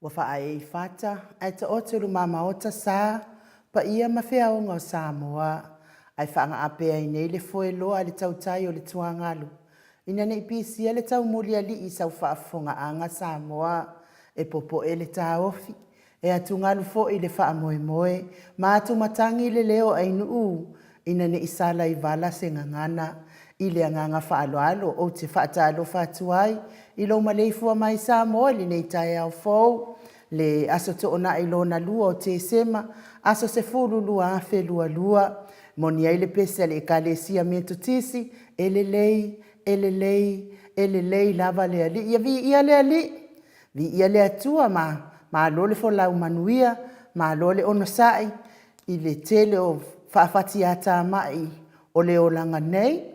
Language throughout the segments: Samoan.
Ua faaee i fata ae taoto i lumamaota sa, paia ma feaoga o Samoa, ae faagaape ai nei le foeloa a le tautai o le tuagalu, ina ne i pisia le taumulialii i sau faafofogaaga Samoa, e popoe le taofi, e atugalu foi le faamoemoe ma atumatagi le leo o ainuu ina ne i sala i vala se gagana. I le agaga faaaloalo ou te faatalofa atu ai i lou maleifua mai Samoa i lenei taeao fou, le Aso Toonai lona lua o Tesema, aso 10 2022. E moni ai le pese a le Ekalesia Metotisi, e lelei, e lelei, e lelei lava le Alii. Ia viia le Alii, viia le Atua, malo le folau manuia, malo le onosai i le tele o faafatiatamai o le olaga nei.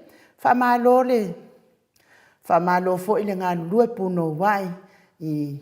Faamalo foi le galulue punouai i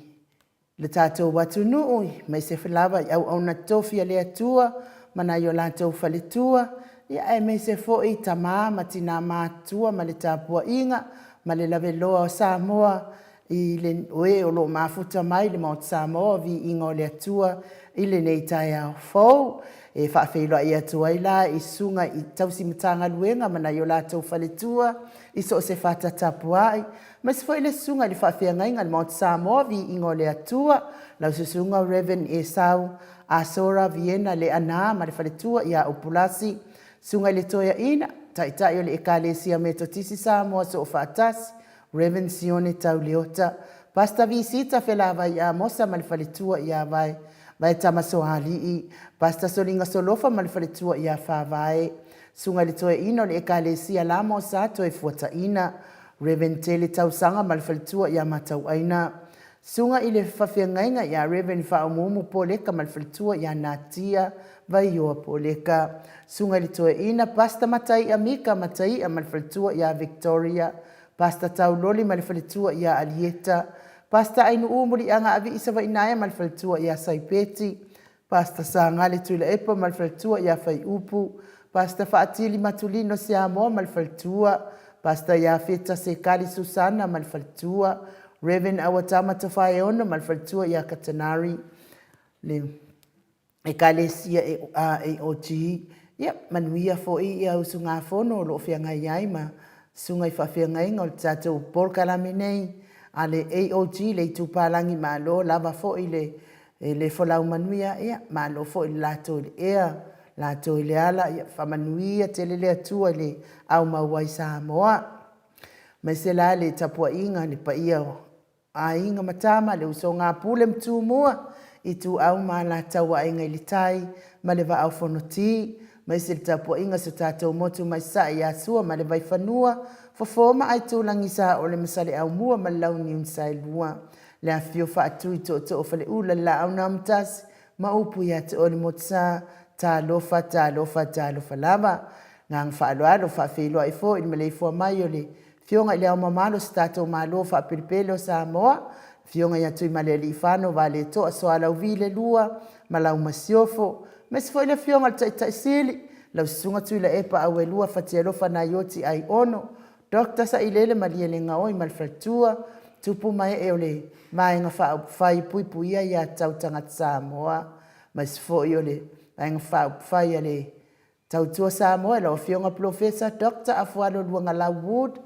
le tatou atunuu aemaise lava i auauna totofi a le Atua ma nai o latou faletua, aemaise foi tama ma tina matutua ma le tapuaiga ma le lavaloa o Samoa o e o lo o mafuta mai i le Maota Samoa. Viiga o le Atua i lenei taeao fou. E faafeiloai atu ai la i Susuga i tausi Matagaluega ma nai o latou faletua i so o se fata tapuai, aemaise foi le Susuga i le Faafeagaiga i le Maota Samoa, Viiga o le Atua, lau Susuga Rev Esau Asora Viena Leaana ma le faletua ia Upulasi, Susuga i le Toeaina, Taitai o le Ekalesia Metotisi Samoa Soofaatasi, Rev Sione Tau Leota, Pastor Visita Felavai Amosa ma le faletua ia Vaetama Soalii, Pastor Soliga Solofa ma le faletua ia Favae, Susuga i le Toeaina o le Ekalesia Lamo Sa Toefuataina, Rev Tele Tausaga ma le faletua ia Matauaina, Susuga i le Faafeagaiga ia Rev Faaumuumu Poleka ma le faletua ia Natia Vaioa Poleka, Susuga i le Toeaina Pastor Mataia Mika Mataia ma le faletua ia Victoria, Pastor Tauloli ma le faletua ia Alieta, Pastor Ainuu Muliaga Avii Savainaea ma le faletua ia Saipeti, Pastor Sagale Tuilaepa ma le faletua ia Faiupu, Pastor Faatili Matulino Siamoa ma le faletua, Pastor Iafeta Sekali Susana ma le faletua, Rev Auatama Tofaeono ma le faletua ia Katanari, le Ekalesia AOG. Ia, manuia foi ia usugafono o lo o feagai ai ma susuga i faafeagaiga o le tatou polokalame nei a le AOG, le Itupalagi. Malo lava foi le le folau manuia, ia malo foi le latou i le ea, latou i le ala, ia faamanuia tele le Atua i le aumau ai Samoa. Aemaise la le tapuaiga i le paia o Aiga ma Tama, le usoga a Pule ma Tumua, Ituau ma Alataua, Aiga i le Tai ma le Vaa o Fonoti, aemaise le tapuaiga a si o tatou motu mai Sasae ia Sua ma le Vaifanua, Fofo ma Aitulagi, Saole ma Saleaaumua ma le Launiu na Saelua, le afifio Faatui Tootoo o Faleula, le Laau na Amotasi ma upu ia te oe le Motusa, talofa, talofa, talofa lava. Agaga faaaloalo, faafeiloai foi i le maleifua mai o le Afioga i Le Ao Mamalu o si tatou Malo faapelepele o Samoa, Afioga ia Tuimalealiifano Vaaletoa Sualauvi II ma lau Masiofo, aemaise foi le Afioga i le Taitai Sili, lau Susuga Tuilaepa Auelua Fatialofa Naioti Aiono, Doctor Sailele Malielegaoi ma le faletua, tupu ma ee o le Vaega Faaupufai e Puipuia Aia Tatau Tagata Samoa, aemaise foi o le Vaega Faaupufai a le Tautua Samoa i lau Afioga Polofesa Doctor Afualo Luagalau Wood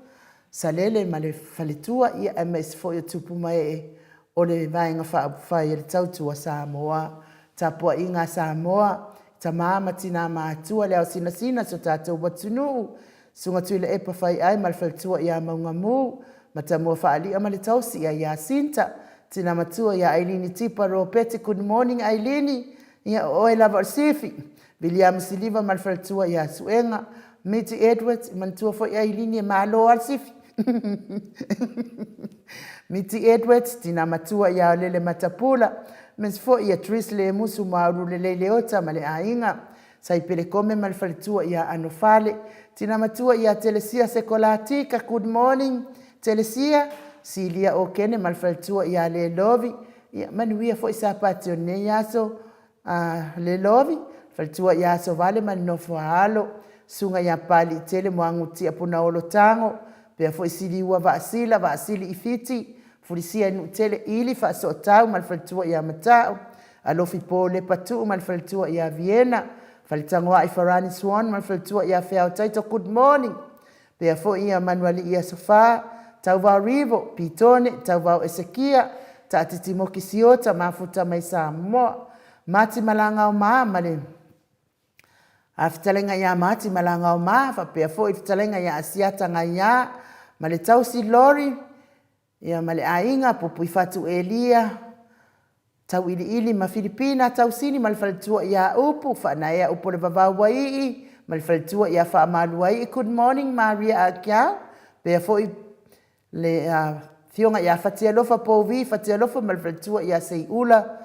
Salele ma le faletua, ia aemaise foi o tupu ma ee o le Vaega Faaupufai a le Tautua Samoa. Tapuaiga a Samoa, tama ma tina matutua, le ao sinasina o si o tatou atunuu, Susuga Tuilaepa Faiai ma le faletua ia Maugamu, Matamua Faali'a ma le tausi ia Iasinta, tina matua ia Ailini Tipa Ropeti, good morning Ailini, ia o oe lava o le sifi, Viliamu Siliva ma le faletua ia Suega, Miti Edwards, manatua foi Ailini e malo lava le sifi. Miti Edwards, tina matua ia Aolele Matapula, aemaise foi ia Tris Lemusu Maulu Lelei Leota ma le aiga, Saipele Kome ma le faletua ia Anofale, tina matua ia Telesia Sekolatika, good morning Telesia, Silia Okene ma le faletua ia Lelovi, ia manuia foi Sapati o lenei aso, a Lelovi, Faletua ia Asovale ma le nofo a alo, Susuga ia Papaliitele Muagututia Punaolo Tago, faapea foi Siliua Vaasila, Vaasili i Fiti, Fulisia i Nuutele Ili Faasootau ma le faletua ia Mata'u, Alofi Paul Lepa Tuu ma le faletua ia Viena, Faletagoai Farani Swan ma le faletua ia Feao Taito. Good morning. Faapea foi ia Manualii Aso Fa, Tauvao Rivo, Pitone, Tauvao Esekia, Taatiti Moki Siota, Mafuta mai Samoa, Mati Malagaoma ma le fetalaiga ia Mati Malagaoma, faapea foi le fetalaiga ia Asiata Gaia ma le tausi Lori, ia ma le aiga Pupuifatu Elia, Tauiliili ma Filipina Tausili ma le faletua ia Upu, Faanaea Upu o le Vavau Uaii ma le faletua ia Faamaluaii. Good morning Maria Akiau, faapea foi le afioga ia Fatialofa Pouvi Fatialofa ma le faletua ia Seiula,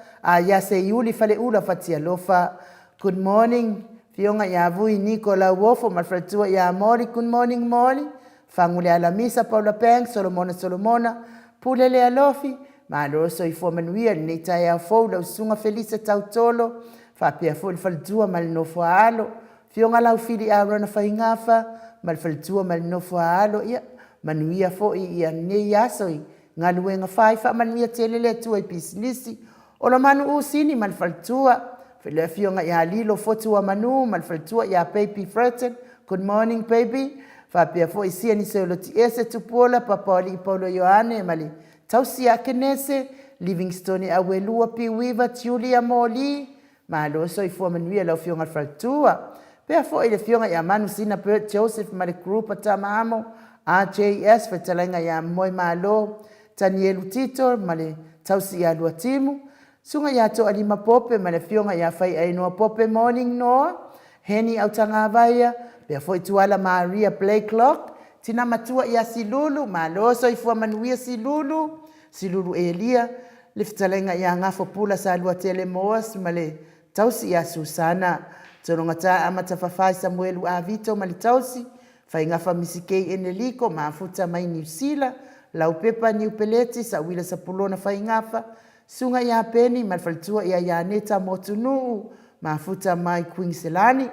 ia Seiuli Faleula Fatialofa. Good morning afioga ia Vui Niko Lauofo ma le faletua ia Moli. Good morning Moli. Fagu le Alamisa Paula Banks Solomona Solomona Pule le Alofi. Malo soifua manuia i lenei taeao fou lau susuga Felisa Tautolo faapea foi le faletua ma le nofo a alo Afioga Laufili Arona Faigafa ma le faletua ma le nofo a alo. Ia manuia foi ia lenei aso i galuega fai. Faamanuia tele le Atua i pisinisi Olomanu Usini ma le faletua, le afioga ia Lilo Fotuamanu ma le faletua ia Baby Fretton, good morning baby, faapea foi Siani Seolotiese Tupuola, Papaoalii Paulo Ioane ma le tausi ia Kenese, Livingstone Auelua Piuiva, Julia Moli. Malo soifua manuia lau afioga i le faletua. Faapea foi le afioga ia Manu Sina Bert Joseph ma le group a Tama Amo RJS, fetalaiga ia Moemalo Tanielu Tito ma le tausi ia Luatimu, Susuga ia Toalima Pope ma le afioga ia Faiainoa Pope Morning Noa, Heni Autagavaia, faapea foi Tuala Maria Blakelock, tina matua ia Silulu, malo soifua manuia Silulu, Silulu Elia, le fetalaiga ia Gafo Pula Saluatele Moas ma le tausi ia Susana, Tologata Amata Fafai Samuelu Avito ma le tausi, Faigafa Misikei Eneliko, Mafuta mai Niu Sila, Laupepa Niu Peleti, Sauila Sapulona Faigafa, Susuga ia Peni ma le faletua ia Ianeta Motunuu, Mafuta mai Kuiniselani,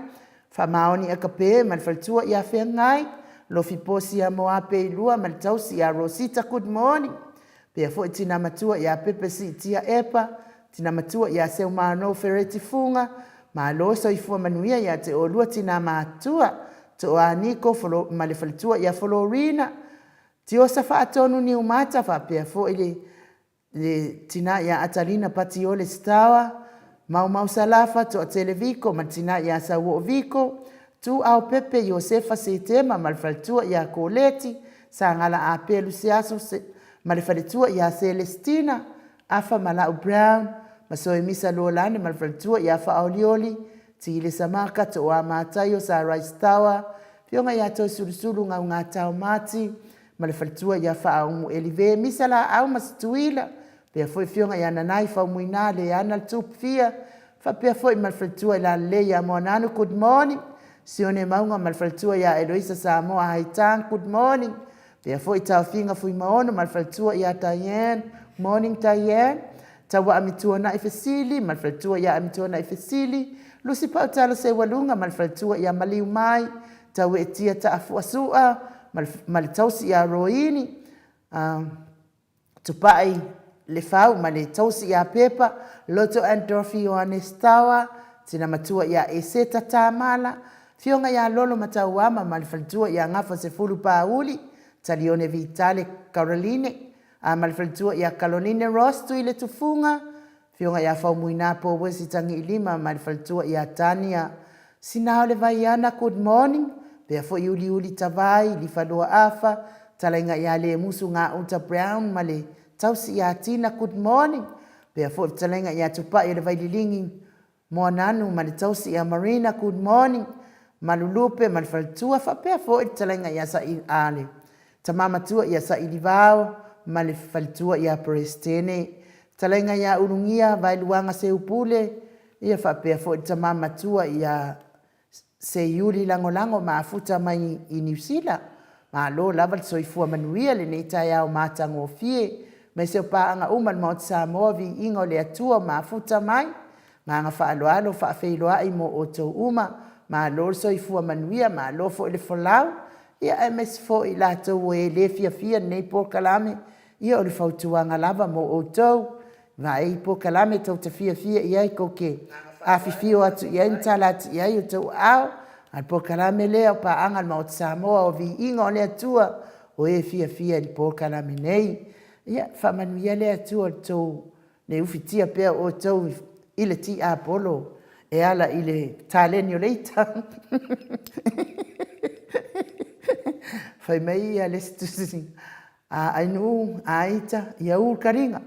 Faamaoni Akape ma le faletua ia Feagai, Lofi Posi ia Moape Ilua ma le tausi ia Rosita. Good morning. Pea foi tina matua ia Pepe Siitia Epa, tina matua ia Seumano Fereti Fuga, malo soifua manuia ia te oulua tina matua, Toa Niko ma le faletua ia Folorina, Tiosa Faatonu Niumata faapea foi le le tina ia Atalina Patiole Sitawa, Maumau Salafa, Toatele Viko ma le tina ia Sauoo Viko, Tu Ao Pepe Iosefa Setema ma le faletua ia Koleti, Sagala Apelu Seaso ma le faletua ia Selestina, Afa Malau Brown, ma Soemisa Luolane ma le faletua ia Faaolioli, Tile Samaka, Tooa Mataio, Sarai Sitawa, Afioga ia Toisulusulu Gaugatao Mati, ma le faletua ia Faaumu Elive, Misa Laau ma Situila, faapea foi afioga ia Nanai Faumuina Leana Tupfia, faapea foi ma le faletua i Lalelei ia Moananu. Good morning. Sione Mauga ma le faletua ia Eloisa Samoa Haitang. Good morning. Faapea foi Taofiga Fuimaono ma le faletua ia Diane. Morning Diane. Taua Amituanai Fesili ma le faletua ia Amituanai Fesili, Lusi Pautala Seualuga ma le faletua ia Maliu Mai, Tauetia Taafuasua ma le tausi ia Roini, Tupai Lefau ma le tausi ia Pepa, Loto and Dorothy Ioane Stawa, Tina Matua ia Eseta Tamala, Afioga ia Lolo Matauama ma le faletua ia Gafa Sefulu Pauli, Talione Vitale Caroline, ma le faletua ia Caroline Ross Tuiletufuga, Afioga ia Faumuina Powesi Tagiilima ma le faletua ia Tania Sina o le Vaiana. Good morning. Pea foi Uliuli Tavai, Lifaloa Afa, Talaiga ia Lemusu Gauta Brown ma le tausi ia Tina. Good morning. Pea foi Fetalaiga ia Tupai o le Vaililingi Moananu ma le tausi ia Marina. Good morning. Malulupe ma le faletua faapea foi le fetalaiga ia Saili a le tama matua ia Sailivao ma le faletua ia Perestene. Fetalaiga ia Ulugia Vaeluaga Seupule ia faapea foi le tama matua ia Seiuli Lagolago ma afuta mai i Niu Sila. Malo lava le soifua manuia lenei taeao matagofie. Mai se o paaga uma le Maota Samoa, viiga o le Atua o mafuta mai. Ma aga faaaloalo faafeiloai mo outou uma. Malo le soifua manuia, malo foi le folau, ia aemaise foi i latou e le fiafia i lenei polokalame, ia o le fautuaga lava mo outou, vaai i polokalame tou te fiafia i ai tou te afifio atu i ai ma tala atu i ai outou aao, a o le polokalame lea o Paaga a le Maota Samoa o Viiga o le Atua o e fiafia i le polokalame nei. Ia faamanuia le Atua i le tou le ufitia pea o outou i le tiapolo e ala i le taleni o le ita. Fai mai le isi tusi, a Ainuu, a ita, ia u le taliga.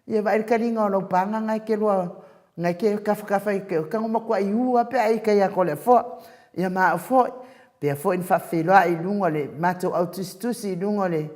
Ia vaai le taliga o lau paga na e te lua, na e te tafatafa e te tago matuai u lava pe a e ita ia Toleafoa. Ia ma au foi, pea foi na faafeiloai i luga o le matou au tusitusi i luga o le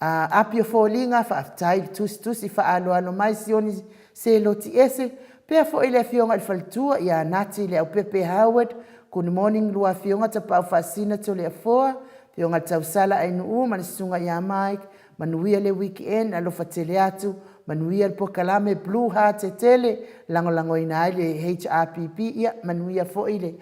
Api o Foliga, faafetai le tusitusi faaaloalo mai Sioni Seloti ese, pea foi le afioga i le faletua ia Nati Leaupepe Howard, good morning lua afioga Tapaau Faasisina Toleafoa, afioga i le Tausala Ainuu ma le susuga ia Mike, manuia le week end, alofa tele atu, manuia le polokalame Blue Heart e tele, lagolagoina ai le HRPP, ia manuia foi le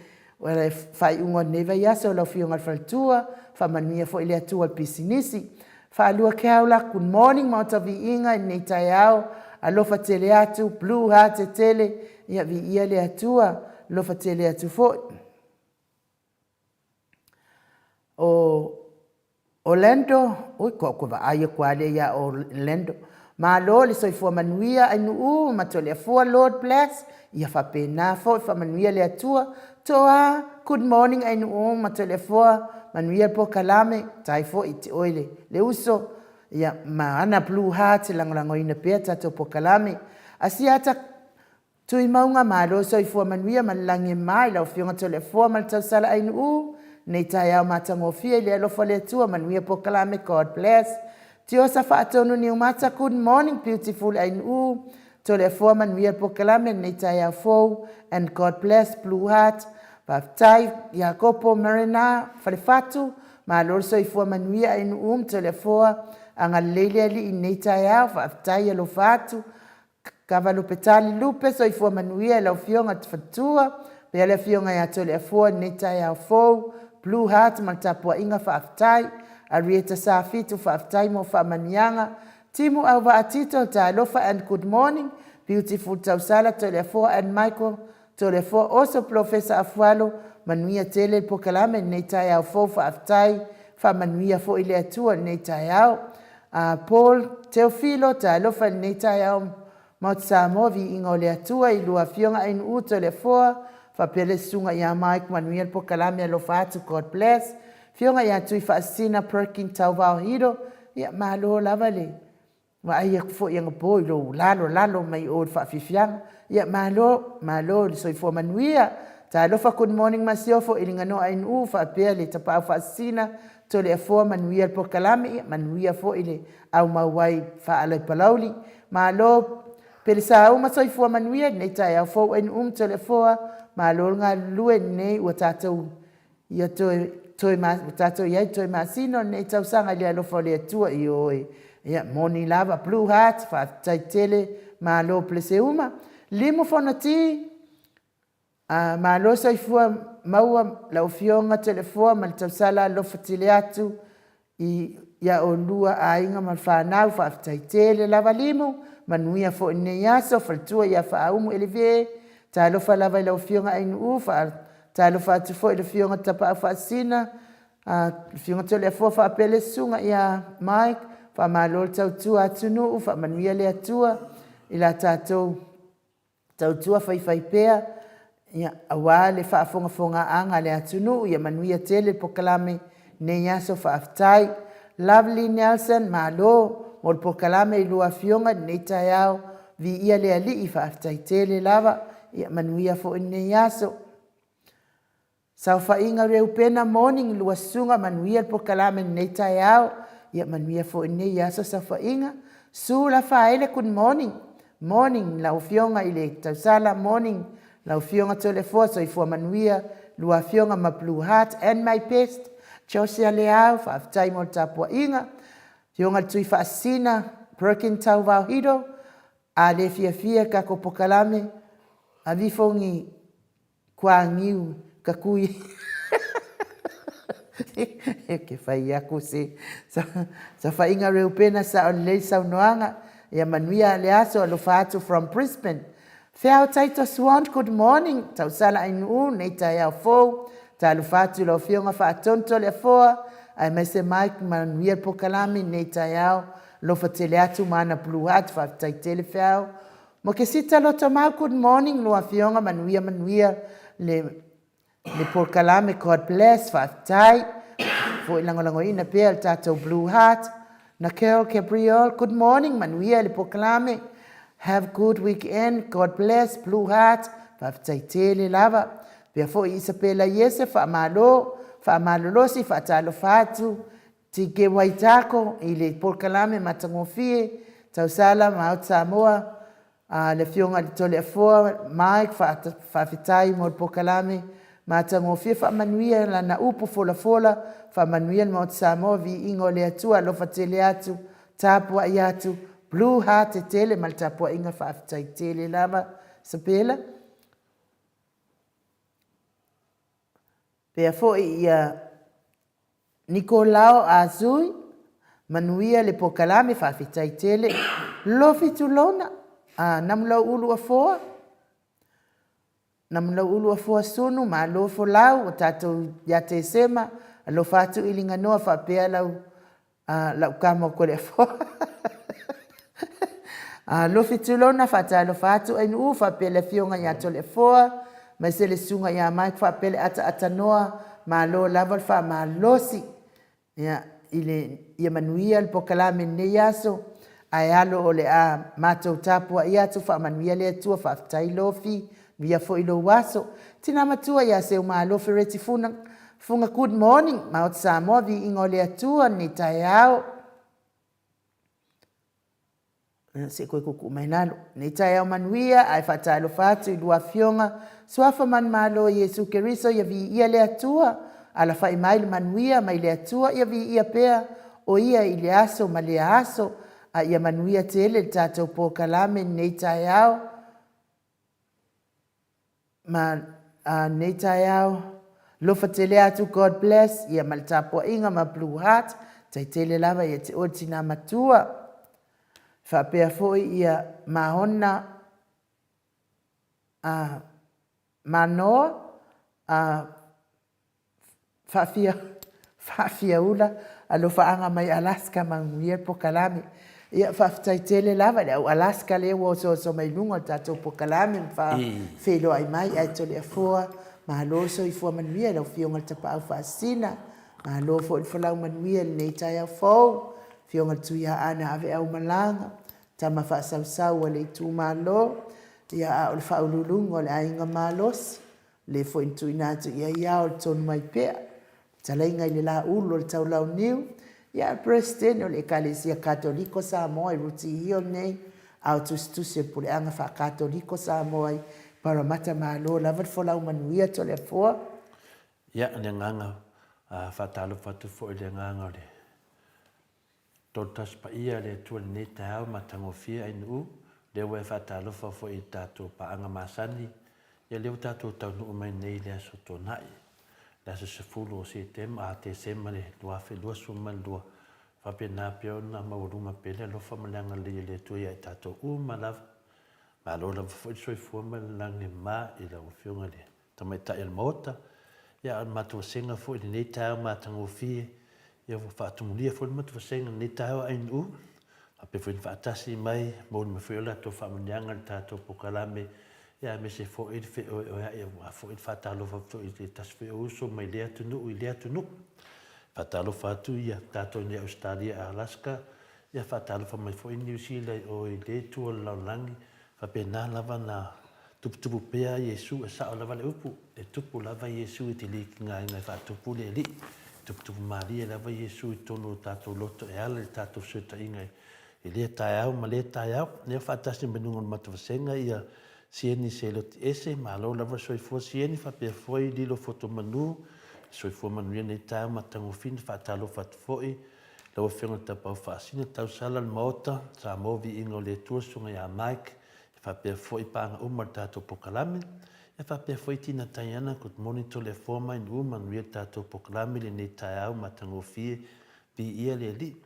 faaiuga o lenei vaiaso lau afioga i le faletua, faamanuia foi le Atua i le pisinisi. Faalua Keaula, good morning Maota Viiga i lenei taeao, alofa tele atu, Blue Heart e tele, ia viia le Atua, alofa tele atu foi. O Orlando, ui kua ou vaai atu lava lea ia Orlando. Malo le soifua manuia Ainuu ma Toleafoa, Lord bless. Ia faapena foi, faamanuia le Atua. Toa, good morning Ainuu ma Toleafoa, manuia le polokalame, faafetai foi te oe le, le uso. Ia ma ana blue heart e lagolagoina pea tatou polokalame. Asiata Tuimauga malo soifua manuia ma le lagi e mama i lau Afioga Toleafoa ma le tausala Ainuu nei taeao matagofie i le alofa o le Atua manuia polokalame God bless Tiosa Faatonu Niumata good morning beautiful Ainuu Toleafoa manuia polokalame nei taeao fou and God bless Blue Heart Faafetai Iakopo Marina Falefatu malo le soifua manuia Ainuu ma Toleafoa agalelei le Alii i nei taeao faafetai alofa atu Kava Lupe Tali Lupe, soifua manuia i lau Afioga i le Faletua, pea le Afioga ia Toleafoa i lenei taeao fou, Blue Heart ma le tapuaiga faafetai, Arieta Safitu faafetai mo faamanuiaga, Timu Auvaa Tito talofa and good morning, Beautiful Tausala Toleafoa and Michael Toleafoa also Polofesa Afualo, manuia tele le polokalame i lenei taeao fou faafetai, faamanuia foi le Atua i lenei taeao. Paul Teofilo, talofa i lenei taeao Maota Samoa, viiga o le Atua i lua afioga Ainuu Toleafoa, faapea le susuga ia Mike, manuia le polokalame alofa atu, God bless. Afioga ia Tuifaasisina Perkin Tauvao Hiro, ia malo lava le Vaai atu foi anapo i lou lalolalo mai o i le faafiafiaga. Ia, malo, malo i le soifua manuia. Talofa good morning Masiofo, Iliganoa Ainuu faapea le Tapaau Faasisina, Toleafoa manuia le polokalame, ia manuia foi le aumau ai faaala i Palauli. Malo Pelesauma soifua manuia i lenei taeao fou Ainuu ma Toleafoa, malo le galulue i lenei ua tatou Ia toe, toe ma, tatou i ai toe masina o lenei tausaga i le alofa o le Atua, ioe. Ia, moni lava, Blue Heart, faafetai tele, malo Peleseuma. Limu Fonoti, uh, malo soifua maua lau Afioga Toleafoa ma le tausala alofa tele atu i ia olua aiga ma le fanau, faafetai tele lava Limu, manuia foi lenei aso, faletua ia Faaumu Eleve, talofa lava i lau Afioga Ainuu, talofa atu foi i le Afioga Tapaau Faasisina, Afioga Toleafoa faapea le susuga ia Mike, faamalo le tautua atunuu, faamanuia le Atua i la tatou tautua faifaipea, ia, aua le faafogafogaaga a le atunuu, ia manuia tele le polokalame nei aso, faafetai. Lovely Nelson, malo mo le polokalame i lua afioga i lenei taeao, viia le Alii, faafetai tele lava, ia manuia foi lenei aso. Saofaiga Reupena Morning lua susuga manuia le polokalame i lenei taeao ia manuia foi lenei aso saofaiga. Su Lafaele good morning morning lau afioga i le tausala morning lau afioga Toleafoa soifua manuia lua afioga ma Blue Heart and my best Josia Leao faafetai mo le tapuaiga afioga le Tui Faasisina Perkin Tauvao Hiro a le fiafia le tatou polokalame. Avifongi Kuagiu ka kui e ke fai aku se saofaiga Reupena sao lelei saunoaga ia manuia le aso alofa atu from Brisbane Feao Titus Want good morning tausala ainuu nei taeao fou talofa atu i lau afioga Faatonu Toleafoa aemaise Mike manuia le pokalame nei taeao alofa tele atu ma ana blue heart faafetai tele Feao Mokesita Lotomau good morning lua afioga manuia manuia le le polokalame God bless faafetai foi lagolagoina pea le tatou blue heart Nakel Gabriel good morning manuia le polokalame have good weekend God bless blue heart faafetai tele lava pea foi Isabela Iese faamalo faamalolosi faatalofa atu TK Waitako i le polokalame matagofie Tausala Maota Samoa, a le Afioga i le Toleafoa Mike faafetai mo le polokalame matagofie faamanuia lana upu folafola faamanuia le Maota Samoa viiga o le Atua alofa tele atu tapuai atu blue heart tele ma le tapuaiga faafetai tele lava Isabela. Pea foi ia Nikolao Azui, manuia le pokalame faafetai tele. Lofi tulona, a namu lau ulu afoa, namu lau ulu afoa sunu, malo folau o tatou ia Tesema, alofa atu i Liganoa faapea lau A, lau kama o Koleafoa. A, Lufi Tulona, faatalofa atu Ainuu faapea le afioga ia Toleafoa, maise le susuga ia Mike faapea le ataatatanoa, malo lava le faamalosi. Ia, i le, ia manuia le pokalame i lenei aso, ae alo o le a matou tapuai atu, faamanuia le Atua, faafetai Lofi, Via foi lou aso. Tina matua ia Seumalo Fereti Funa, Funga Good morning Maota Samoa viiga o le Atua lenei taeao. Se koe kuku mai lalo. Nei taeao manuia ae faatalofa atu i lua afioga Suafa Manumalo Iesu Keriso ia viia le Atua alafai mai le manuia mai le Atua ia viia pea o ia i le aso ma lea aso a ia manuia tele le tatou pokalame lenei taeao. Ma a nei taeao lofa tele atu God bless ia ma le tapuaiga ma Blue Heart tai tele lava ia te oe tina matua faapea foi ia Maona a Manoa a Faafia, faafiaula, alofaaga mai Alaska manuia le pokalame. Ia, faafetai tele lava i le au Alaska lea ua osooso mai luga o le tatou pokalame ma faafeiloai mai. Ae Toleafoa, malo le soifua manuia i lau Afioga i le Tapaau Faasisina, malo foi le folau manuia i lenei taeao fou, Afioga i le Tuiaana Aveaumalaga, tama faasausau a le itumalo, ia a o le faauluuluga o le aiga malosi. Le foi na tuuina atu i ai ao le tonu mai pea, fetalaiga i le Laulu o le Taulauniu, ia a Peresetene o le Ekalesia Katoliko Samoa i Ruti Hill nei, ao tusitusi o le Puleaga Faa-Katoliko Samoa i Paramata Malo lava le folau manuia Toleafoa. Ia, le agaga faatalofa atu foi i le agaga o le Tolotasi paia le Atua i lenei taeao matagofie Ainuu, lea ua e faatalofa foi i tatou paaga masani, ia lea ua tatou taunuu mai nei i le aso Toonai, le aso 10 o Setema, a Tesema le 2022, faapena pea ona maualuga pea le alofa ma le agalelei o le Atua ia i tatou uma lava. Malo lava foi le soifua ma le lagi ma i lau Afioga i le Tamaitai o le Maota, ia a o le matou vasega foi i lenei taeao matagofie, ia ua faatumulia foi le matou vasega i lenei taeao a ANU, faapea foi ona faatasi mai, molimoli mai foi o latou faamanuiaga i le tatou polokalame, ia aemaise foi le feoeoea'i aua foi le faatalofa atu foi i se tasi foi o uso mai lea atunuu i lea atunuu. Faatalofa atu ia tatou nei Ausetalia Alaska, ia faatalofa mai foi Niu Sila i o i lea itu o le lalolagi, faapena lava na Tuputupu pea Iesu, e sao lava le upu, e tupu lava Iesu e te le kigaina e faatupu le Alii. E tuputupu malie lava Iesu i totonu o tatou loto e ala i le tatou fesootaiga i lea taeao ma lea taeao. Lea faatasi mai luga o le matou vasega ia Sieni Seloti Ese, malo lava le soifua Sieni, faapea foi Lilo Fotomanu, soifua manuia nei taeao matagofie, faatalofa atu foi lau Afioga i le Tapaau Faasina, tausala le Maota, Samoa Viiga o le Atua, Susuga ia Mike, faapea foi paaga uma o le tatou pokalame. Ia faapea foi Tina Taiana, good morning Toleafoa mai Nu'u, manuia le tatou pokalame i lenei taeao matagofie, viia le Alii.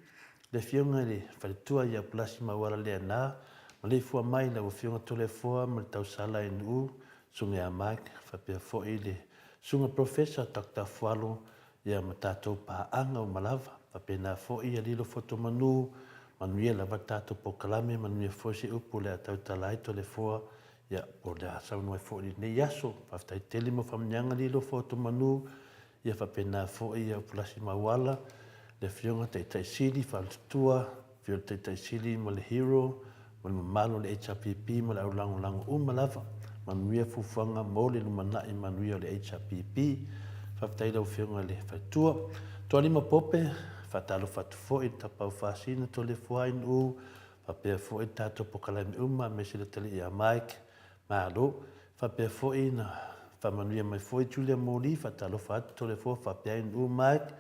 Le Afioga i le Faletua ia Pulasi Mauala Leaana, maleifua mai lau Afioga Toleafoa ma le tausala i Nu'u, Susuga ia Mike, faapea foi le Susuga Professor Doctor Fualo ia ma tatou paaga uma lava. Faapena foi ia lilo foto manu, manuia lava le tatou pokalame, manuia foi se upu o le a tautala ai Toleafoa, ia po o le a saunoa ai foi i lenei aso. Faafetai tele mo faamanuiaga lilo foto manu, ia faapena foi ia Upulasi Mauala, le Afioga Taitai Sili Faletutua, Afio le Taitai Sili ma le Hero ma le mamalu o le HRPP ma le au lagolago uma lava. Manuia fuafuaga mo le lumanai manuia o le HRPP. Faafetai i lau Afioga i le Faletua. Toalima Pope, faatalofa atu foi i le Tapaau Fasina, Toleafoa Ainuu, faapea foi le tatou pokalame uma aemaise le atalii ia Mike. Malo. Faapea foi na faamanuia mai foi Julia Moli, faatalofa atu Toleafoa faapea Ainuu Mike,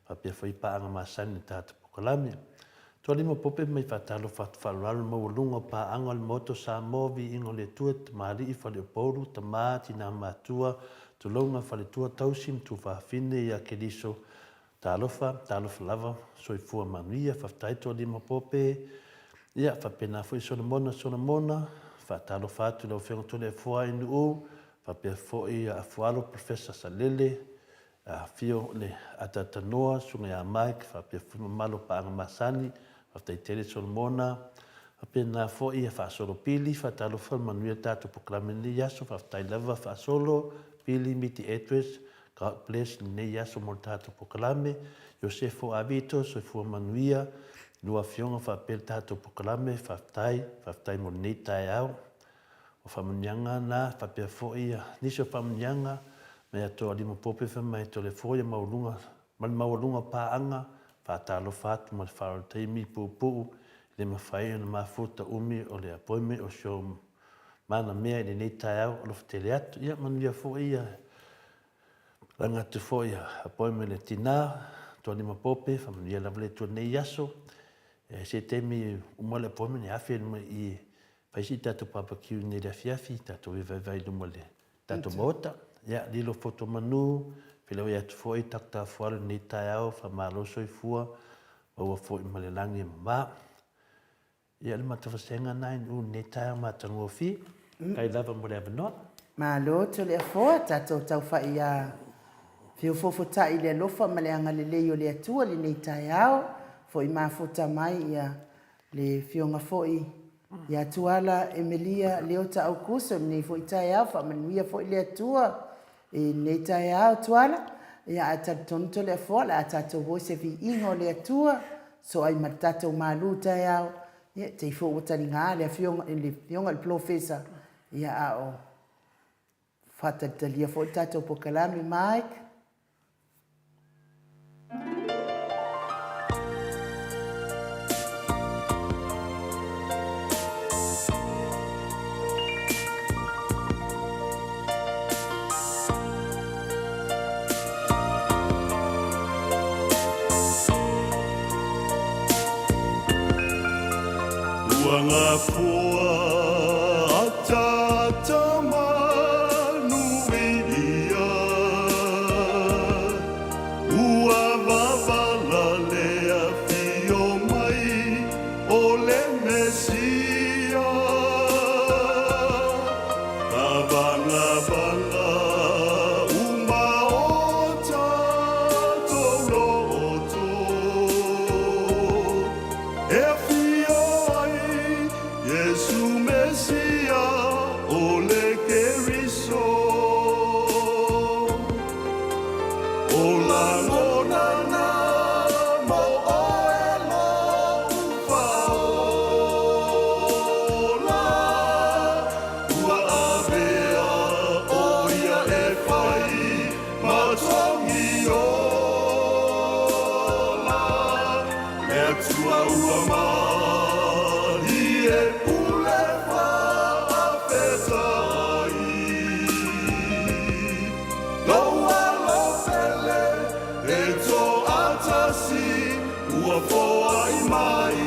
faapea foi paaga masani i le tatou pokalame. Tualima Pope mai faatalofa atu faaaloalo le maualuga o paaga o le Maota o Samoa, Viiga o le Atua, Tamalii, Faleupolu, Tama, Tina Matua, Tulouna, Faletua, Tausi ma Tuafafine ia Keriso, Talofa, talofa lava, soifua manuia, faafetai Tualima Pope, ia faapena foi Solomona Solomona, faatalofa atu i lau Afioga Toleafoa Ainuu, faapea foi Afualo Professor Salele, Afio le Ataatanoa, Susuga ia Mike, faapea foi mamalu o paaga masani, faafetai tele Solomona, faapena foi ia Faasolo Pili, faatalofa le manuia le tatou polokalame i lenei aso, faafetai lava Faasolo, Pili, Miti Edwards, God bless lenei aso mo le tatou polokalame, Iosefo Avito, soifua manuia, lua afioga faapea le tatou polokalame, faafetai, faafetai mo lenei taeao. O faamanuiaga na, faapea foi nisi o faamanuiaga mai atoa Limopope fai mai Toleafoa ia maualuga ma le maualuga o paaga, faatalofa atu ma le faaaloalo taimi puupuu e le mafai ona mafuta umi o le appointment o si ou mana mea i lenei taeao alofa tele atu. Ia manuia foi ia laga atu foi ia appointment le tina Toa Limopope, faamanuia lava le Atua i lenei aso. E se taimi uma le appointment e afe mai i Fai si tatou barbecue nei le afiafi, tatou vaivai i luma o le tatou maota. Ia, lilo foto manu, feiloai atu foi Doctor Afualo i lenei taeao, faamalo soifua, maua foi ma le lagi e mama. Ia, o le matou vasega lena i lenei taeao matagofie. Faafetai lava mo le avanoa. Malo Toleafoa, tatou taufa'i ia feofoofota'i i le alofa ma le agalelei o le Atua i lenei taeao, fo'i mafuta mai ia Le Afioga foi ia Tuala Emelia Leota Aukuso i lenei foi taeao, faamanuia foi le Atua i lenei taeao Tuala. Ia ae talitonu Toleafoa o le a tatou o i se viiga o le Atua, soa ai ma le tatou malu taeao. Ia te i foi ua taliga le Afioga i le Afioga i le Polofesa, ia a o faatalitalia foi le tatou pokalame. Mike. Ua gafoa ataata manuia, Ua vavala le afio mai o le Mesia. Tavagavaga uma o tatou loto, E afio ai Iesu Mesia o le Keriso. O lagona na mo oe lo'u faaola, Ua avea ʻo ia e fai ma togi ola. Le Atua ua malie pule faafetai. Lou alo pele e toatasi ua foai mai.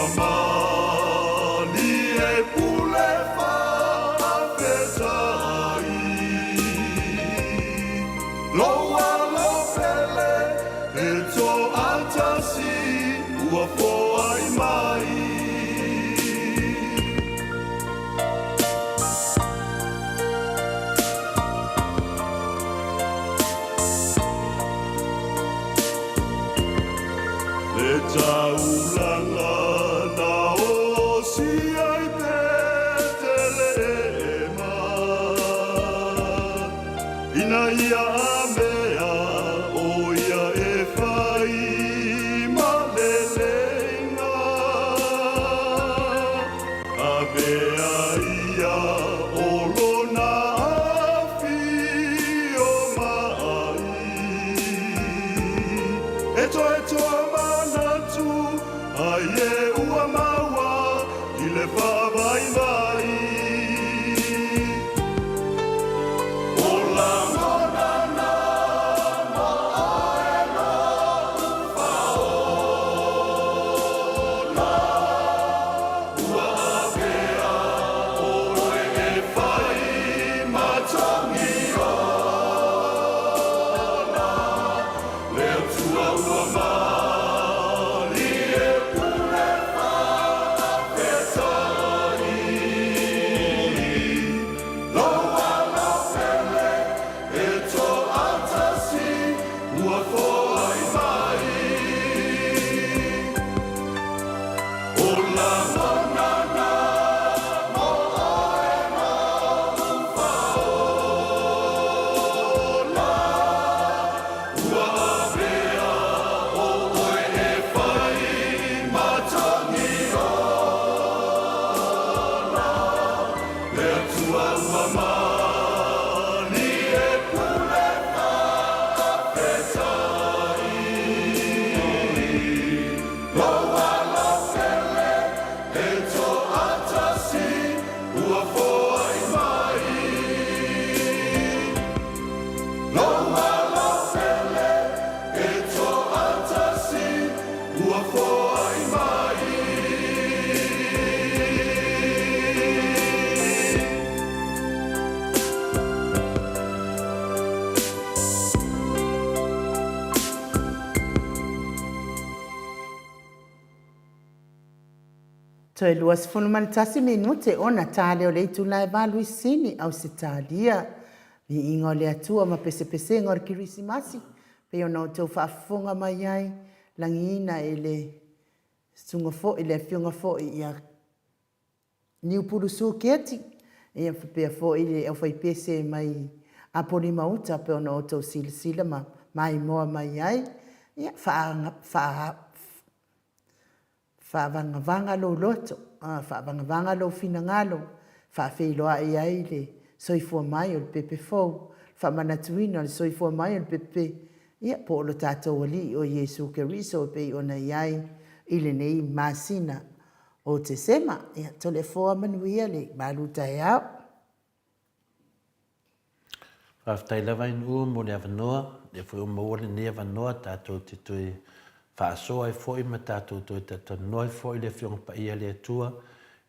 ua malie pule faafetai. Lou alo pele e toatasi ua foai mai. Le taulaga na osi ai Petelehema, Ina ia mea o ia e fai ma leleiga, Avea ia o lona afio mai. E toe toa manatu ai e ua maua i le faavaivai. O lagona na mo oe lo'u faola, Ua avea ʻoe e fai ma togi ola, Le Atua ua malie pule faafetai. Lou alo pele e toatasi ua foai mai. O lagona na mo oe lo'u faola, Ua avea ʻoe e fai ma togi ola, Le Atua ua malie pule faafetai. Lou alo pele e toatasi ua foai mai. Lou alo pele e toatasi ua foai mai. Toe 21 minute ona tā lea o le itula e valu i Sini, Ausetalia. Viiga o le Atua ma pesepesega o le Kerisimasi, pei ona outou faafofoga mai ai, lagiina e le susuga foi, le afioga foi ia Niupulu Sue Keti, ia faapea foi le aufaipese mai Apolima-uta pei ona outou silasila ma maimoa mai ai, ia faavagavaga lou loto, faavagavaga lou finagalo, faafeiloai ai le soifua mai o le pepe fou, le faamanatuina o le soifua mai o le pepe, ia po o lo tatou Alii o Iesu Keriso e pei ona i ai i lenei masina o Tesema. Ia, Toleafoa manuia le malu taeao. Faafetai lava Inuu mo le avanoa, lea foi ua maua lenei avanoa tatou te toe faasoa ai foi ma tatou toe talatalanoa ai foi i le Afioga Paia a le Atua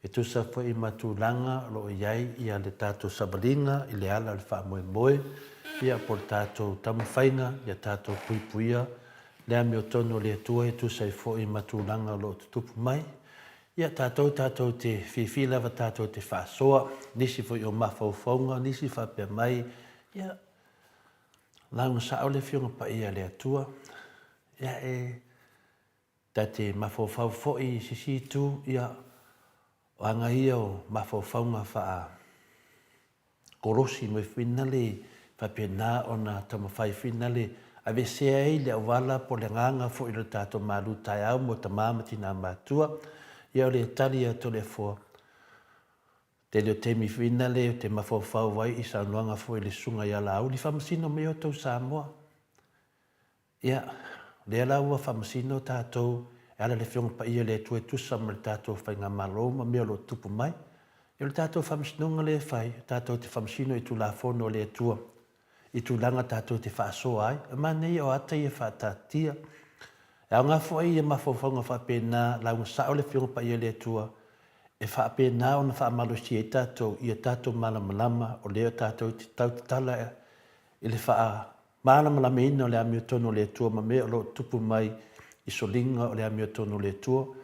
e tusa foi ma tulaga o lo o i ai ia le tatou savaliga i le ala o le faamoemoe ia po o le tatou taumafaiga ia tatou puipuia le amiotonu o le Atua e tusa ai foi ma tulaga o lo o tutupu mai. Ia, tatou, tatou te fiafia lava tatou te faasoa, nisi foi o mafaufauga, nisi faapea mai, ia, lauga sao le Afioga Paia a le Atua, ia, e ta te mafaufau foi i sisi itu, ia, o aga ia o mafaufauga faa, kolosi mai foi na le faapena ona taumafai foi na le aveesea ai le auala po o le agaga foi o le tatou malu taeao mo tama ma tina matua. Ia o le tali a Toleafoa, tele o taimi foi na le te mafaufau ai i saunoaga foi i le susuga ia Laauli, faamasino mai outou Samoa. Ia, o lea la ua faamasino tatou e ala i le Afioga Paia i le Atua e tusa ma le tatou Faigamalo ma mea o lo o tutupu mai. Ia o le tatou faamasinoga lea e fai, tatou te faamasino i Tulafono a le Atua, i tulaga tatou te faasoa ai. E manaia o ata ia faataatia. E aoga foi ia mafaufauga faapena, lauga sao le Afioga Paia a le Atua, e faapena ona faamalosia ai tatou ia tatou malamalama o lea tatou te tau tatala i le faamalamalamaina o le amiotonu o le Atua ma mea o lo o tupu mai i soliga o le amiotonu o le Atua. O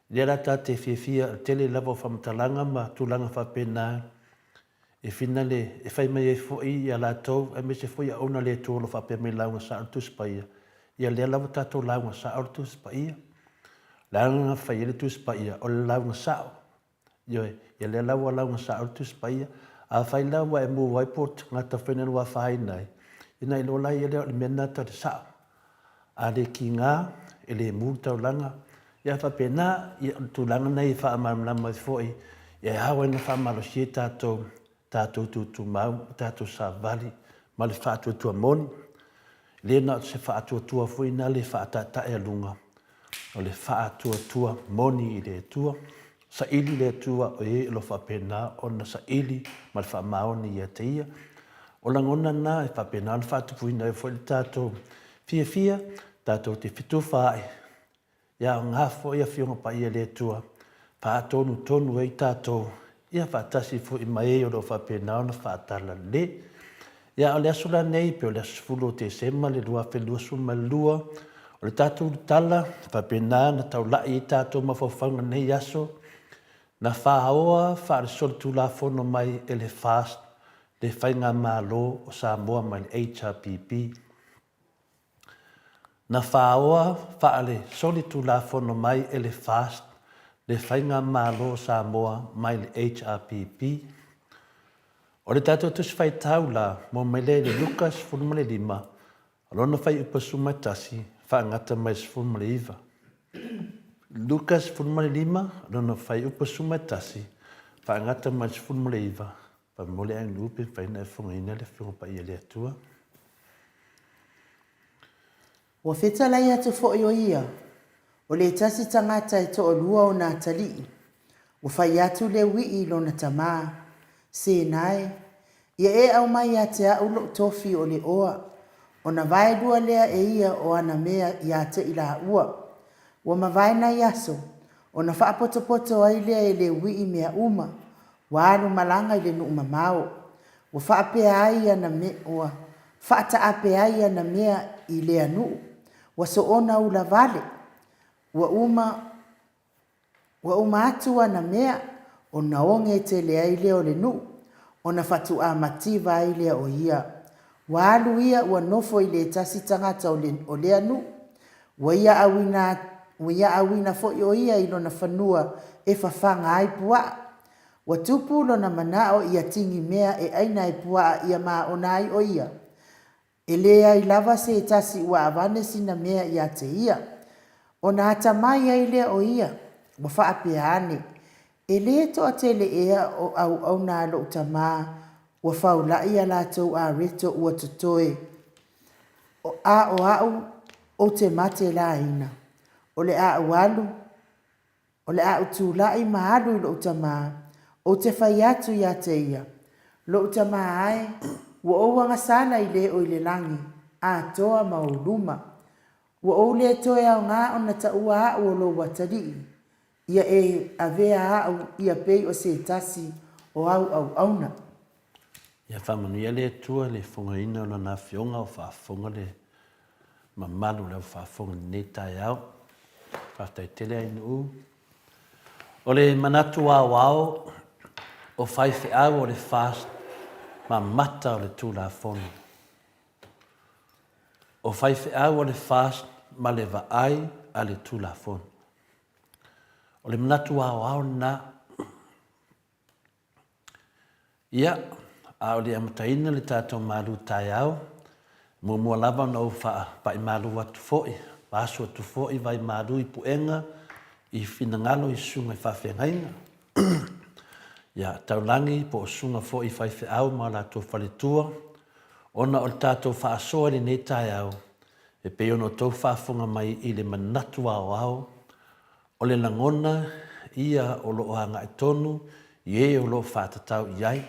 lea la ta te fiafia, o le tele lava o faamatalaga ma tulaga faapena e finale e fai mai ai foi ia latou aemaise foi auauna a le Atua o lo o faapea mai lauga sao le Tusi Paia, ia lea lava tatou lauga sao le Tusi Paia. O le ala na fai ai le Tusi Paia, o le lauga sao. Ioe, ia lea la ua lauga sao le Tusi Paia. Afai la ua e mu ai po o tagata foi na lua afaina ai, ina iloa la ia lea o le mea lena tau le sao. A le kiga, e le mu le taulaga, ia faapena, ia o le tulaga lena e faamalamalama ai foi, ia e ao ai ona faamalosia tatou, tatou tutumau ma tatou savali ma le faatuatua moni. E le na o se faatuatua foi na le faataetaealuga, o le faatuatua moni i le Atua. Saili le Atua o e o lo o faapena ona saili ma le faamaoni ia te Ia. O lagona na e faapena ona faatupuina ai foi le tatou fiafia, tatou te fetufaai, ia aoga foi Afioga Paia a le Atua, faatonutonu ai tatou, ia faatasi foi ma e o lo o faapena ona faatalale. Ia, o le aso la nei, pei o le aso 10 o Tesema le 2022, o le tatou tala faapena na taulai ai tatou mafaufauga i lenei aso, na faoa faale-solitulafono mai e le FAST le Faigamalo o Samoa mai le HRPP. Na faoa faale-solitulafono mai e le FAST le Faigamalo o Samoa mai le HRPP. O le tatou Tusi Faitau la, maua mai lea i le Luka 15, o lona fuaiupu 11, faagata mai le 19. Luka 15, lona fuaiupu 11, faagata mai le 19, Faamolemole ae pe mafai ona e fofogaina le Afioga Paia a le Atua. Ua fetalai atu foi o ia, o le tasi tagata e toalua ona atalii, ua fai atu le uii i lona tamā, Sena e, ia e aumai ia te a'u lo'u tofi o le oa, ona vaelua lea e ia o ana mea ia te i lāua. Ua mavae nai aso, ona faapotopoto ai lea e le uii mea uma, Ua alu malaga i le nuu mamao. Ua faapea ai ana mea, ua faataape ai ana mea i lea nuu. Ua soona ula vale. Ua uma, ua uma atu ana mea, ona oge tele ai lea o le nuu, ona fatuā mativa ai lea o ia. Ua alu ia ua nofo i le tasi tagata o le, o lea nuu. Ua ia auina, ua ia auina foi o ia i lona fanua e fafaga ai puaa. Ua tupu lona manao ia tigi mea e aina ai puaa ia maona ai o ia. E leai lava se tasi ua avane sina mea ia te ia. Ona atamai ai lea o ia, ua faapea ane, E le toatele ea o auauna a lou tamā ua faulaʻi a latou areto ua totoe, a o aʻu ou te mate laina. O le a ou alu, o le a ou tulaʻi ma alu i loʻu tamā, ou te fai atu ia te ia, Loʻu tamā ae, ua ou agasala i le o i le lagi, atoa ma ou luma. Ua ou le toe aoga ona taua aʻu o lou atalii, Ia e avea aʻu ia pei o se tasi o au auauna. Ia faamanuia le Atua i le fofogaina o Lana Afioga o faafofoga le mamalu o le au faafofoga i lenei taeao. Faafetai tele Ainuu. O le manatu aoao o faifeau o le FAST ma mata o le Tulafono. O faifeau o le FAST ma le vaai a le Tulafono. O le manatu aoao lena. Ia, a o le amataina le tatou malu taeao, muamua lava ona ou faapai malu atu foi, asu atu foi vai malu i puega i finagalo i susuga i faafeagaiga. Ia, taulagi po o susuga foi i faifeau ma latou faletua, ona o le tatou faasoa i lenei taeao, E pei ona outou faafofoga mai i le manatu aoao, o le lagona ia o lo o agai tonu i e o lo o faatatau i ai,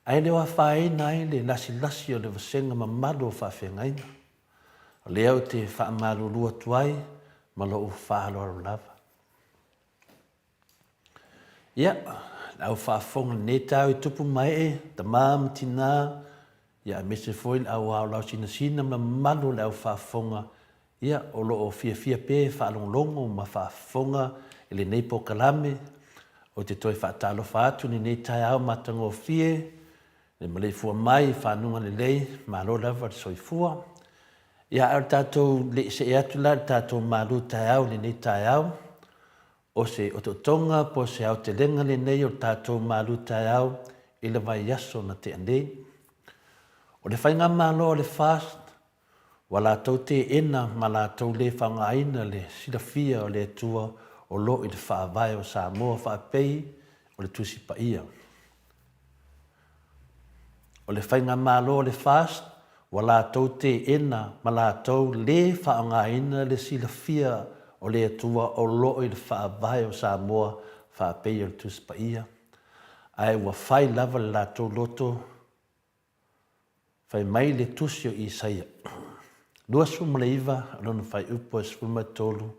ae le o afaina ai le lasilasi o le vasega mamalu o faafeagaiga. O lea ou te faamalulu atu ai, ma lou faaaloalo lava. Ia, le au faafofoga i lenei taeao i tupu ma ee, tama ma tinā, ia aemaise foi le au aolao sinasina ma le mamalu o le au faafofoga, ia, o lo o fiafia pea e faalogologo ma faafofoga i lenei polokalame. Ou te toe faatalofa atu i lenei taeao matagofie, le maleifua mai i fanuga lelei, malo lava le soifua. Ia, a o le tatou le i see atu la i le tatou malu taeao i lenei taeao, O se otootoga po o se aotelega lenei o le tatou malu taeao i le vaiaso na tea nei. O le Faigamalo a le FAST, ua latou teena ma latou le faaaogaina le silafia o le Atua o lo o i le Faavae o Samoa faapei o le Tusi Paia. O le Faigamalo a le FAST ua latou teena ma latou le faaaogaina le silafia o le Atua o lo o i le Faavae o Samoa faapei o le Tusi Paia, ae ua fai lava le latou loto fai mai le Tusi o Isaia 29 lona fuaiupu e 13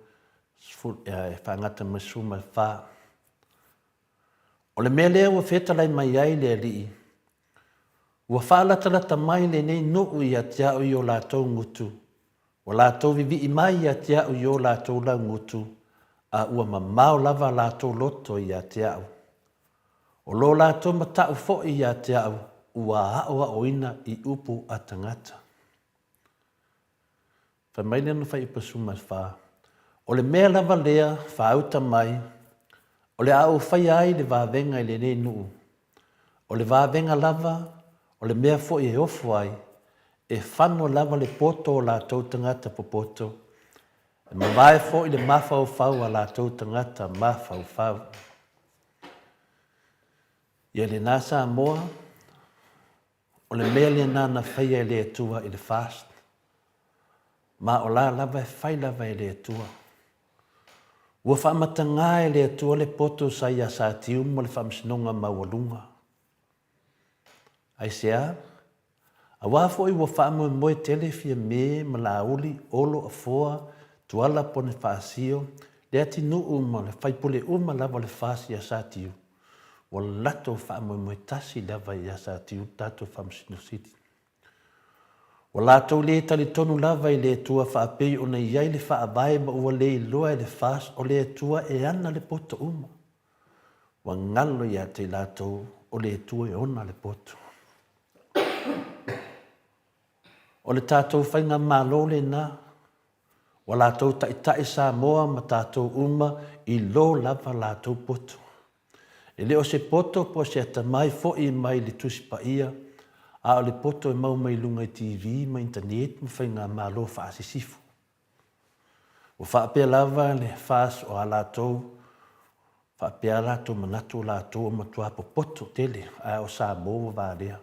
e faagata mai le 14. O le mea lea ua fetalai mai ai le Alii, Ua faalatalata mai lenei nuu ia te au i o latou gutu, ua latou vivii mai ia te au i o latou laugutu, a ua mamao lava latou loto ia te au. O lo latou mataʻu foi ia te au ua aoaoina i upu a tagata. Fai mai lana fuaiupu 14, O le mea lava lea faauta mai, o le a ou faia ai le vavega i lenei nuu, o le vavega lava, o le mea foi e ofo ai, e fano lava le poto o latou tagata popoto, e mavae foi le mafaufau a latou tagata mafaufau. Ia lena Samoa, O le mea lena na faia e le Atua i le FAST, ma o la lava e fai lava e le Atua. Ua faamatagā e le Atua le poto sa ia Satiu ma le Faamasinoga Maualuga. Aisea? Auā foi ua faamoemoe tele Fiamē ma Laauli, Olo, Afoa, Tuala, Ponefasio, Leatinuu ma le faipule uma lava o le FAST ia Satiu, Ua latou faamoemoe tasi lava ia Satiu le tatou Faamasino Sili. Ua latou le talitonu lava i le Atua faapei ona i ai le Faavae ma ua le iloa e le FAST o le Atua e ana le poto uma. Ua galo ia te i latou o le Atua e ona le poto. O le tatou faigamalo lena, ua latou taitai Samoa ma tatou uma i lo lava latou poto. E le o se poto po o se atamai foi mai le Tusi Paia, a o le poto e mau mai luga i TV ma internet ma faigamalo faasisifo. Ua faapea lava le FAST o a latou faapea a latou manatu o latou ua matua popoto tele ae o Samoa ua valea.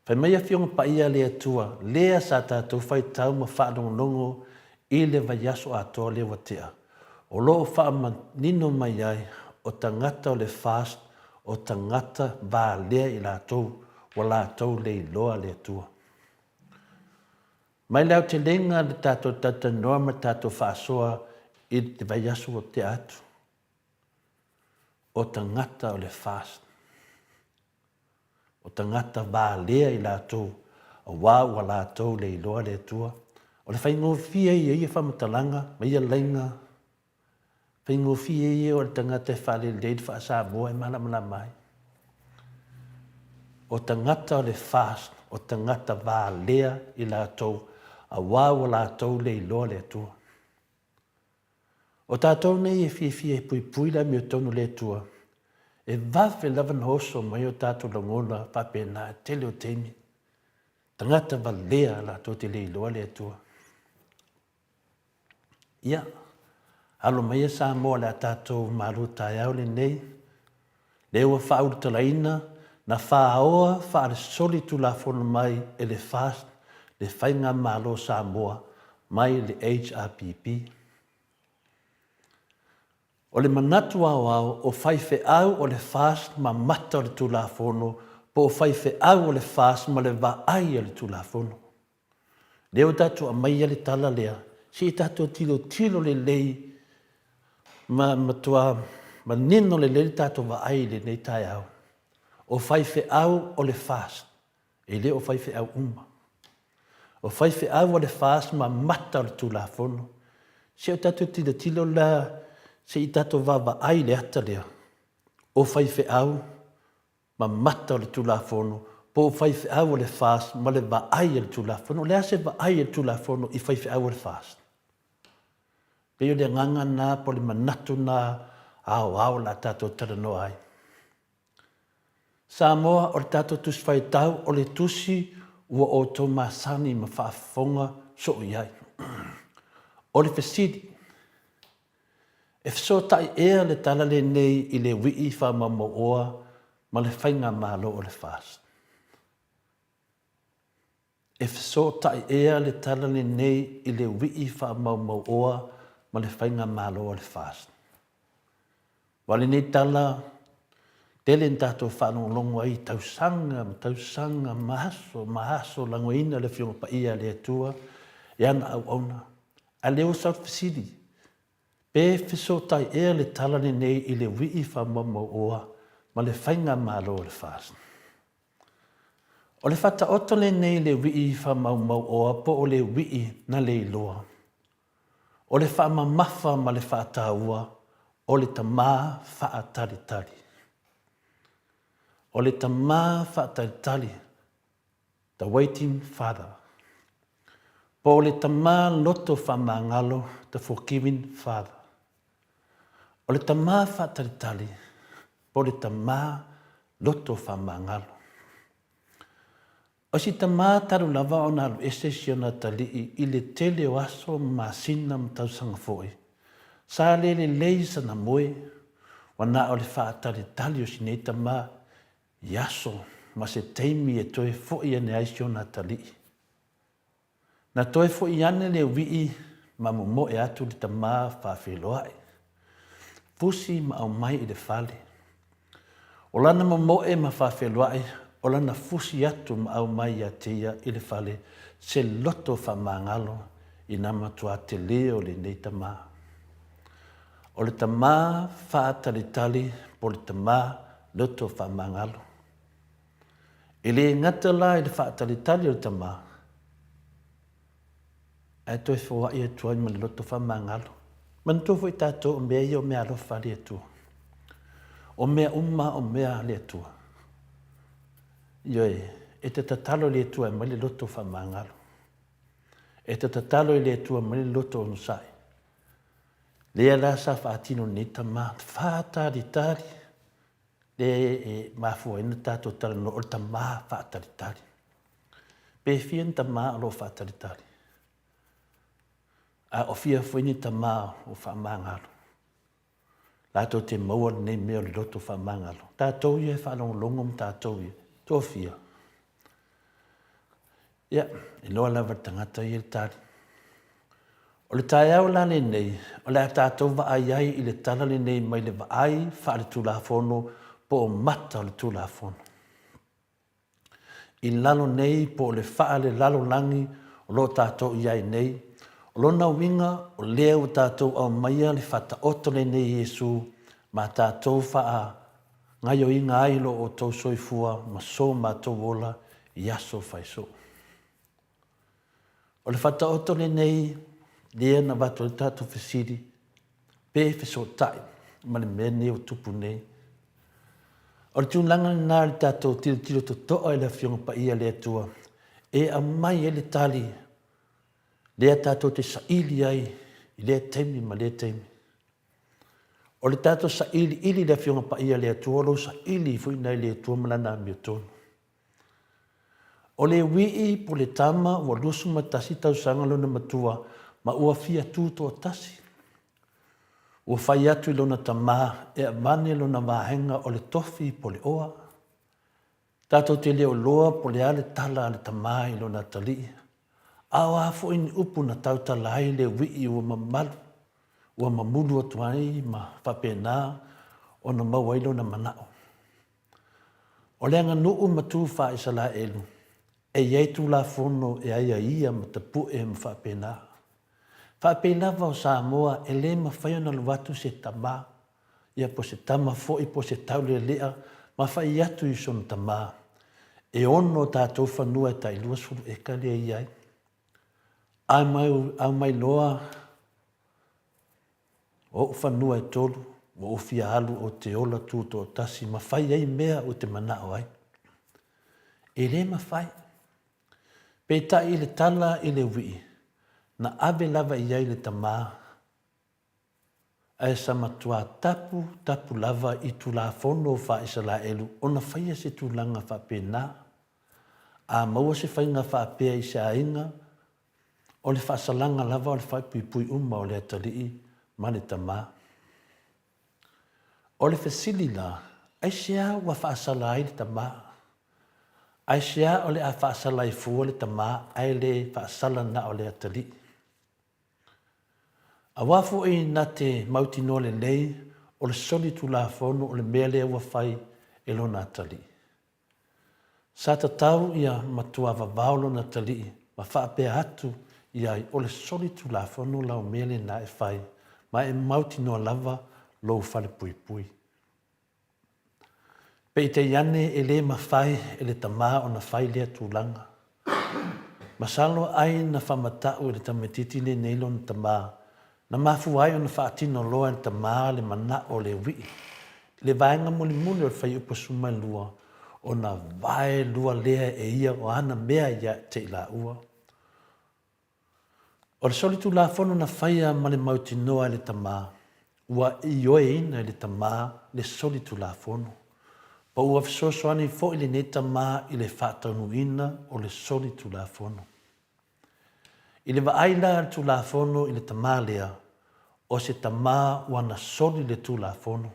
Fai mai Afioga Paia a le Atua, lea sa tatou faitau ma faalogologo i le vaiaso atoa lea ua tea, o lo o faamanino mai ai, o tagata o le FAST, o tagata valea i latou, ua latou le iloa le Atua. Mai le aotelega le tatou talatalanoa ma le tatou faasoa i le vaiaso ua tea atu, o tagata o le FAST. O tagata valea i latou, auā ua latou le iloa le Atua. O le faigofie ia ia faamatalaga ma ia laina, faigofie ia o le tagata e faalelei le faa-Samoa e malamalama ai. O tagata o le FAST, o tagata valea i latou, auā ua latou le iloa le Atua. O tatou nei e fiafia e puipui le amiotonu i le Atua, e vave lava ona oso mai o tatou lagona faapena i le tele o taimi. Tagata valea latou te le iloa le Atua. Ia, alo maia Samoa o le a tatou malu taeao lenei, lea ua faaulutalaina na faaoa faalesolitulafono mai e le FAST le Faigamalo Samoa mai le HRPP. O le manatu aoao o faifeau o le FAST ma mata o le Tulafono po o faifeau o le FAST ma le vaai a le Tulafono. Lea ua tatou aumaia le tala lea, Se i tatou tilotilo lelei ma matua manino lelei le tatou vaai i lenei taeao. O faifeau o le FAST, e le o faifeau uma. O faifeau a le FAST ma mata o le Tulafono. Se o tatou tilotilo la se i tatou vaavaai i le ata lea, o faifeau ma mata o le Tulafono, po o faifeau a le FAST ma le vaai a le Tulafono. O le a se vaai a le Tulafono i faifeau a le FAST? Pei o le agaga lena po o le manatu lena aoao o le a tatou talanoa ai. Samoa, o le tatou Tusi Faitau o le tusi ua outou masani ma faafofoga soo i ai. O le fesili, E fesootai ea le tala lenei i le uii faamaumauoa ma le faigamalo o le FAST? E fesootai ea le tala lenei i le uii faamaumauoa ma le faigamalo a le FAST? Aua o lenei tala, tele ina tatou faalogologo ai i tausaga ma tausaga ma aso ma aso lagoina le Afioga Paia a le Atua i ana auauna. A lea ua sau le fesili, Pe fesootai ea le tala lenei i le uii faamaumauoa ma le faigamalo a le FAST? O le faataoto lenei i le uii faamaumauoa po o le uii na le iloa. O le faamamafa ma le faataua o le tama faatalitali. O le tama faatalitali The Waiting Father. Po o le tama loto faamagalo The Forgiving Father. O le tama faatalitali po o le tama loto faamagalo. O si tama talu lava ona alu ese si ona atalii i le tele o aso ma masina ma tausaga foi, sa le lelei sana moe, ua na o le faatalitali o si nei tama i aso ma se taimi e toe foʻi ane ai si ona atalii. Na toe foʻi ane le uii ma momoe atu le tama faafeiloai, fusi ma aumai i le fale. O lana momoe ma faafeiloai, o lana fusi atu ma aumai ia te ia i le fale se loto faamagalo ina matuā telē o lenei tama. O le tama faatalitali po o le tama loto faamagalo. E le gata la i le faatalitali o le tama, ae toe foai atu ai ma le loto faamagalo. Manatua foi tatou o mea ia o mea alofa a le Atua. O mea uma o mea a le Atua. Ioe, e te tatalo i le Atua e aumai le loto faamagalo. E te tatalo i le Atua e aumai le loto onosai. Lea la sa faatino lenei tama, faatalitali, lea e mafua ai ona tatou talanoa o le tama faatalitali. Pe fia ni tama o lo o faatalitali? A o fia foi ni tama o faamagalo? Latou te maua lenei mea o le loto faamagalo. Tatou ia e faalogologo ma tatou ia, toafia. Ia, iloa lava e le tagata ia le tali. O le taeao la lenei, o le a tatou vaai ai i le tala lenei mai le vaai faaletulafono po o mata o le Tulafono. I lalo nei po o le faalelalolagi o lo o tatou i ai nei, o lona uiga o lea ua tatou aumaia le faataoto lenei i Iesu ma tatou faa gaioiga ai lo outou soifua ma so matou ola i aso faisoo. O le faataoto lenei lea na avatu ai le tatou fesili pe fesootai ma le mea lenei ua tupu nei. O le tulaga lena o le tatou tilotilo totoa i le Afioga Paia a le Atua e aumai ai le tali lea tatou te saili ai i lea taimi ma lea taimi. O le tatou sailiili i le Afioga Paia a le Atua, o lou saili foi lena i le Atua ma Lana amiotonu. O le uii po le tama ua 21 tausaga lona matua ma ua fia tu toatasi. Ua fai atu i lona tama e avane lona vaega o le tofi po le oa. Tatou te le o loa po le a le tala a le tama i lona atalii, a o a foi ni upu na tautala ai le uii ua mamalu, ua mamulu atu ai ma faapena ona maua ai lona manao. O le aganuu ma tu faa-Isalaelu, e i ai Tulafono e aiaia ma tapue ma faapena. Faapei lava o Samoa e le mafai ona alu atu se tama, ia po se tama foi po se taulelea ma fai atu i sona tama, e ono tatou fanua e tai 20 eka lea e i ai. Aumai loa O ou fanua e tolu, ua ou fia alu ou te ola tutoatasi ma fai ai mea ou te manao ai. E le mafai. Peitai i le tala i le uii, na ave lava i ai le tama, ae sa matua tapu tapu lava i Tulafono faa-Isalaelu ona faia se tulaga faapena. A maua se faiga faapea i se aiga, O le faasalaga lava o le faaipuipui uma o le atalii ma le tama. O le fesili la, aisea ua faasala ai le tama? Aisea o le a faasala ai fua le tama ae le faasala na o le atalii? Aua foi na te mautinoa lelei o le solitulafono o le mea lea ua fai e lona atalii. Sa tatau ia matua vavao lona atalii ma faapea atu i ai, O le solitulafono lau mea lena e fai, ma e mautinoa lava lou falepuipui. Peitai ane e le mafai e le tama ona fai lea tulaga. Masalo ai na faamata'u e le tamaititi lenei lona tama, na mafua ai ona faatino loa e le tama le mana'o o le uii. I le vaega mulimuli o le fuaiupu 12, ona vae lua lea e ia o ana mea ia te i laua. O le solitulafono na faia ma le mautinoa e le tama, ua ioeina e le tama le solitulafono, po ua fesoasoani foi lenei tama i le faataunuuina o le solitulafono. I le vaai la a le Tulafono i le tama lea, o se tama ua na soli le Tulafono,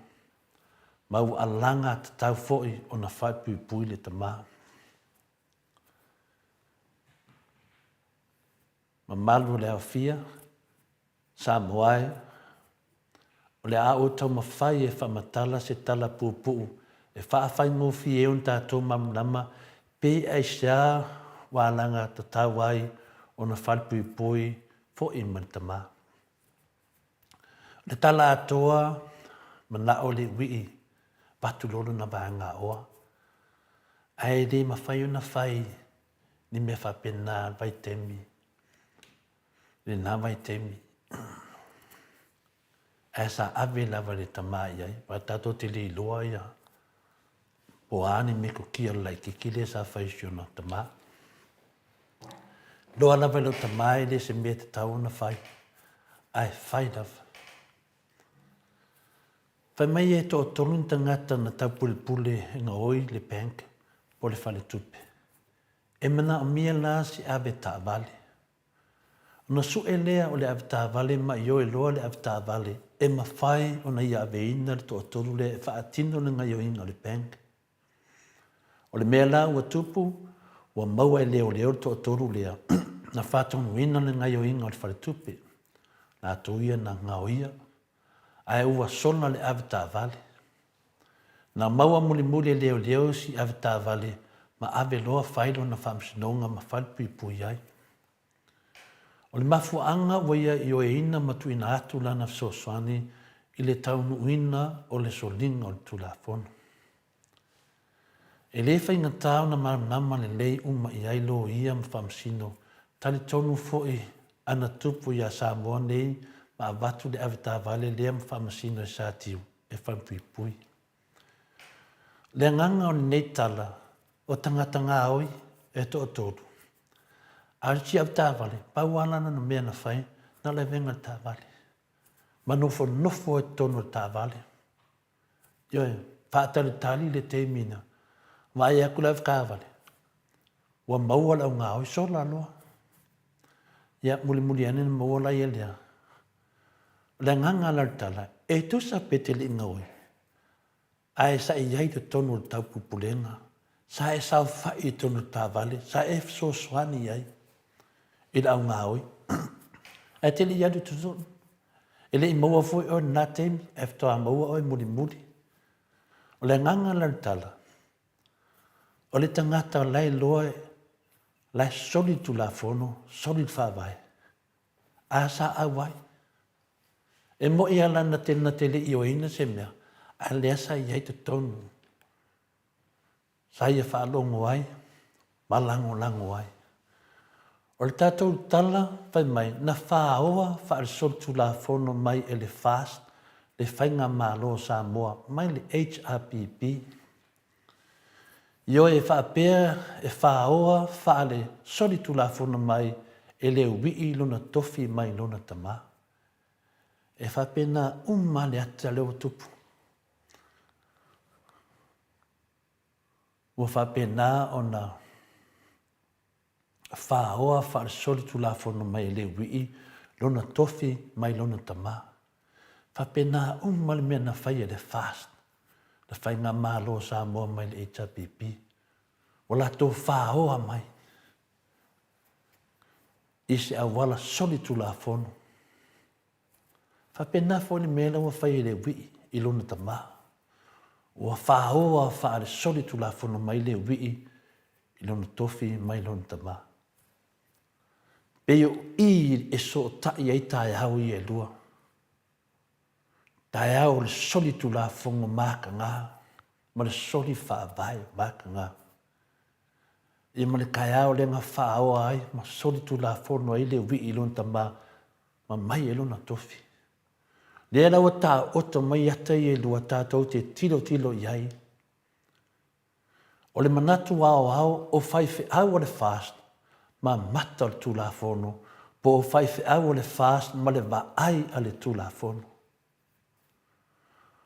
ma ua alaga tatau foi ona faaipuipui le tama. Mamalu o le aofia, Samoa e, o le a ou taumafai e faamatala se tala puupuu e faafaigofie ai ona tatou malamalama pe aisea ua alagatatau ai ona falepuipui foi ma le tama. O le tala atoa, manao le uii avatu loa lona vaega oa, ae le mafai ona fai ni mea faapena i le vaitaimi, lena vaitaimi. Ae sa ave lava le tama i ai, aua tatou te le iloa ia po o a ni metotia laitiiti lea sa fai i si ona tama. Iloa lava e lou tama e le o se mea e tatau ona fai, ae fai lava. Fai mai e toatolu ni tagata na taupulepule e gaoi le bank po o le faletupe. E manaomia la se ave taavale. Ona sue lea o le avetaavale ma ioe loa le avetaavale e mafai ona ia aveina le toatolu lea e faatino le gaioiga o le bank. O le mea la ua tupu, ua maua e leoleo le toatolu lea na faatonuina le gaioiga o le faletupe, latou ia na gaoia, ae ua sola le avetaavale. Na maua mulimuli e leoleo si avetaavale ma ave loa fai lona faamasinoga ma falepuipui ai. O le mafuaaga ua ia ioeina ma tuuina atu lana fesoasoani i le taunuuina o le soliga o le Tulafono. E le faigata ona malamalama lelei uma i ai loia ma faamasino, talitonu foi ana tupu iā Samoa nei ma avatu le avetaavale lea ma faamasino e Satiu e falepuipui. O le agaga o lenei tala, o tagata gaoi e toatolu. A o le isi avetaavale, pau lava lana na mea na fai, na o le avega o le taavale. Ma nofonofo ai i totonu o le taavale. Ioe, faatalitali le taimi na vaai atu le avetaavale, ua maua le augaoi, sola loa. Ia, mulimuli ane na maua laia lea. O le agaga la o le tala, e tusa pe te le i gaoi, ae sa e i ai i totonu o le taupulepulega, sa e saofai i totonu o le taavale, sa e fesoasoani i ai i le augaoi, ae te le i alu i totonu. E le i maua foi oe i lena taimi, ae faatoa maua oe mulimuli. O le agaga la o le tala, o le tagata o la e iloa, la e soli le Tulafono, soli le Faavae. A sa auai. E moʻi a lana te na te le ioeina se mea, a lea sa iai totonu. Sa ia faalogo ai ma lagolago ai. O le tatou tala fai mai na faoa faalesolitulafono mai e le FAST le Faigamalo o Samoa mai le HRPP. Ioe e faapea e faoa faalesolitulafono mai e le uii lona tofi mai lona tama. E faapena uma le ata lea ua tupu. Ua faapena ona faoa faalesolitulafono mai e Leuii lona tofi mai lona tama. Faapena uma le mea na fai e le FAST, le Faigamalo o Samoa mai le HRPP. Ua latou faoa mai i se auala solitulafono. Faapena foi le mea la ua fai e Leuii i lona tama. Ua faoa faalesolitulafono mai Leuii i lona tofi mai lona tama. Pei o i e sootai ai taeao ia e lua. Taeao o le solitulafono mataga ma le soli faavae mataga. Ia ma le taeao lea na faaoa ai ma solitulafono ai Leuii i lona tama ma mai ai lona tofi. Lea la ua taoto mai ata ia e lua tatou te tilotilo i ai. O le manatu aoao o faifeau o le FAST ma mata o le Tulafono po o faifeau o le FAST ma le vaai a le Tulafono.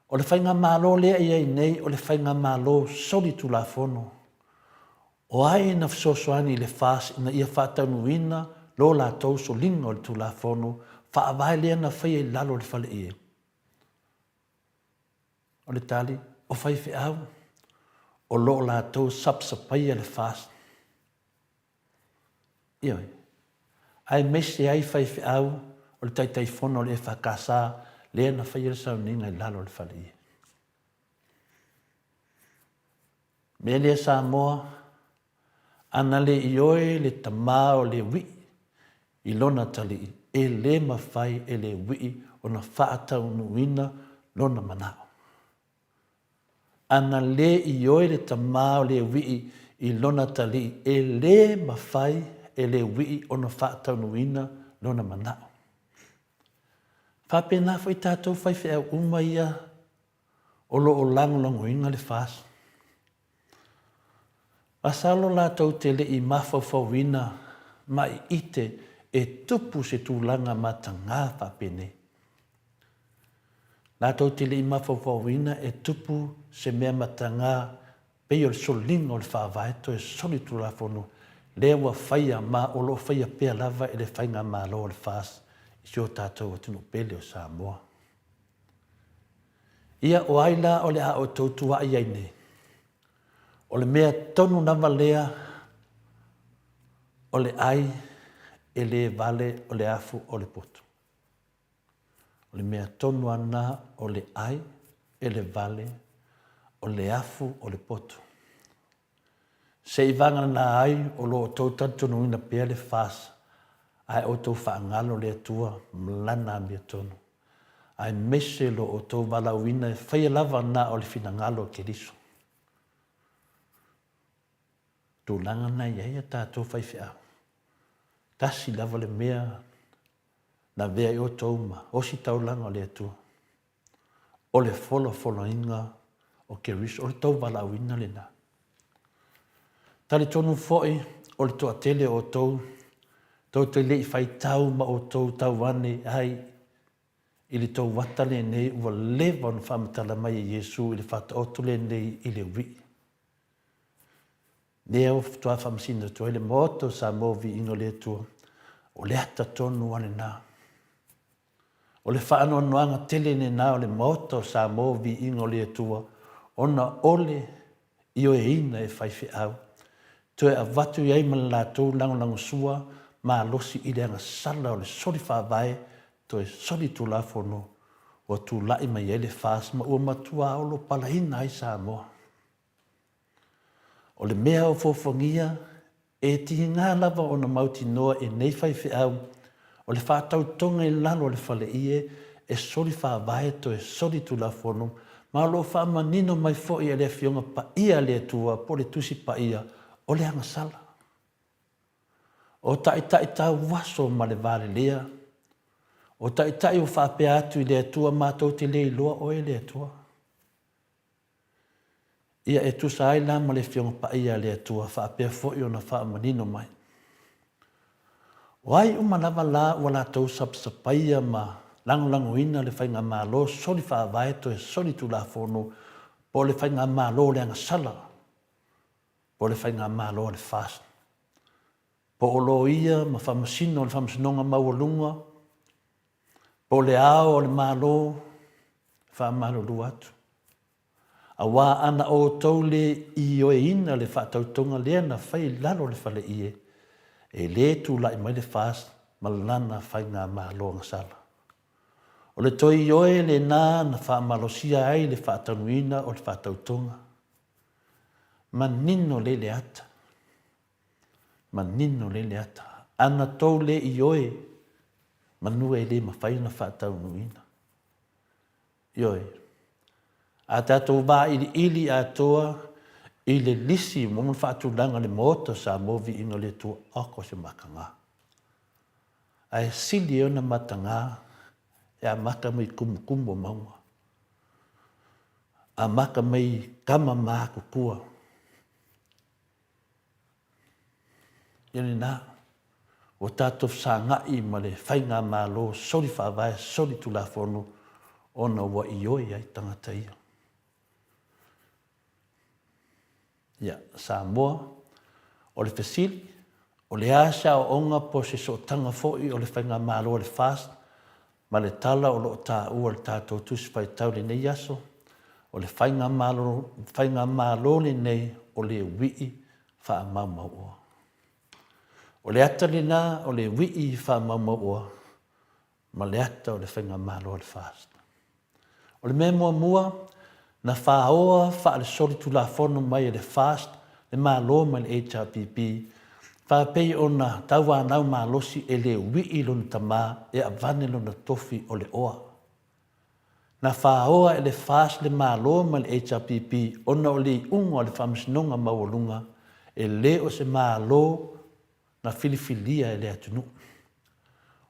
O le faigamalo lea e i ai nei o le faigamalo solitulafono. O ai na fesoasoani i le FAST ina ia faataunuuina lo latou soliga o le Tulafono Faavae lea na faia i lalo o le faleie? O le tali, o faifeau o lo o latou sapsapaia le FAST. Ioe. Aemaise ai faifeau o le Taitaifono o le EFKS lea na faia le sauniga i lalo o le faleie. Mea lea Samoa, ana le ioe le tama o Leuii i lona atalii, e le mafai e Leuii ona faataunuuina lona manao. Ana le ioe le tama o Leuii i lona atalii, e le mafai e Leuii ona faataunuuina lona manao. Faapena foi tatou faifeau uma ia o lo o lagolagoina le FAST. Masalo latou te le i mafaufauina ma iite e tupu se tulaga mataga faapenei. Latou te le i mafaufauina e tupu se mea mataga pei o le soliga o le Faavae toe solitulafono lea ua faia ma o lo o faia pea lava e le Faigamalo a le FAST i si o tatou atunuu pele o Samoa. Ia, o ai la o le a outou tuuai ai nei? O le mea tonu lava lea o le ai e le vale o le afu o le potu. O le mea tonu lava lena o le ai e le vale o le afu o le potu. Seivagana ai o lo outou talitonuina pea le FAS ae outou faagalo le Atua ma Lana amiotonu, aemaise lo outou valaauina e faia lava na o le finagalo o Keriso. Tulaga na i ai a tatou faifeau. Tasi lava le mea na avea i outou ma ositaulaga o le Atua. O le folafolaina o Keriso, o le tou valaauina lena. Talitonu foi o le toatele o outou, tou te le i faitau ma outou tau ane ai i le tou ata lenei ua leva ona faamatala mai e Iesu i le Faataoto lenei i le uii. Lea ua faatoa faamasino atu ai le Maota o Samoa Viiga o le Atua, o le ata tonu lava lena. O le faanoanoaga tele lena o le Maota o Samoa Viiga o le Atua ona o le ioeina e faifeau, toe avatu i ai ma le latou lagolagosua malosi i le agasala o le soli faavae toe soli tulafono ua tulai mai ai le FAST ma ua matua olopalaina ai Samoa. O le mea o fofogia, e tiga lava ona mautinoa e nei faifeau. O le faatautoga i lalo o le faleie e soli faavae toe soli tulafono ma o lo o faamanino mai foi e le Afioga Paia a le Atua po o le Tusi Paia o le agasala. O taitai tauaso ma le valelea, o taitai ua faapea atu i le Atua matou te le iloa oe le Atua. Ia e tusa ai la ma le Afioga Paia a le Atua faapea foi ona faamanino mai. O ai uma lava la ua latou sapasapaia ma lagolagoina le Faigamalo soli faavae toe soli tulafono po o le Faigamalo o le agasala po o le Faigamalo a le FAST po o loia ma faamasino o le Faamasinoga Maualuga po o le Ao o le Malo, e faamalulu atu. Aua ana outou le ioeina le faatautoga lea na fai i lalo o le faleie, e le tulai mai le FAST ma lana faigamalo agasala. O le toe ioe lena na faamalosia ai le faataunuina o le faatautoga. Manino lei le ata. Manino lei le ata. Ana tou le ioe, manu e le mafai ona faataunuina. Ioe. A tatou vailiili atoa i le lisi mo le faatulaga i le Maota o Samoa Viiga o le Atua, oko se mataga. Ae sili ai ona mataga e amata mai i tumutumu o mauga. Amata mai i tama matutua. Ia lena, ua tatou fesagai ma le Faigamalo soli faavae, soli tulafono ona ua ioe ai tagata ia. Ia, Samoa, o le fesili, o le a se aoaoga po o se sootaga foi o le Faigamalo a le FAST Ma le tala o lo o taua i le tatou Tusi Faitau i lenei aso, o le Faigamalo lenei o le uii faamaumauoa. O le ata lena o le uii faamaumauoa ma le ata o le Faigamalo a le FAST. O le mea muamua, na faoa faale-solitulafono mai e le FAST le Malo mai le HRPP, faapei ona tauanau malosi e le uii lona tama e avane lona tofi o le oa. Na faoa e le FAST le Malo mai le HRPP ona o le iuga o le Faamasinoga Maualuga e le o se Malo na filifilia e le atunuu.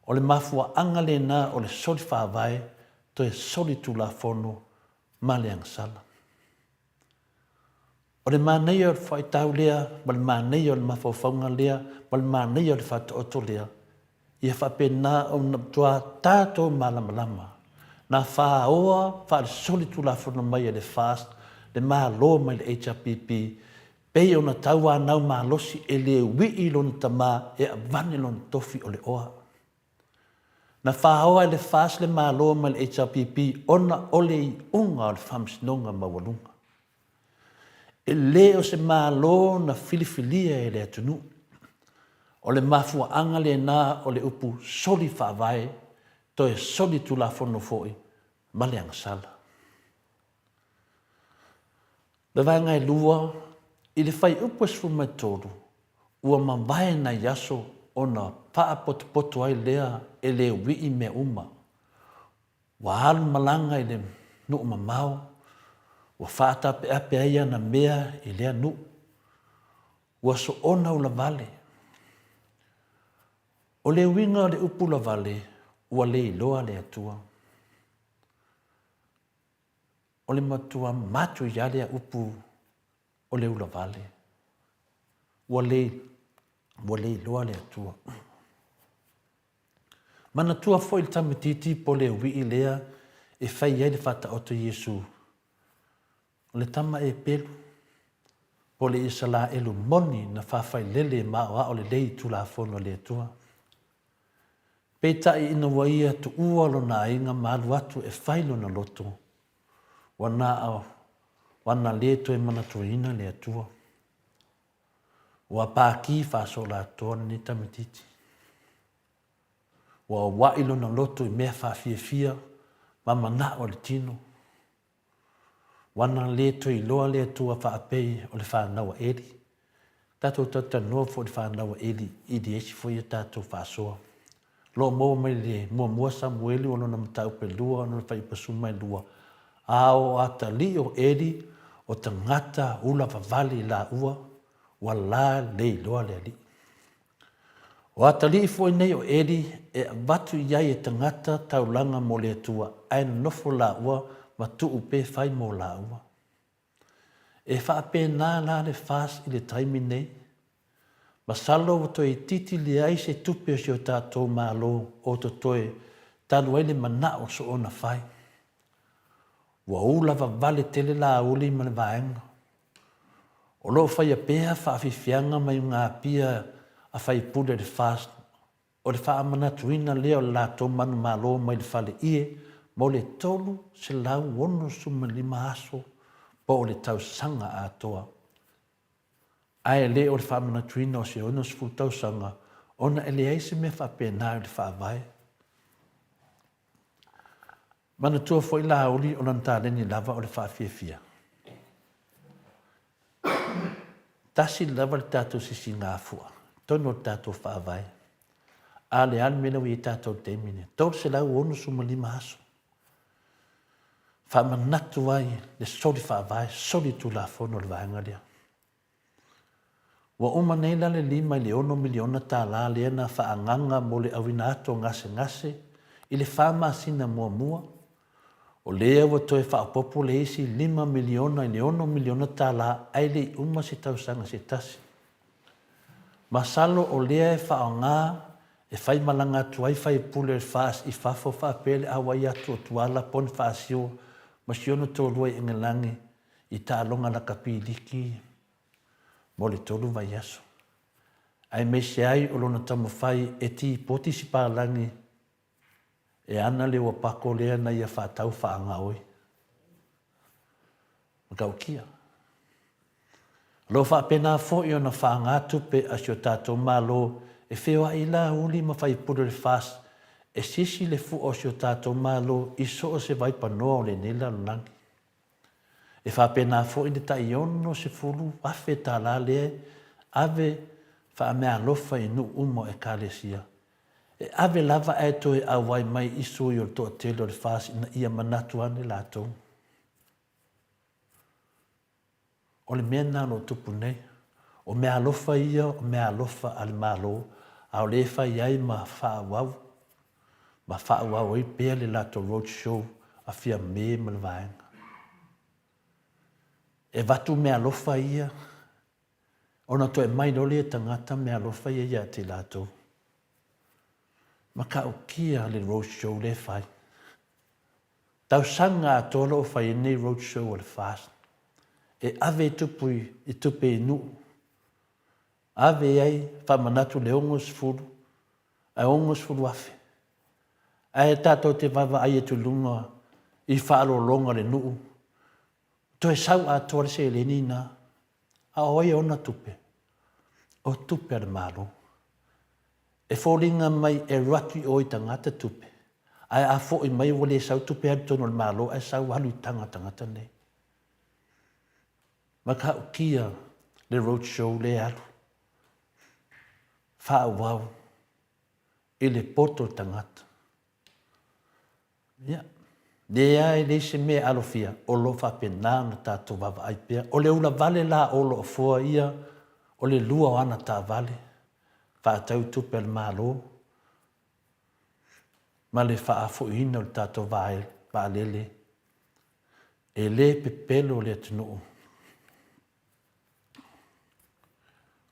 O le mafuaaga lena o le soli faavae toe soli tulafono ma le agasala. O le manaia o le faitau lea ma le manaia o le mafaufauga lea ma le manaia o le faataoto lea, ia faapena ona matua tatou malamalama na faoa faale-solitulafono mai e le FAST le Malo mai le HRPP pei ona tauanau malosi e le uii lona tama e avane lona tofi o le oa. Na faoa e le FAST le Malo mai le HRPP ona o le iuga o le Faamasinoga Maualuga. E le o se Malo na filifilia e le atunuu. O le mafuaaga lena o le upu soli faavae, toe soli tulafono foi ma le agasala. Le vaega e lua, i le fuaiupu e 13, ua mavae nai aso ona faapotopoto ai lea e le uii mea uma. Ua alu malaga i le nuu mamao, ua faatapeape ai ana mea i lea nuu. Ua soona ulavale. O le uiga o le upu ulavale, ua le iloa le Atua. O le matua matuia lea upu o le ulavale. Ua le, ua le iloa le Atua. Manatua foi le tamaitiiti po o le uii lea e fai ai le faataoto Iesu. O le tama e pelu, po o le Isalaelu moni na faafailele ma aoao lelei i Tulafono a le Atua. Peitai ina ua ia tuua lona aiga ma alu atu e fai lona loto, ua na ua na le toe manatuaina le Atua. Ua pākī faasoolatoa lenei tamaitiiti. Ua aua'i lona loto i mea faafiafia ma mana'o o le tino. Ua na le toe iloa le Atua faapei o le fanau a Eli. Tatou talatalanoa foi i le fanau a Eli i le isi foi a tatou faasoa. Lo o maua mai le muamua Samueli o lona mataupu e lua ona faipasuma e lua. A o atalii o Eli o tagata ula vavale i laua ua la le iloa le Alii. O atalii foi nei o Eli e avatu i ai e tagata taulaga mo le Atua ae nonofo laua ma tuu pe fai mo laua. E faapena la le FAST i le taimi nei. Masalo ua toe itiiti leai se tupe o si o tatou Malo o totoe talu ai le manao soona fai. Ua ula vavale tele Laauli ma le vaega. O lo o faia pea faafiafiaga ma iugapia a faipule o le FAST O le faamanatuina lea o le latou manumalo mai le fale ie mo le 365 aso po o le tausaga atoa. Ae le o le faamanatuina o se 60 tausaga ona e leai se mea faapena i le Faavae. Manatua foi Laauli o lana taleni lava o le faafiafia. Tasi lava le tatou sisigafua, tonu o le tatou Faavae. A le a le mea lea ua i ai tatou i le taimi lenei? 365 aso. Faamanatu ai le soli faavae, soli tulafono o le vaega lea. Ua uma nei la le lima i le ono miliona tala lea na faaagaga mo le auina atu o gasegase i le fa masina muamua, o lea ua toe faaopoopo le isi lima miliona i le ono miliona tala ae le i uma se tausaga se tasi. Masalo o lea e faaaoga e faimalaga atu ai faipule o le FAST i fafo faapea le auai atu o Tuala Ponifasio ma si ona toalua i Engelage i taaloga lakapi liki mo le tolu vaiaso, aemaise ai o lona taumafai e tipoti si palagi e ana le ua pako lea na ia faatau faagaoi. Matautia. O lo o faapena foi ona faaaga tupe a si o tatou Malo e feoai Laauli ma faipule o le FAST e sisi le fua o si o tatou Malo i so o se vaipanoa o lenei lalolagi. E faapena foi le tai $60,000 tala lea ave faameaalofa i nuu uma o Ekalesia. E ave lava ae toe auai mai i sui o le toatele o le FAST ina ia manatu ane latou. O le mea lena o lo o tupu nei. O meaalofa ia o meaalofa a le Malo, a o lea e fai ai ma faaauau, ma faaauau ai pea le latou road show a Fiame ma le vaega. E avatu meaalofa ia, ona toe aumai loa lea e tagata meaalofa ia ia te latou. Matautia le road show lea e fai. Tausaga atoa lo o fai ai nei road show a le FAST. E ave i tupu i tupe i nuu. Ave ai faamanatu le 60 ae 60 afe. Ae tatou te vaavaai atu i luga i faaaloaloga a le nuu, toe sau atoa le seleni na. A o ai e ona tupe? O tupe a le Malo. E foliga mai e alu atu i o i tagata tupe, ae a foi mai ua le sau tupe alu i totonu o le Malo ae sau alu i taga tagata nei. Matautia le road show lea e alu. Faaauau i le poto o le tagata. Ia, leai, leai se mea e alofia, o lo o faapena ona tatou vaavaai pea. O le ulavale la o lo o foa ia, o le lua o ana taavale, faatau tupe a le Malo, ma le faafoiina o le tatou vaalele, e le pepelo le atunuu.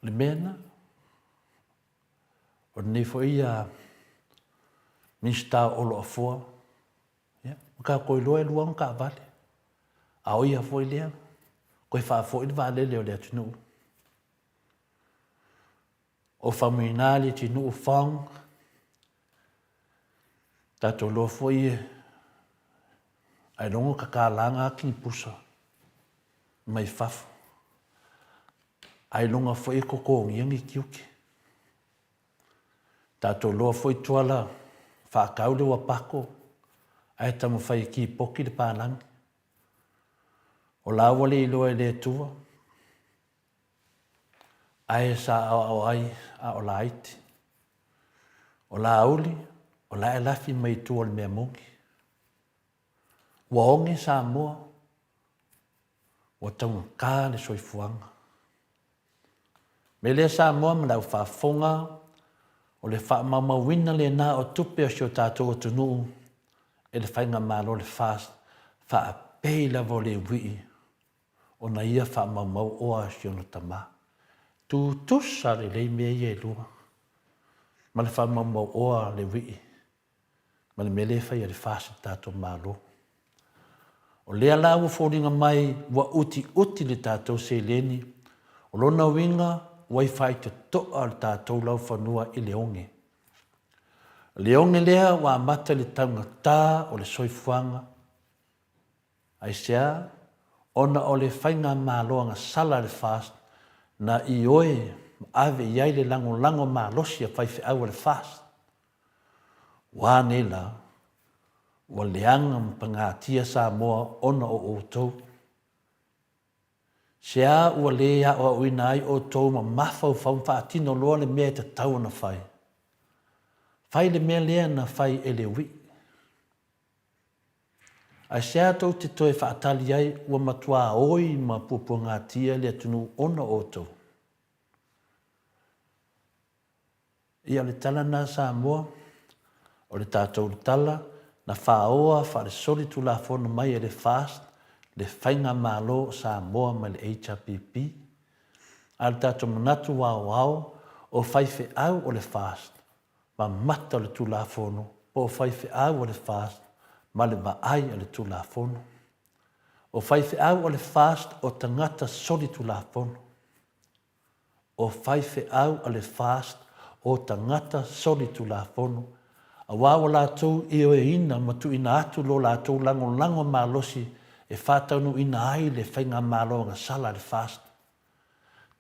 O le mea lena. O lenei foi ia Minisita o Olo Afoa, ia, ua tatou iloa e lua ona taavale. A o ia foi lea, toe faafoi le vaalele o le atunuu. O Faumuina Leatinuu Fong, tatou iloa foi e ailoga o tatala na kinipusa mai fafo. Ailoga foi e totogia ni tiute. Tatou iloa foi Tuala faatau le uapako ae taumafai e tipoti le palagi. O la ua le iloa e le Atua ae sa aoao ai a o laiti. O Laauli. O la e lafi mai i tua o le mea moni. Ua oge Samoa, ua taugata le soifuaga. Mea lea Samoa ma le au faafofoga, o le faamaumauina lena o tupe a si o tatou atunuu e le Faigamalo le FAST, faapei lava o le uii ona ia faamaumau oa a si ona tama. Tutusa lelei mea ia e lua, ma le faamaumau oa a le uii ma le mea lea e fai e le FAST i le tatou Malo. O lea la ua foliga mai ua utiuti le tatou seleni, o lona uiga ua i faitotoa le tatou laufanua i le oge. O le oge lea ua amata i le taugata o le soifuaga. Aisea? Ona o le faigamalo agasala a le FAST na ioe ma ave i ai le lagolago malosi a faifeau a le FAST. Ua a nei la? Ua leaga ma pagatia Samoa ona o outou. Sea ua le aoaoina ai outou ma mafaufau ma faatino loa le mea e tatau ona fai. Fai le mea lea na fai e le uii. Aisea tou te toe faatali ai ua matuā oi ma puapuagatia le atunuu ona o outou? Ia o le tala lena Samoa, o le tatou tala na faaoa faalesoli Tulafono mai e le FAST le Faigamalo o Samoa mai le HRPP, a o le tatou manatu aoao o faifeau o le FAST ma mata o le Tulafono po o faifeau a le FAST ma le vaai a le Tulafono. O faifeau a le FAST o tagata solitulafono. O faifeau a le FAST o tagata solitulafono, aua ua latou ioeina ma tuuina atu lo latou lagolago malosi e faataunuuina ai le faigamalo agasala a le FAST.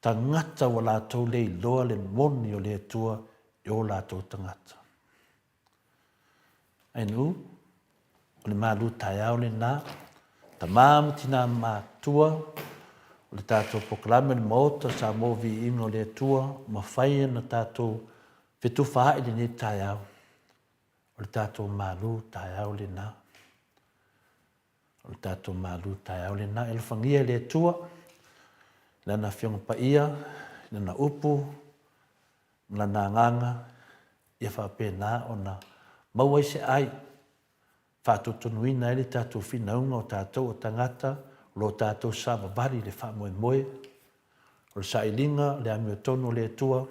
Tagata ua latou le iloa le moni o le Atua i o latou tagata. Ainu, o le malu taeao lena, tama ma tina matua, o le tatou polokalame o le Maota Samoa Viiga o le Atua, mafai ona tatou fetufaai lenei taeao, o le tatou malu taeao lena. O le tatou malu taeao lena. E alofagia e le Atua, Lana Afioga Paia, Lana Upu, ma Lana Agaga, ia faapena ona maua ai se ai, faatotonuina ai le tatou finauga o tatou o tagata, o lo tatou savavali i le faamoemoe, o le sailiga, o le amiotonu o le Atua,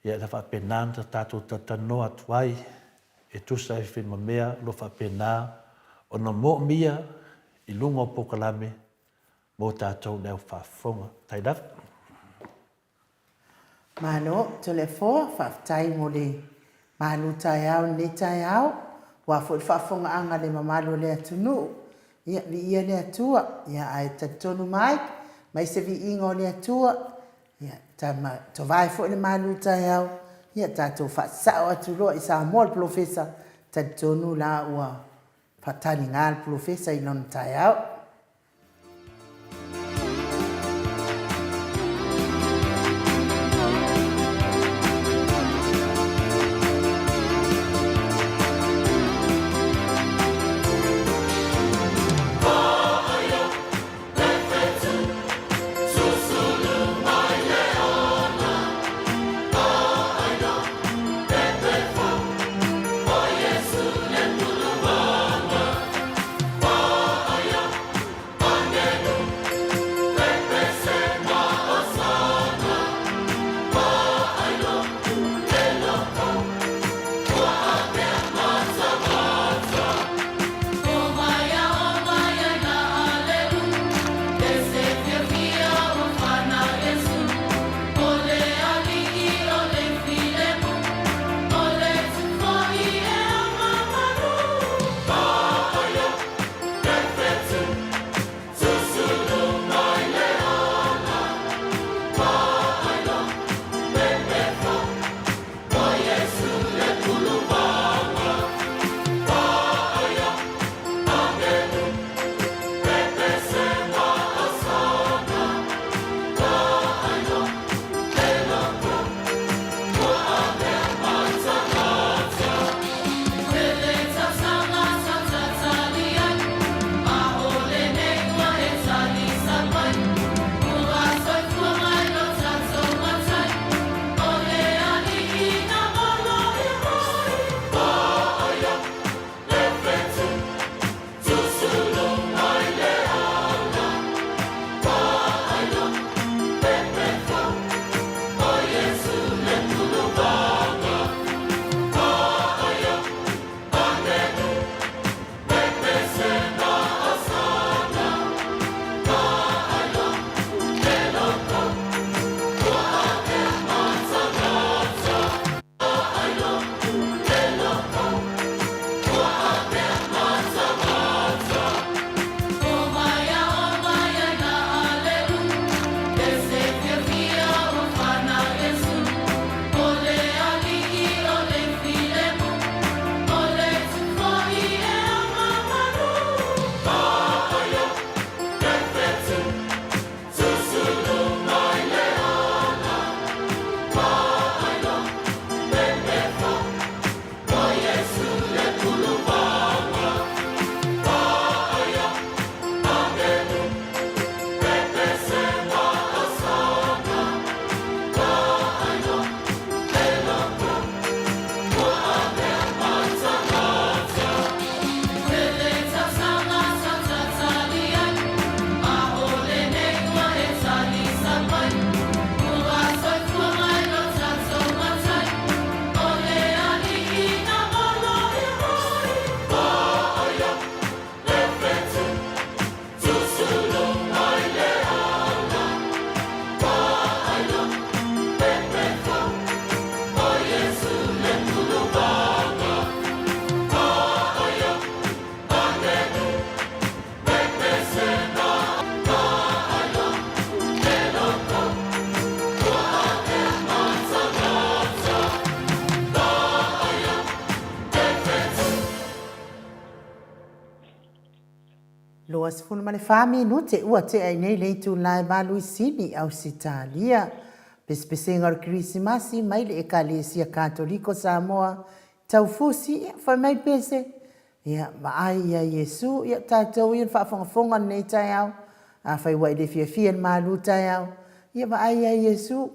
Ia na faapena ona tatou talatalanoa atu ai e tusa ai ma mea o lo o faapena ona moomia i luga o polokalame mo tatou le au faafofoga. Tai lava. Malo Toleafoa, faafetai mo le malu taeao i lenei taeao, aua foi le faafofogaaga a le mamalu o le atunuu. Ia, viia le Atua, ia ae talitonu mai, mai se viiga o le Atua, Ia, tovae foi le malu taeao, ia tatou faasao atu loa i Samoa le polofesa, talitonu la ua faataliga le polofesa i lona taeao. 24 minute ua tea i nei le itula e valu i Sini, Ausetalia. Pesepesega o le Kerisimasi mai le Ekalesia Katoliko Samoa, Taufusi, ia, fai mai pese, ia, vaai ia Iesu, ia, tatou ia na faafogafoga lenei taeao, afai ua e le fiafia i le malu taeao, ia vaai ia Iesu.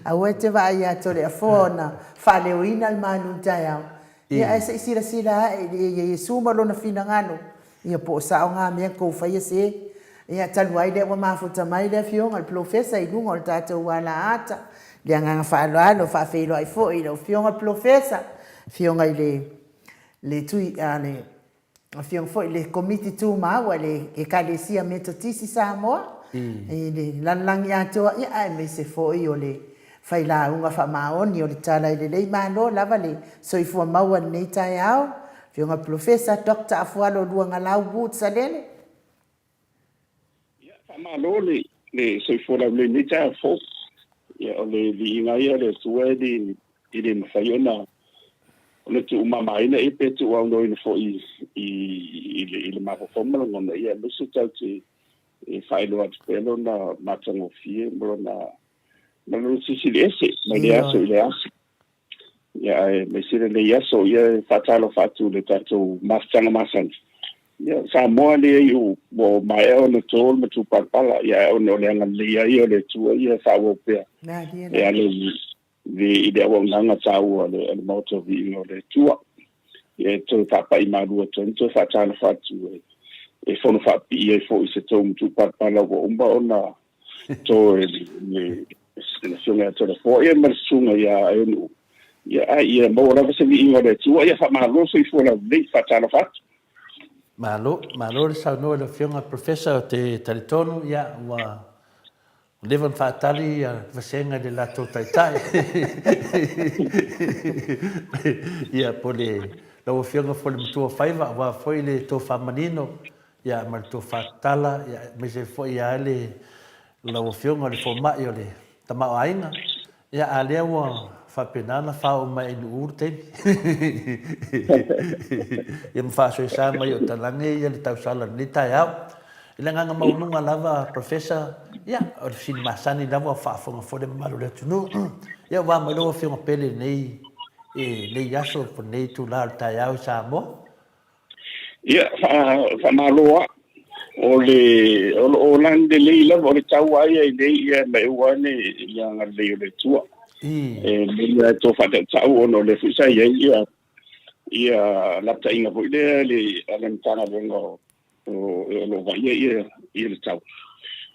Aua e te vaai ia Toleafoa ona faaleoina le malu taeao, Ia, ae se i silasila ae i ia Iesu ma Lona finagalo, ia po o sao nga mea kou faia se. Ia, talu ai lea ua mafuta mai le Afioga i le Polofesa i luga o le tatou alaata, le agaga faaaloalo, faafeiloai foi i lau Afioga i le Polofesa, Afioga i le, le Tui, a, le Afioga foi i le Komiti Tumau a le Ekalesia Metotisi Samoa i le lalolagi atoa, ia, aemaise foi o le failauga faamaoni o le Tala i Lelei Malo lava le soifua maua i lenei taeao, Afioga Polofesa Doctor Afualo Luagalau Wood Salele. Ia, faamalo le le soifua laulelei i lenei taeao fou. Ia, o le viiga ia o le Atua e le e le mafai ona ona tuumamaina ia pe tuuaunoaina foi i i le i le mafaufau ma lagona, ia aemaise tatou te e faailoa atu pea lona matagofie ma lona ma lona silisili ese mai le aso i le aso. Ia, aemaise lenei aso, ia e faatalofa atu i le tatou mafutaga masani. Ia, Samoa lea ua maea ona to le matupalapala, ia ae ona o le agalelei lava ia o le Atua ia e faaauau pea e ala i le auaunaga taua a le Maota o Viiga o le Atua. Ia e toe faapai malu atu ai ma toe faatalofa atu e fono faapipii ai foi i se tou matupalapala ua uma ona to e le Afioga ia Toleafoa ia ma le Susuga ia Aenu'u. Ia, a ia maua lava se viiga o le Atua, ia faamalo soifua laulelei, faatalofa atu. Malo, malo le saunoa i le Afioga Professor, ou te talitonu ia ua leva ona faatali ia vasega i le latou taitai. Ia po le lau Afioga foi le matua faiva aua foi le tofa manino ia ma le tofa tatala ia aemaise foi ia le lau Afioga le fomai o le tamaoaiga, ia a lea ua faapena ona faaoo mai ai Nu'u le taimi. Ia ma faasoesa mai o talage ia le tausala i lenei taeao. I le agaga maualuga lava Professor, ia o le fesili masani lava ua faafofoga foi le mamalu o le atunuu. Ia ua mai lau Afioga Pele i lenei, lenei aso po o lenei itula o le taeao i Samoa. Ia, faamalo lava. O le, o lo o lani lelei lava, o le tau lava ia i nei, ia ma e ua ane i le agalelei o le Atua. E moni lava e toe faatautau ona o lea foi sa i ai ia, ia lapataiga foi lea a le, a le Matagaluega o, o, o lo o vaaia ia, ia le tau.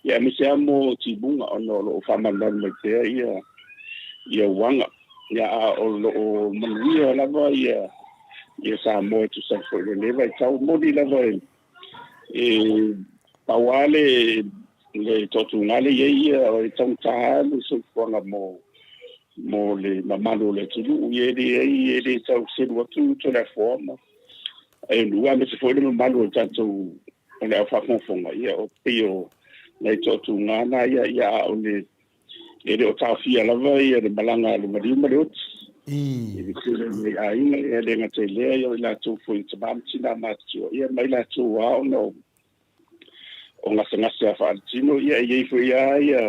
Ia aemaise lava mo timuga ona o lo o faamalumalu mai pea ia, ia uaga. Ia, a o lo o manuia lava ia, ia Samoa e tusa ai foi i lenei vaitau. Moni lava e, e pau lava le, le toatuga lea e i ai ia, e taugata lava le soifuaga mo, mo le mamalu o le atunuu. Ia e leai, e le tau selu atu Toleafoa ma Aenu'u, aemaise foi le mamalu o le tatou o le au faafogafoga, ia o pei o nai toatuga na ia, ia a o le E le o taofia lava ia le malaga a le maliu ma le oti. I le tele o nei aiga, e le gata i lea, ia o i latou foi o tama ma tina matutua, ia ma i latou lava ona o gasegase lava faaletino, ia e i ai foi lava ia,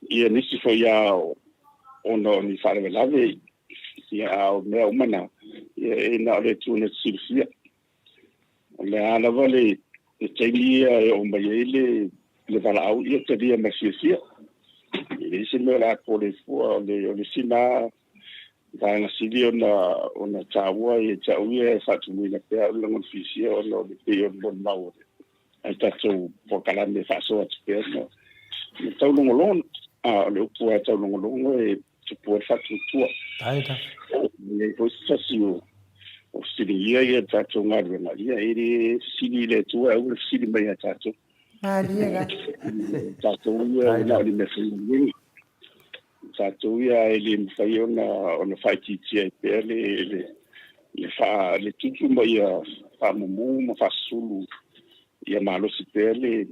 ia nisi foi lava ona o ni faalavelave, ia a o mea uma na, ia e na o le Atua na te silafia. O le a lava le taimi ia e oo mai ai le le valaau, ia talia ma le fiafia. E leai se mea o le a popole ai fua, o le o le isi lena vaega sili ona ona taua ia te au ia e faatumuina pea au le lagona fiafia ona o le pei o le molimau a le tatou polokalame e faasoa atu pea ma ma taulogologo. A o le upu lava taulogologo e tupu ai le faatuatua. E i ai foi se tasi o o fesiligia ia tatou galuega, ia e le fesili i le Atua, aua le fesili mai ia tatou. Malie la. Tatou ia na o le mea faigaluega. Tatou ia e le mafai ona ona faaitiitia ai pea le le le faa le tutu ma ia faamumu ma faasusulu ia malosi pea le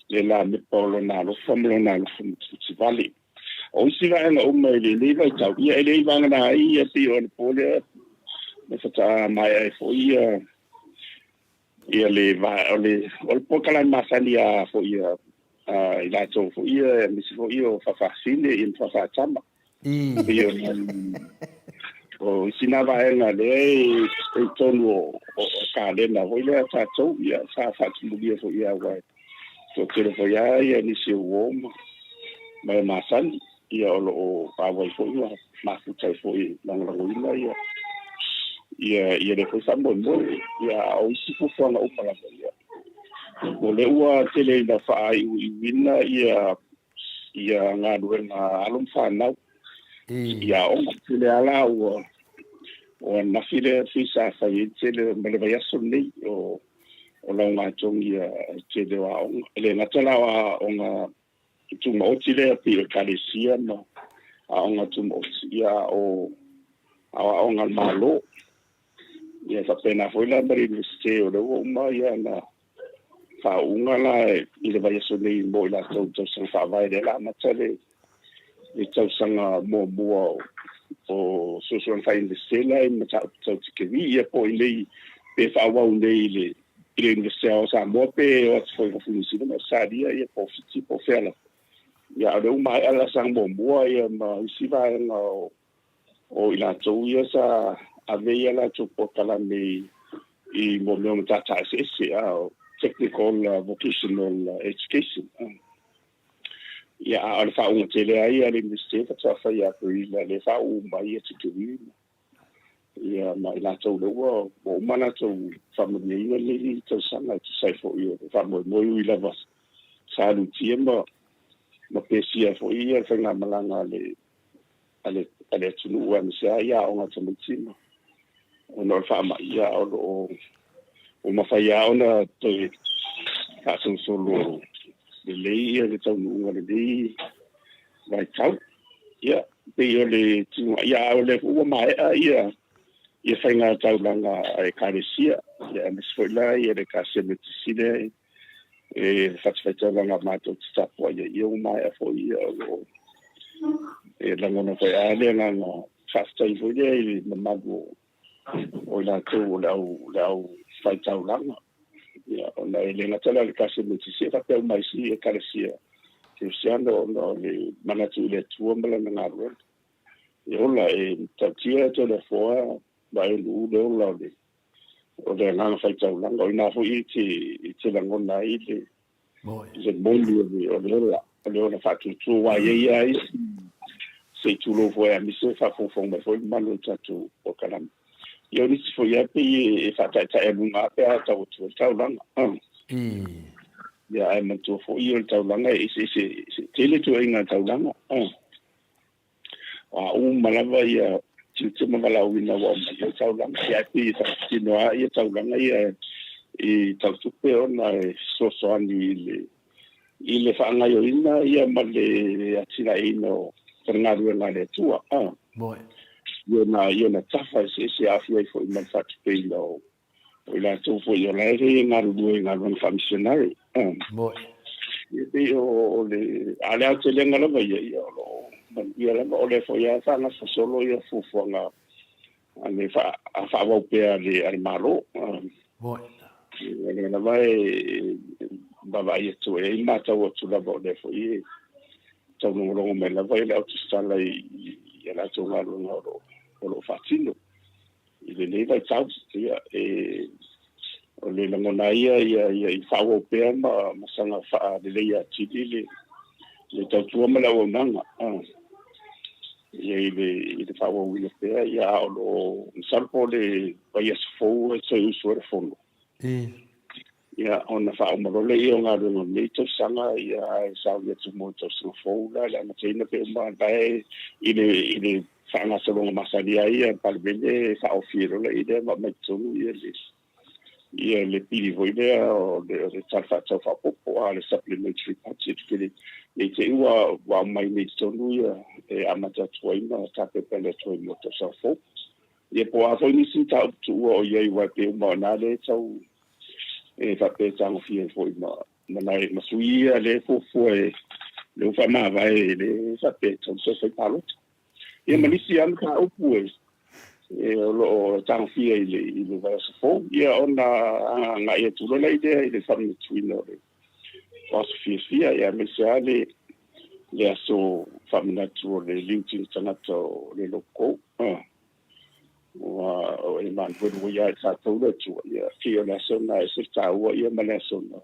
le lamepa o lona alofa ma lona alofa matifati. O isi vaega uma i lenei vaitau, ia e leai vagana ai ia pei o anapo lea Ma faatoa maea ai foi ia ia le va o le o le polokalame masani a foi a a i latou foi ia aemaise foi o faafafine ia ma faafaatama. Pei o o isi na vaega lea e i totonu o o kalena foi lea a tatou ia sa faatumulia foi aua e toatele foi lava ia nisi o uo ma ma e masani ia o lo o auai foi ma mafuta ai foi e lagolagoina ia ia ia le foi faamoemoe ia a o isi fuafuaga uma lava ia o lea ua tele ina faaiuiuina ia ia galuega a alo ma fanau i aoga. Tele lava la ua o ananafi lea pei sa fai ai le tele ma le vaiaso lenei o o laugatogi a le tele o aoga. E le gata la o aoga tumaoti lea pei o Ekalesia ma aoga tumaoti, ia a o aoga a le Malo. Ia faapena foi la ma le Iunivesite o lea ua uma ia ana faauuga la i le vaiaso nei mo i latou tausaga faavae lea o le a amata le le tausaga muamua o suesuega faa-Iunivesite la i mataupu tau tikeri ia po o inei pe faaauau nei i le i le Iunivesite o Samoa pe o atu foi i fafo i Niu Sila ma Ausetalia ia po o Fiti po o fea lava. Ia a o lea ua maea le laasaga muamua ia ma isi vaega o o i latou ia sa ave ia latou polokalame i mo mea o matata eseese, a o technical vocational education. Ia, a o le faauuga tele lava ia a le Iunivesite faatoa fai ia Aperila lea e faauu mai ia tikeri ia ma i latou lea ua uma latou faamanuiaina lenei tausaga e tusa ai foi o le faamoemoe ui lava sa lutia ma pesia foi ia le faigamalaga a le a le, a le atunuu aemaise lava ia aoga a tamaiti ma ona o le faamai ia o lo o ua mafai lava ona toe faasolosolo lelei ia le taunuuga o lenei vaitau. Ia, pei o le tulaga, ia a o lea foi ua maea ia ia faiga taulaga a Ekalesia, ia aemaise foi la ia le Ekalesia Metotisi lea e fatafaitaulaga matou te tapuai ai, ia ua maea foi ia o lo o e lagona foi lava le agaga faafetai foi lea i le mamalu o i latou o le au le au faitaulaga. Ia, ona e le gata la o le Ekalesia Metotisi, e faapea uma isi Ekalesia Kerisiano ona o le manatu i le Atua ma lana galuega. E ola, e tautia Toleafoa ma e nuu le ola o le o le agaga faitaulaga. O i ina foi e te lagona ai le le moni o le ola, o le ola faatuatua, aua e i ai lava isi, se i tulou foi aemaise o faafogafoga mai foi le mamalu o le tatou polokalame. Ia o nisi foi lava pei e faataetaealuga lava pe a tau atu ai le taulaga. Ia ae manatua foi o le taulaga e eseese, e tele ituaiga taulaga. A uma lava ia tiute ma valaauina ua aumai ai taulaga, ia ae pei e faatino lava ia taulaga ia i tau tupe ona e fesoasoani i le i le faagaoioiga ia ma le atinaeina o falegaluega a le Atua. A. Moe. I ona i ona tafa eseese e aafia ai foi ma le faatupeina o O i latou foi o la e galulue i galuega faamisionare. Moe. Ia pei o le, a o le aotelega lava ia, ia o lo o manuia lava. O lea foi lava sa gasosolo ia fuafuaga a le a faaauau pea a le, a le Malo. Moe. O lea lava e vaavaai atu ai ma matau atu lava o lea foi e taulogologo mai lava le au tusitala i a latou galuega o lo o faatino. I lenei vaitau, ia, e, o le lagona ia, ia, ia i faaauau pea ma, ma saga faaleleia atili le, le tautua ma le auaunaga. Ah. Ia i le, i le faaauauina pea, ia, a o lo o, masalo po o le vaiaso fou e toe usu ai le fono. Ia, ona faauma loa lea o galuega o lenei tausaga, ia, ae sauni atu mo le tausaga fou la, le amataina pe uma la e i le, i le faagasologa masani ai ia le Palemene e faaofi ai loa i lea ma aumai totonu ia le, ia le pili foi lea o le, o le Tala Faatatau Faaopoopo, a le Supplementary Budget, ke le, ne i te i ua, ua aumai nei i totonu ia e amata atu ai ma tapepele atu ai mo le tausaga fou. Ia po o a foi nisi mataupu tuua o i ai aua e pei uma o i ina lea e tau e faapea e tagofia ai foi ma ma nai ma sui ia lea e fuafua e lea ua faamavae e le faapea e tau toe fai palota. Ia ma nisi lava mataupu e E o loo tagofia i le i le vaiaso fou ia ona agagai atu loa lea i le faamanatuina o le aso fiafia ia aemaise lava le le aso faamanatu o le liuti tagata o le lokou. Ua o e maluelu ai ia i tatou le Atua ia pei o le aso lena e ese le taua ia ma le aso na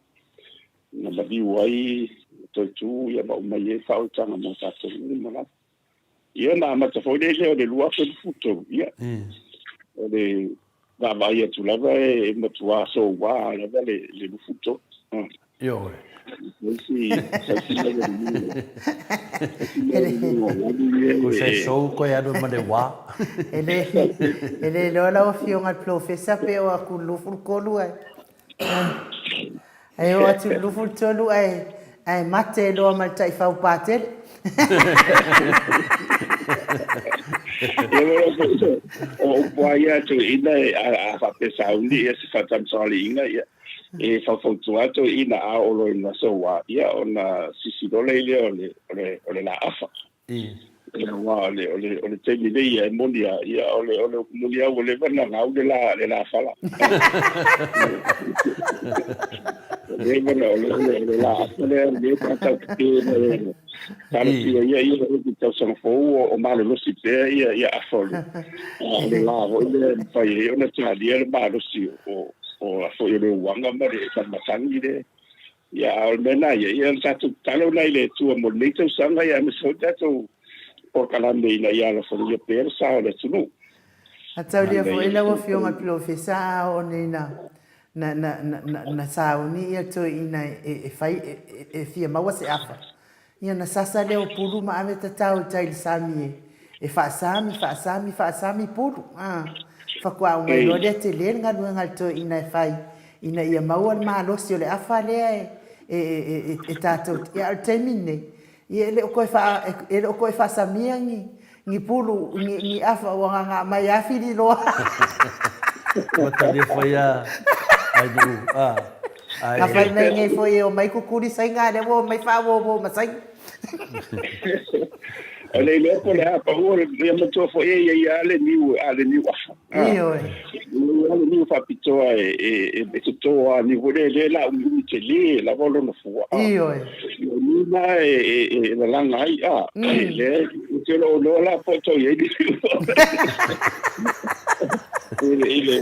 na maliu ai toe tu ia ma aumai ai faaolataga mo tatou uma lava. Ia na amata foi le lea o le 2023, ia o le vaavaai atu lava e matua soua lava le 23. Ioe. Ko se sou koe alu ma le wā. E le, e le iloa lau Afioga i le Polofesa pe oo atu i le 23 ae. E oo atu i le 23 ae, ae mate loa ma le taifau patele. O upu lava ia a toeaiina, a faapea sauni ia se faatamasoaliiga, ia e faufautua atu toeaiina a oo loa ina soua, ia ona sisi loa lea o le laafa. Aua o le o le o le taimi nei e moni lava, ia o le o le upu moni lava ua leva ona gau le la le la fala. Ua leva ona o le o le o le laafa lea lea pe a tau tetē mai talosia ia ia i tausaga fou o malolosi pea ia ia afa o le o le la foi lea e mafai ai ona talia le malosi o o foi o le uaga ma le matagi lea. Ia, a o le mea lena ia, ia o le tatou tatalo lena i le Atua mo lenei tausaga, ia aemaise foi le tatou polokalame ina ia alofagia pea le sa o le atunuu. A taulia foi lau Afioga i le Polofesa a oo nei na na na na na sauni ia toeaina e fai e fia maua se afa, Ia ona sasa lea o pulu ma ave tatao i tai i le sami e e faasami, faasami, faasami pulu. A, faatoa uma loa lea tele le galuega a le toeaina e fai ina ia maua le malosi o le afa lea e e e e tatou te, a o le taimi lenei, ia e le o toe faa, e le o toe faasamia ni ni pulu, ni ni afa ua gaga mai lava Fililoa. Ua talia foi a ai nuu a ai. Na fai mai nei foi e omai kukuli saina a lea ua omai faauouo ma saina. O le iloa po o le a pau o le ia matua foi e ia ia le niu a le niu afa. Ioe. Ia le niu faapitoa e e e toto a niu foi lea lea la umiumi tele lava lona fua. Ioe. O niu na e e e lalaga ai a lea e te lo loa la po to i ai niu. I le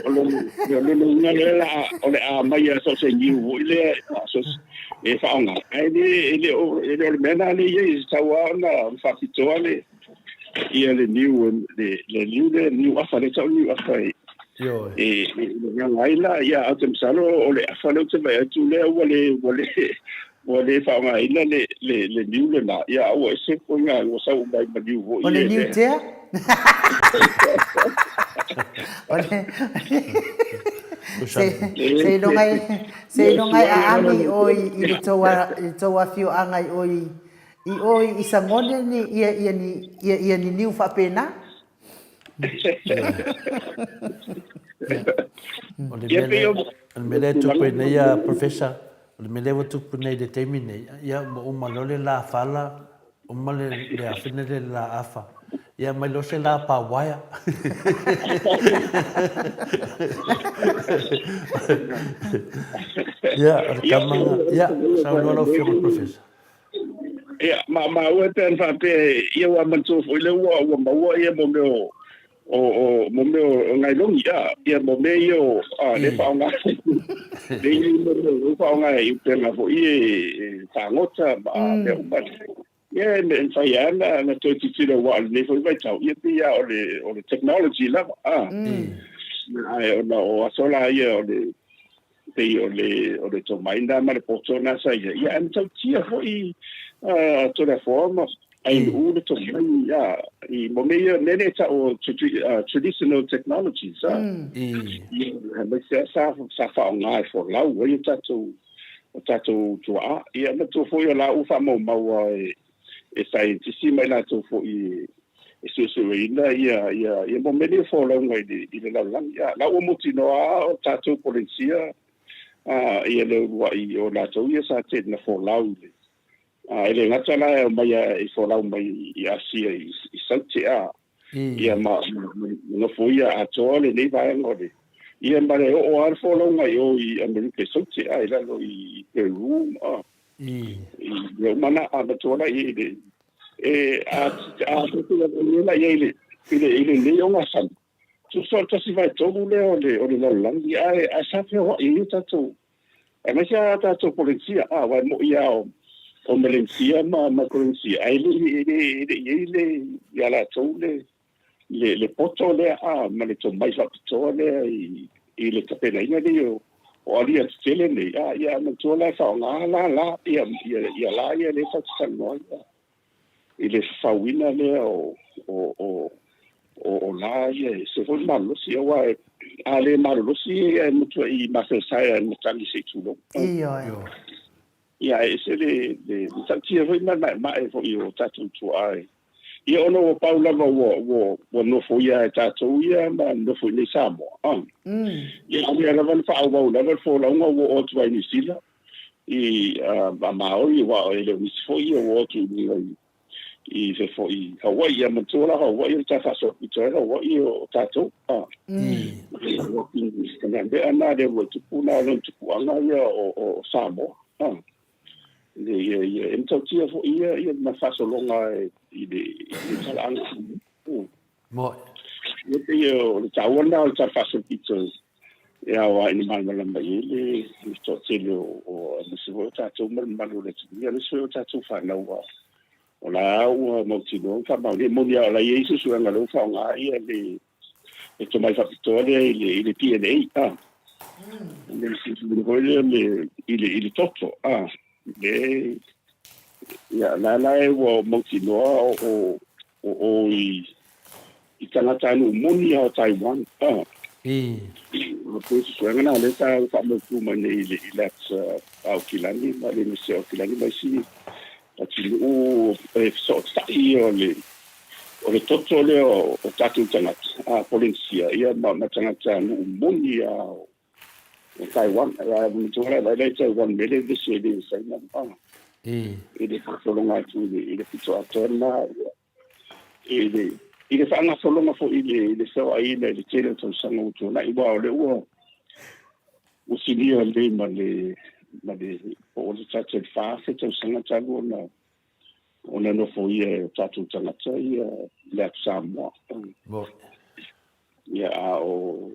o le uiga lea la o le a mai a so se niu foi lea so e faaaoga ae le e le o e le o le mea lena lea e i ai e tatau lava ona faapitoa le ia le niu le le niu le niu afa le tau niu afa e e lalaga ai la ia ae ou te masalo o le afa lea ou te vaai atu lea ua le ua le ua le faaaogaina le le le niu lena ia a ua ese foi ua sau mai ma niu foi O le niu tea? O le Seiloga e seiloga e aami i ʻoe i le tou i le tou afioaga i ʻoe i ʻoe i Sagone ni ia ia ni ia ia ni niu faapena. O le mea lea, o le mea lea e tupu ai nei a Professor, o le mea lea ua tupu nei i le taimi nei, ia ua uma loa le la fala, uma le le afina le la afa, ia mai loa se la pa uaea. Ia, o le tama lena. Ia, saunoa lau Afioga i le Professor. Ia, ma maua pe ana faapea ia ua manatua foi lea ua ua maua ia mo mea o o o mo mea o nailogi a ia mo mea ia o a le faaaoga le ia mo mea o faaaoga i upega foi e fagota ma mea uma. Ia e mafai lava na toe tilotilo aua o lenei foi vaitau ia pei lava o le o le technology lava a. Ae ona o aso la ia o le pei o le o le tomai lena ma le poto lena sa i ai, ia ae matautia foi Toleafoa ma Ainuu le tomai ia i mo mea ia mea nei e tau o traditional technologies a. Ia aemaise lava sa faaaoga e folau ai o tatou o tatou tuaa. Ia manatua foi o la ua faamaumau lava e saienitisi ma i latou foi e suesueina ia ia ia mo mea nei o folauga i le i le lalolagi. A la ua mautinoa lava o tatou Polenisia a ia le uluai o latou ia sa tele na folau i le a e le gata la e omai i folau mai i Asia i Saute a. Ia ma nofoia atoa lenei vaega o le ia ma le oo lava le folauga i o i Amerika i Saute a i lalo i Peru ma i mea uma na a matua la i le e a a la i le i le i lenei ogasami tusa o le 1/3 lea o le o le lalolagi ae ae sa feoai ai tatou aemaise a tatou Polenisia a aua e moi lava o o Malesia ma Micronesia ae le i le le i ai le ia latou le le le poto lea a ma le tomai faapitoa lea i i le tapenaina nei o o alia tetele nei a ia manatua la e faaaoga la la ia ia ia la ia lea tatou te talanoa ai i le fafauina lea o o o o o la ia e se foi malolosi aua e a le malolosi e matuai masaesae a e matagi se i tulou. Ioe. Ia e ese le le matautia foi ma le maemae foi o tatou tuaa e ia ona ua pau lava ua ua ua nofoia e tatou ia ma nofo i nei Samoa. Ah. Ia a mea lava na faaauau lava le folauga ua oo atu ai Niu Sila i a Maori aua e le o nisi foi ia ua o atu i luga i i se foi Hawaii ia manatua la Hawaii o le ta faasoapito ai Hawaii o tatou a mea na lea ua tupu na lona tupuaga ia o o Samoa a le ia ia e matautia foi ia ia ma faasologa i le i le talaaga. Moe. Ia pei o le taua lena o le tala faasolopito e ao lava ina malamalama i ai le le toatele o o aemaise foi o tatou ma le mamalu o le atunuu, aemaise foi o tatou fanau a o la ua mautinoa ma faamaonia. E moni lava o la e i ai suesuega o lea ua faaaoga ia le le tomai faapitoa lea i le i le DNA a. Le suesuega foi lea le i le i le toto a. Le ia la la e ua mautinoa o o o o i i tagatanuu moni lava o Taiwan. A. O le suesuega lena lea sa faamautu mai nei i le i le Aukilani ma le Iunivesite o Aukilani ma isi atunuu e fesootai o le o le toto lea o tatou tagata a Polenisia ia ma ma tagatanuu moni lava o o Taiwan. Ae manatua la vaai la i Taiwan me le vevesi ai le Saina a i le faasologa atu i le i le pito atoa lena i le i le faagasologa foi i le i le feoaiina i le tele o tausaga ua tuanai aua o lea ua ua silia lelei ma le ma le po o le tatou 4,000 tausaga talu ona ona nofoia e o tatou tagata ia le atu Samoa. Ia a o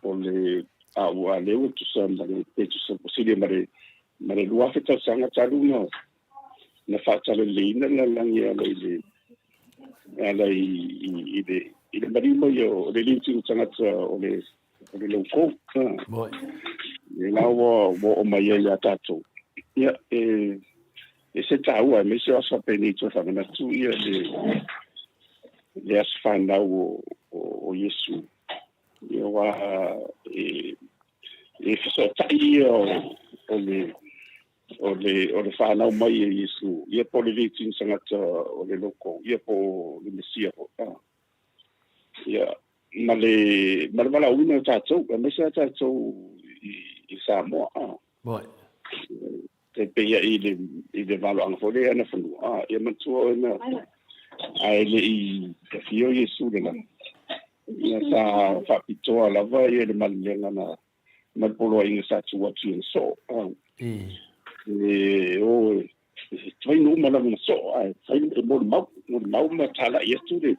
o le a ua lea ua tusa ma le pe tusa ua silia ma le ma le 2,000 tausaga talu na na faatalaleina le lalolagi e ala i le e ala i i i le i le maliu mai o le liutilu tagata o le o le laukou. Le la ua ua oo mai ai ia tatou. Ia e e se taua aemaise o aso faapenei toe faamanatu ia le le aso fanau o o, o Iesu. Ia aua e e fesootai ia o, o le o le o le fanau mai e Iesu, ia po o le virgin tagata o le loko, ia po o le Mesia foi. Ah. Ia ma le ma le valaauina o tatou, aemaise lava tatou i, i Samoa. Ah. Moe. E pei i le i le valoaga foi lea ana fanua. Ah, ia manatua oe na ae le i afio Iesu le lagi. Ia sa faapitoa lava ia le malilega na ma le poloaiga sa tuu atu i ana soo. Ah. E o e fai uma lava na soo ae fai e molimau, molimau ma talai atu le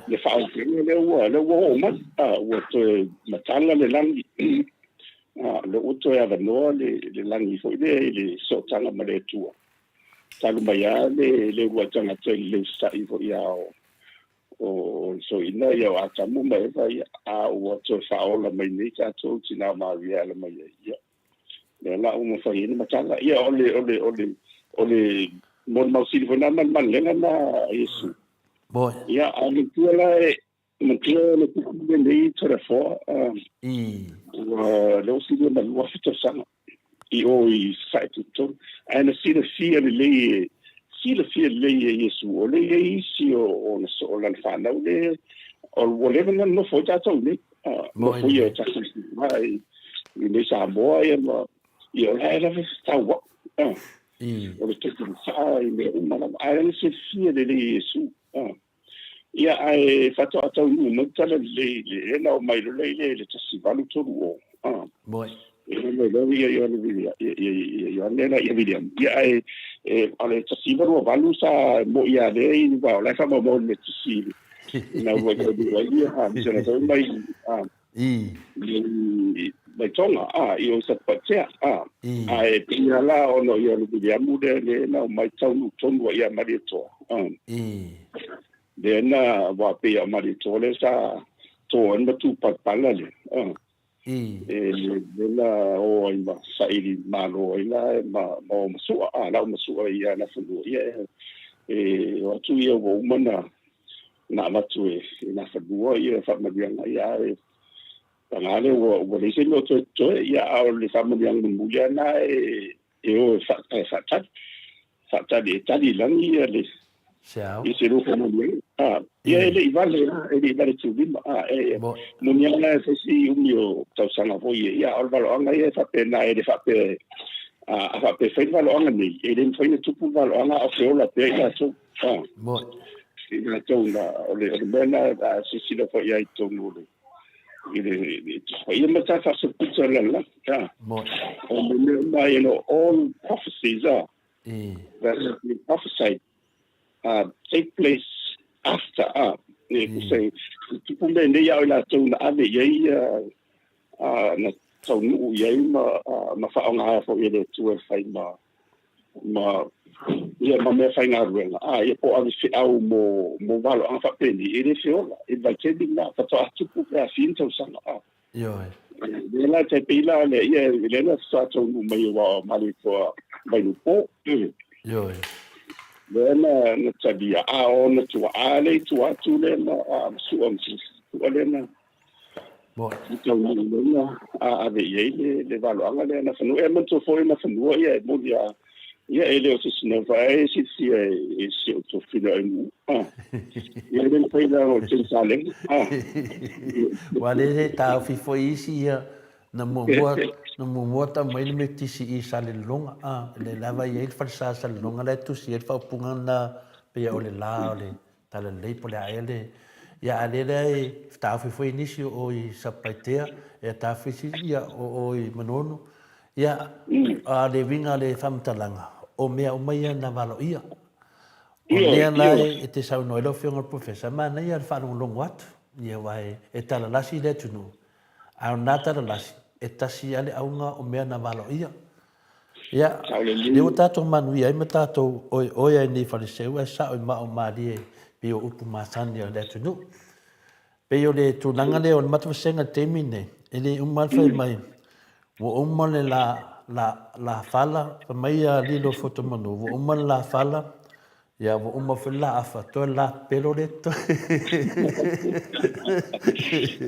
le faaofiga lea ua lea ua oo mai. Ah, ua toe matala le lagi. Ah, lea ua toe avanoa le le lagi foi lea i le sootaga ma le Atua. Talu mai lava le le uluai tagata i le leusa'i foi a o o le soina ia o Atamu ma Eva ia, a ua toe faaola mai nei tatou tinā malie e ala mai ai. Ia, lea la ua mafai ai ona matala. Ia, o le, o le, o le, o le molimau sili foi lena ma le malelega lena a Iesu. Moe. Ia, a manatua la e, manatua le tupu lenei Toleafoa, ua, lea ua silia ma le 2,000 tausaga i o i Sasae Tutotonu. Ae na silafia lelei e, silafia lelei e Iesu, o lea e i ai isi o, o ona soo lana fanau lea, o, ua leva ona nonofo ai tatou nei. Nofo ia o tatou i, i nei Samoa ia ma, ia o la e lava e tauau. O le tofu saa i mea uma lava. Ae na silafia lelei e Iesu. Ia, ae faatoa taunuu mai le talalelei i le na oo mai loa i le 1830. Moi. E oo mai loa ia Ioane Vilia, ia ia Ioane la ia Viliamu. Ia ae e o le 1928 sa moi a lea i aua o la e faamaumau i le Metisi i na uluai taunuu ai ia misela foi mai mai Tonga i o i Satupaitea. Ae pei lava la ona o Ioane Viliamu lea lea na omai taunuu tonu ai ia Malietoa. Lea na aua pei o Malietoa lea sa to ai ma tupalapala lea. E lea na o ai ma saili malo ai la ma ma o ma sua a la o ma sua ia Nafanua ia e o atu ia ua uma na na avatu e Nafanua ia faamanuiaga ia ae paga lea ua ua leai se mea o toe totoe ia a o le faamanuiaga mulimuli lava lena e e o e faatali faatali e tali i lagi ia le Seau. I se lua faamanuiaga. A, ia e le i vale la, e le i vale tulima. A, e moni lava la e fai si umi o tausaga foi ia, ia a o le valoaga ia e faapena, e le faapea, a faapea e fai le valoaga nei, e le mafai ona tupu le valoaga a o feola pea i latou. A, i latou na, o le, o le mea lena a silasila foi i ai i totonu o le, i le, ia ma ta faasolopito o le lalolagi. A, o mea uma, you know, all prophecies are, that have been prophesied take place after e tusa e tupu mea nei a o i latou na ave i ai na taunuu i ai ma ma faaaoga foi e le Atua e fai ma ma ia ma mea faigaluega a ia po o ave feau mo mo valoaga faapenei e le feola i le vaitaimi lena faatoa tupu pe a fia ni tausaga a Ioe. Lea la tai pei la le ia le na faatoa taunuu mai aua o Malietoa Vailupo. Ioe. Lea na na talia a o ona tuaa le i tua atu lea na a sua ma sua lea na Moi. taunuu mai na a ave i ai le le valoaga lea Nafanua. E manatua foi Nafanua ia e moni a Ia, e le o se isi nova e silafia e si ou tofi le nuu. Ah. Ia, e le mafai la o tele salega. Ah. Ua le le taofi foi isi ia na muamua na muamua tau mai le metisi i Salelologa a le lava i ai le falesa Salelologa la e tusi ai le faaupuga na pei o le la o le Talalelei po o le a ea le ia a lea lea e taofi foi nisi o o i Satupaitea e taofi isi ia o o i Manono ia a le uiga o le faamatalaga o mea uma ia na valoia. O lea la e te saunoa ai lau Afioga i le Professor, manaia le faalogologo atu ia aua e talalasi le atunuu a o na talalasi e tasi lava le auga o mea na valoia. Ia, lea ua tatou manuia ai ma tatou oeoe ai nei Faleseu ae sao i mao malie pei o upu masani a le atunuu. Pei o le tulaga lea o le matou vasega i le taimi lenei, e le uma lava le fai mai ua uma le la, la, la fala, fai mai ia Lilo Fotomanu, ua uma le la fala, Ia, ua uma foi le laafa, toe la pelo lea totoe.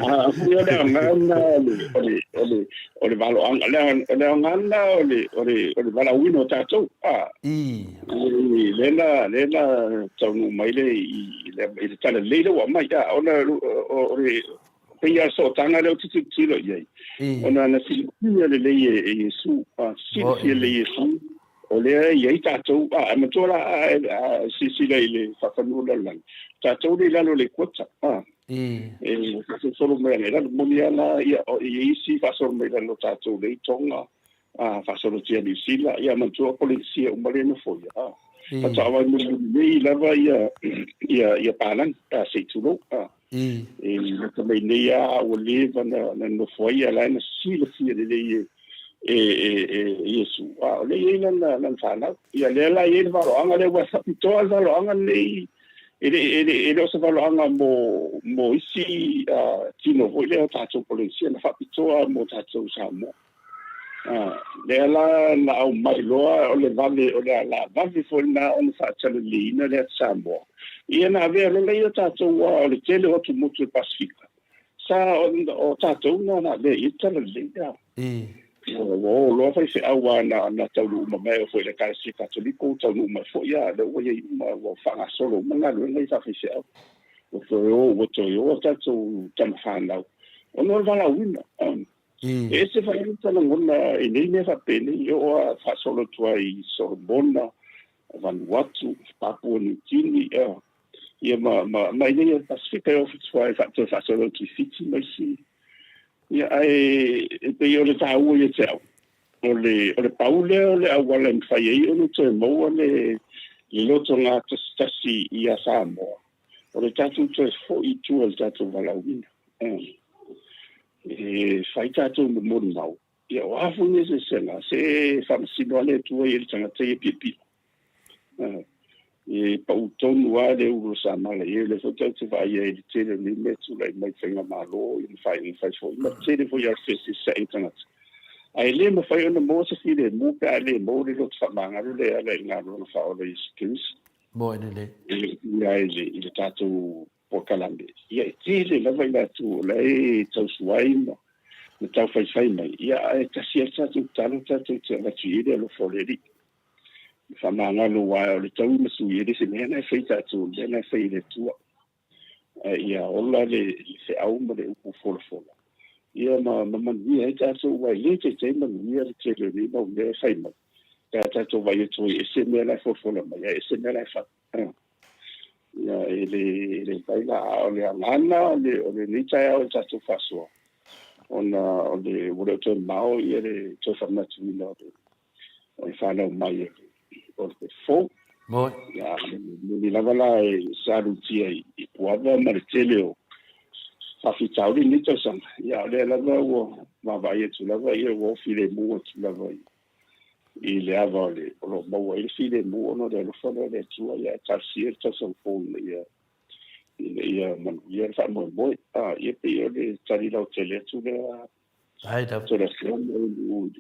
A foi o le aoga lena o le, o le, o le, o le valoaga, o le aoga lena o le, o le, o le valaauina o tatou. A, I. Lea na, lea na taunuu mai le, i le, i le tala lelei lea ua aumai. A, ona o le, pei lava o le sootaga lea ou te tilotilo i ai, ona na silafia lelei e Iesu, silafia lelei e Iesu, o lea e i ai tatou, a, e manatua la, a silasila i le faafanua o le lalolagi, tatou lea i lalo o le ekuota, a, e faasolosolo mai ana i lalo, moni lava la, ia, e i ai isi faasolo mai i lalo o tatou lea i Tonga, a, faasolo atu ia Niu Sila, ia manatua o Polenesia uma lea e nofoia, a, faatoa vaai mulimuli nei lava ia, ia, ia palagi, a, se i tulou, a. E lata mai nei lava ua leva na nonofo ai, a o la e na silafia lelei e e e Iesu, a o lea e i ai lana lana fanau. Ia lea la e i ai le valoaga lea, ua faapitoa le valoaga lenei, e le e le e le o se valoaga mo mo isi tino foi lea o tatou Polenesia, na faapitoa mo tatou Samoa. Lea la na aumai loa o le vave, o le ala vave foi lena ona faatalaleiina le atu Samoa. Ia na avea loa lea tatou aua o le tele o atumotu o le Pasefika, sa o tatou na na avea i ai le talalelei. Ua o loa faifeau a na taunuu mamae foi i le Ekalesia Katoliko ua taunuu mai foi a lea ua i ai uma ua faagasolo uma galuega ia faafaifeau. Ua toe o ua toe o a tatou tama fanau ona o le valaauina. E ese foi lota lagona i nei mea faapenei, e oo lava faasolo atu ai i Solomona, Vanuatu, Papua New Guinea, Ia ma ma ma i inei i le Pasefika e oo fitu e toe faasolo atu i Fiti ma isi. Ia ae e pei o le taua ia te au, o le o le pau lea o le auala e mafai ai ona toe maua le le loto gatasitasi ia Samoa, o le tatou toe foi i tua i le tatou valaauina. E fai tatou ma molimau, ia o a foi ni eseesega, se faamasino lava le Atua i le tagata ia piopio. E pau tonu lava le ulu o samala i ai. O lea foi tatou te vaai ai i le tele o nei mea e tulai mai i faigamalo ma faaiuga fai foi, ma le tele foi lava o le feeseeseai o tagata. Ae le mafai ona maua se filemu pe a le maua le loto faamagalo lea e ala i le galuega faaola o Iesu Keriso. Moe lelei. Ia i le tatou polokalame, ia e tele lava i latou o la e tausua ai ma taufaifai mai, ia ae tasi lava le tatou tatalo tatou te avatu i ai le alofa o le Alii. Faamagalo aua o le taui ma sui e le se mea na e fai tatou, o le mea na e fai e le Atua. Ae ia ola le feau ma le upu folafola, ia ma manuia ai tatou, aua e le taitai manuia le tele o nei mau mea e fai mai, pe a tatou vaai atu ai e ese mea la e folafola mai, ae ese mea la e fai. Ia e le mafai la, a o le agaga o lenei taeao i le tatou faasoa, ona o le ua le o toe mamao ia le toe faamanatuina o le o le fanau mai o le pepe fou. Moi. Ia, moni lava la e salutia i Puava ma le tele o faafitauli i lenei tausaga. Ia, o lea lava ua vaavaai atu lava, ia ua filemu atu lava i le ava o le o lo o maua ai le filemu ona o le alofa lea o le Atua. Ia, ae talosia le tausaga fou ina ia manuia le faamoemoe. Ah, ia pei o le tali lautele atu lea. Ai lava. Tulafono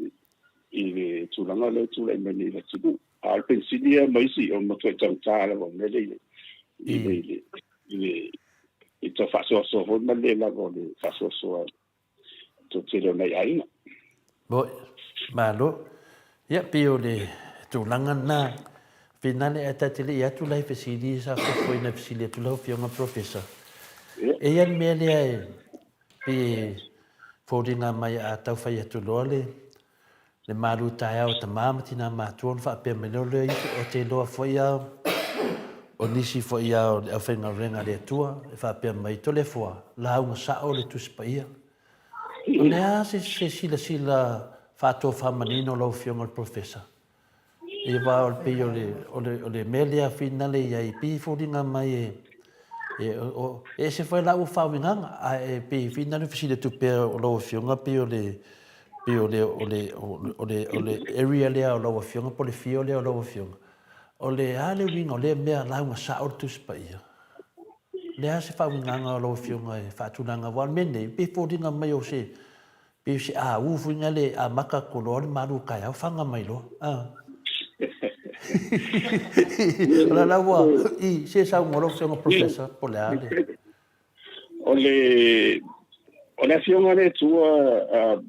i le tulaga lea e tulai mai nei i le atunuu. A o le penisini ia ma isi, o le matuai taugata lava o mea lea i le i le i le i tau faasoasoa foi ma le lava o le faasoasoa toatele o nai aiga. Moi, malo. Ia, pei o le tulaga lena. Finale ae ta te le i atu la i fesili sa fuafuaina e fesili atu lau Afioga Professor. E i ai le mea lea e Pei e foliga mai a tau fai atu loa le le malu taeao e tama ma tina matua ona faapea mai lea o le ou te iloa foi a o nisi foi a o le aufaigaluega a le Atua e faapea mai Toleafoa lauga sao le Tusi Paia. O le a se se silasila faatofamanino lau Afioga i le Professor? Ia aua o le pei o le, o le, o le mea lea finale i ai, pei e foliga mai e, e, o, e ese foi la ua faauigaga, ae e pei e finale fesili atu pea o lau Afioga pei o le, pei o le, o le, o le, o le area lea o lau Afioga po o le field lea o lau Afioga, o le a le uiga o lea mea lauga sao le Tusi Paia? O le a se faauigaga o lau Afioga e faatulaga aua o le mea lenei, pei e foliga mai o se, Pei o se aū foi na le amata atu loa le malu taeao faga mai loa. A. O la la ua i se saunoa lau Afioga Professor po o le a le. O le o le Afioga a le Atua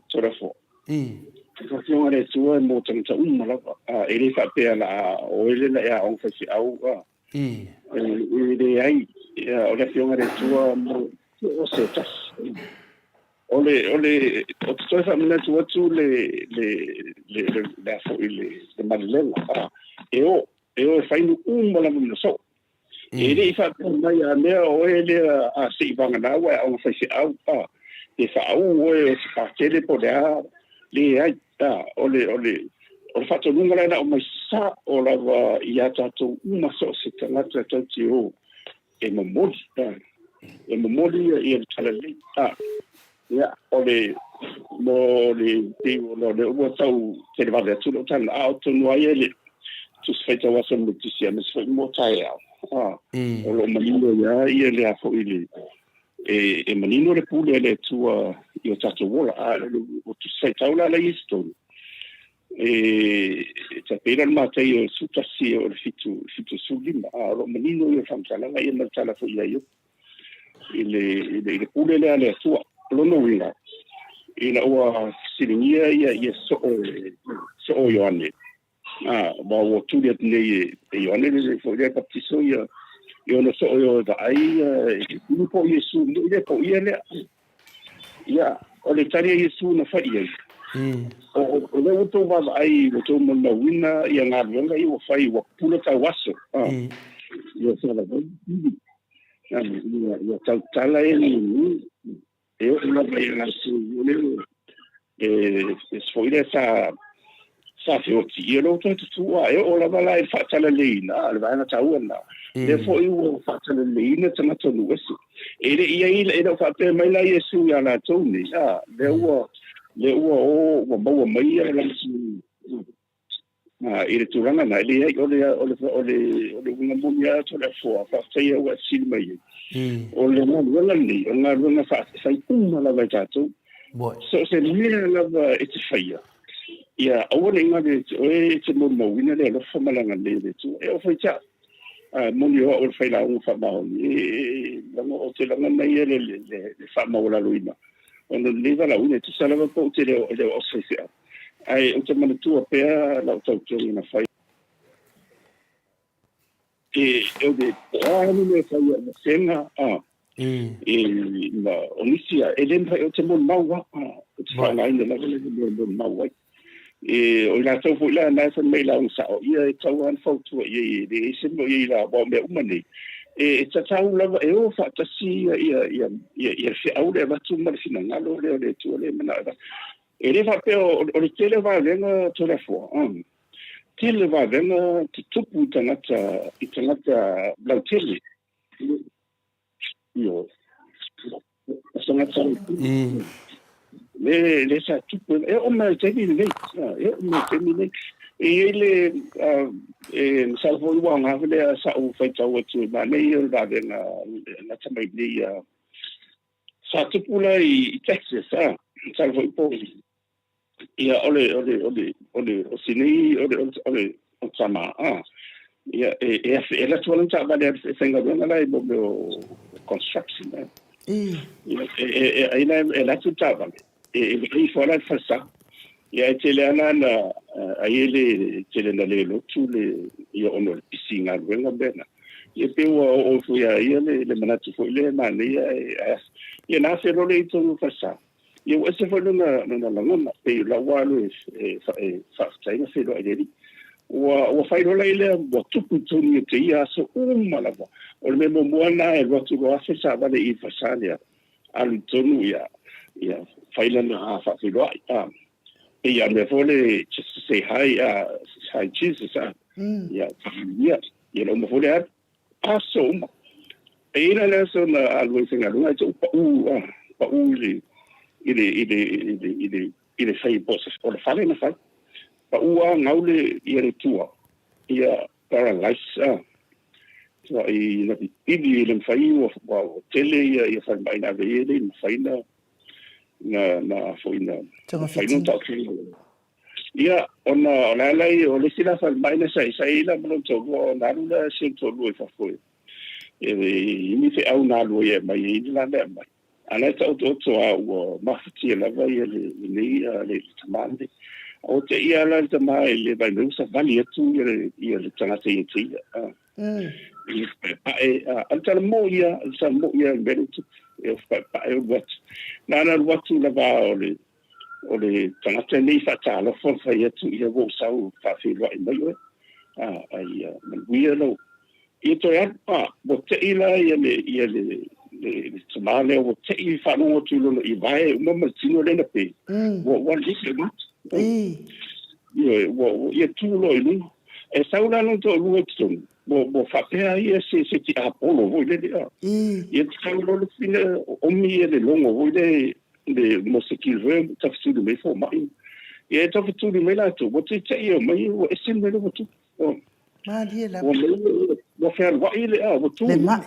Toleafoa. I. O le Afioga a le Atua e mo tagata uma lava. E le faapea la o oe lea e aoga faifeau. I. E leai, o le Afioga i le Atua mo o se tasi. O le, o le, o te toe faamanatu atu le, le, le, le, le a foi le, le malelega. A, e o, e o e fai nuu uma lava ma soo. E le i faapea mai a mea o oe lea a se i vagana ua e aoga faifeau, a, e faauu oe o se patele po o le a, leai. A, o le, o le, o le faatonuga lea na aumai sao lava ia tatou uma so o se tagata tatou te o e momoli, a, e momoli ia, ia le talalelei. A, ia, o le, mo le, pei o le ua tau televave atu lou tala, a o tonu ai e le Tusi Faitau Aso le Metotisi aemaise foi mo taeao, a, o lo o manino ai lava ia le a foi le, e, e manino le pule a le Atua i o tatou ola. A o Tusi Faitau la la i totonu, e tai pei la o le Mataio 11 o le 7, 75, a o lo o manino ia o le faamatalaga ia ma le tala foi ia Iopo i le, i le, i le pule lea a le Atua. O lona uiga, ina ua fesiligia ia, ia soo, soo Ioane, a, ma ua tuli atu nei e Ioane le foi lea baptiso ia, i ona soo e o e vaai ia, i po o Iesu, i le po o ia lea. Ia, o le tali a Iesu na fai i ai, o, o lea ua outou vaavaai, ua outou molimauina ia galuega ia ua fai, ua pupula tau aso. Ia salavai ia tautala e ni e oo lava ia latou o le e foi lea sa feoti ia lou toe tutū a e oo lava la i le faatalaleina a le vaega taua lena lea foi ua faatalaleina tagata o nuu ese e le i ai e le o faapea mai la Iesu ia latou nei a lea ua lea ua o ua maua mai ia latou i le tulaga na e leai o le o le o le o le uiga moni lava Toleafoa faafetai ua e fesili mai ai. O le galuega lenei o le galuega fai uma lava e tatou. So o se mea lava e te faia, ia aua ne i galo ia te oe e te molimauina le alofa ma le agalelei o le Atua. E oo foi ia te au, a moni o au o le failauga faamaoni, e ou te lagona ia le le faamaualaloina ona o lenei valaauina, e tusa lava pe ou te le o au se faifeau. Ae ou te manatua pea lau tautoga na fai. E o le po o a le mea e fai ai vasega a e ma o nisi a e le mafai ou te molimau lava ou te faaaogaina lava le mea e molimau ai. E o i latou foi la na e fai mai lauga sao ia e tatau lava ona fautua i ai e leai se mea o i ai la aua o mea uma nei e tatau lava e o faatasi ia ia ia ia ia le feau lea e avatu ma le finagalo lea o le Atua lea e manao e avatu. E le faapea o le tele o vavega Toleafoa, tele vavega tutupu i tagata i tagata lautele. Ioe. O tagata lautele. Le le sa tupu e oo mai i le taimi lenei. E oo mai i le taimi lenei. E i ai le e masalo foi ua aoga lea sa'u faitau atu e manaia o le vavega lata mai nei sa tupu la i Texas a masalo foi po ia o le o le o le o le o si nei o le o le o tama a ia e e e alu atu lana taavale e faigaluega la i mo mea o construction a ia e e e ai la e alu atu le taavale e e vaai ifo la i le falesa ia e tele lava na ai e le tele na le lotu le ia ona o le pisi i galuega mea na Ia pei ua oo ifo ia ia le, le manatu foi lea e manaia e, e, ia na afe loa lea i totonu o falesa. Ia ua ese foi lona, lona lagona, pei o lau alu e, e, e faafetai ma feiloai i le Alii. Ua, ua fai loa la lea, ua tupu i totonu ia te ia aso uma lava. O le mea muamua lena e alu atu loa afe savale i falesa lea, alu i totonu ia, ia fai lana faafeiloai. A, pei a mea foi le, just to say hi, hi Jesus, a. Ia, ia, ia le uma foi le alu. Aso uma. E i ai la le aso na alu ai i faigaluega, ai te pau, ah, pau i le, i le, i le, i le, i le, i le fai po o le fale na fai. Pau a gau le, ia le tua, ia paralyze, ah. Tua i na pipili i le mawhai ua, ua tele ia, ia falemai na ave i e le mawhai na, na, na foi na, na fai no tau. Ia, ona o le ala ia, o le isi la falemai na sa i sa i la ma lona toalua, ona alu lea si ona toalua i fafo e, e imi feau na alu ai e aumai ai le la mea aumai. A la e taotooto lava ua mafatia lava ia le, lenei, le, le tama lenei. A ua te i lava la le tama i le vaimai ua savali atu ia le, ia le tagata ia te ia. A, i paepae, a, a le tala mo ia, le tala mo ia le mea lea ua tupu. E paepae o alu atu. Na ona alu atu lava o le, o le tagata nei faatalofa ma fai atu ia ua ou sau faafeiloai mai oe a a ia manuia lou ia toe alu a ua tei la ia le ia le le le tama lea ua tei faalogo atu i lona i vae uma ma le tino lea na pe ua ua lisi uma ia ua ia tu loa i luga e sau la lona toalua i totonu ua ua faapea ia se se tiapolo foi lele a ia sau loa le fina omi ia le logo foi le le mo se kilve tafetuli mai fomai. Ia e tafetuli mai latou, ua teitei e omai ua ese le mea lea ua tupu. Oh. Malie lava. Ua mai ua fealuai le a, ua tu. Le mai.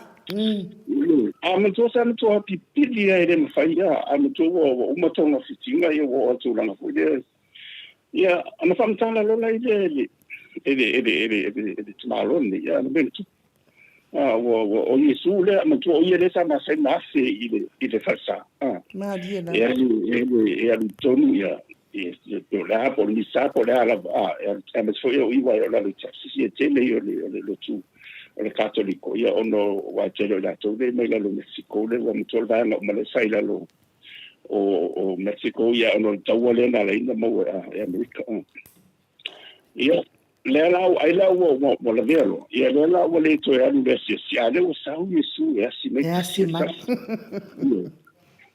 A matua sa matua pipili ai le mawhai a, a matua ua, ua uma togafitiga ia ua oo i tulaga foi lea. Ia, ona faamatala loa la i le, le, e le, e le, e le, e le, e le tamaloa lenei, ia, na mea na tupu. A, ua, ua, o Iesu lea, manatua o ia lea sa masani na afe i le, i le falesa. A, Malie lava. E alu, e alu, e alu i totonu, ia, e, e, po o le a, po o le misa, po o le a lava, a, e alu, aemaise foi o i uae o lalo i Texas, ia tele ia o le, o le lotu, o le Katoliko, ia, ona aua e tele o i latou lea mai lalo o Mexico, lea ua matua le vaega uma lea sa i lalo o, o Mexico, ia, ona o le taua lea na ala ai ona maua e Amerika. Ia, Lea la ai la ua ua ua lavea loa. Ia lea la ua le toe alu i le asiasi, a o lea ua sau Iesu e asi mai E asi mai.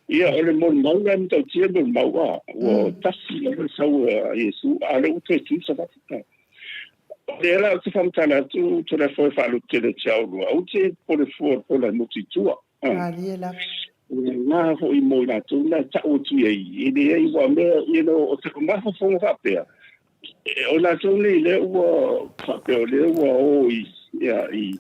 Ia, o le molimau la e matautia le molimau, a, ua tasi lava le sau a Iesu, a o lea ua toe tu le savatu. O lea la ou te faamatala atu, Toleafoa e faalototele ia te oulua, aua te popole fua i le pola e motu i tua. Malie lava. O le aoga foi mo i latou na e tau atu i ai, e leai, aua o mea, you know, o te mafaufauga faapea, o i latou nei lea ua faapea o lea ua o i, ia, i,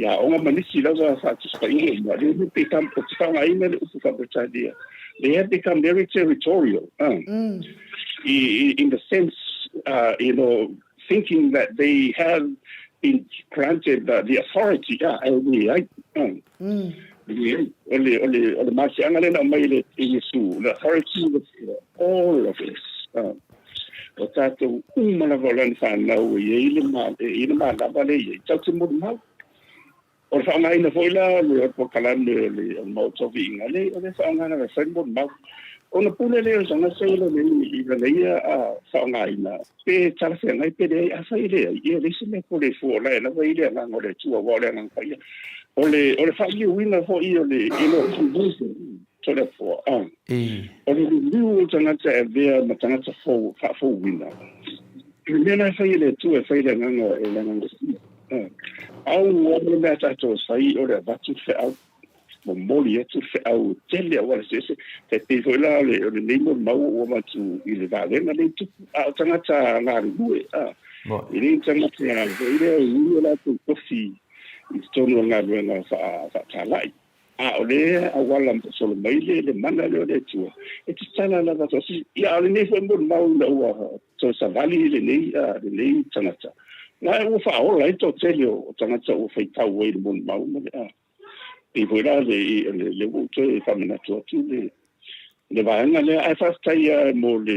i aoga ma nisi lava faatusipaiga uma, lea ua become, ou te faaaogaina le upu faa-Peretania, they have become very territorial, in the sense, you know, thinking that they have been granted the authority, ae leai, leai. O le, o le, o le malosiaga lea na aumai e le, e Iesu, the authority was for all of us. O tatou uma lava o lana fanau e i ai le, e i ai le malava lea e i ai, tatou te molimau. O le faaaogaina foi la o le polokalame o le Maota o Viiga, leai, o lea e faaaoga lava e fai le molimau. Ona pule lea o le tagata i lana i lana ia faaaogaina, pe talafeagai pe leai. Afai e leai, ia e leai se mea pule fua, o la e lava e i ai le Agaga o le Atua, aua o le Agaga Paia. O le, o le faaliuina foi o le, you know, conversion, Toleafoa, o le liliu o le tagata e avea ma tagata fou, faafouina. O le mea la e fai e le Atua, e fai e le Agaga, e le Agaga Paia. Au lava le mea a tatou e fai o le avatu le feau, momoli atu le feau tele auala eseese. Tai pei foi la o le, o lenei molimau ua avatu i le valega lea i tupu, a o tagata galulue, a. E le o tagata foi lea e ui o latou tofi i totonu o le galuega faatalai. A o lea auala solo mai le, le mana lea o le Atua, e tatala lava tosi. Ia, a o lenei foi molimau ina ua toe savali lenei, lenei tagata, na ua faaola ai le toatele o tagata ua faitau ai i le molimau ma le, pei foi la le, le, le ua ou toe faamanatu atu le, le vaega lea. Ae faafetai lava mo le,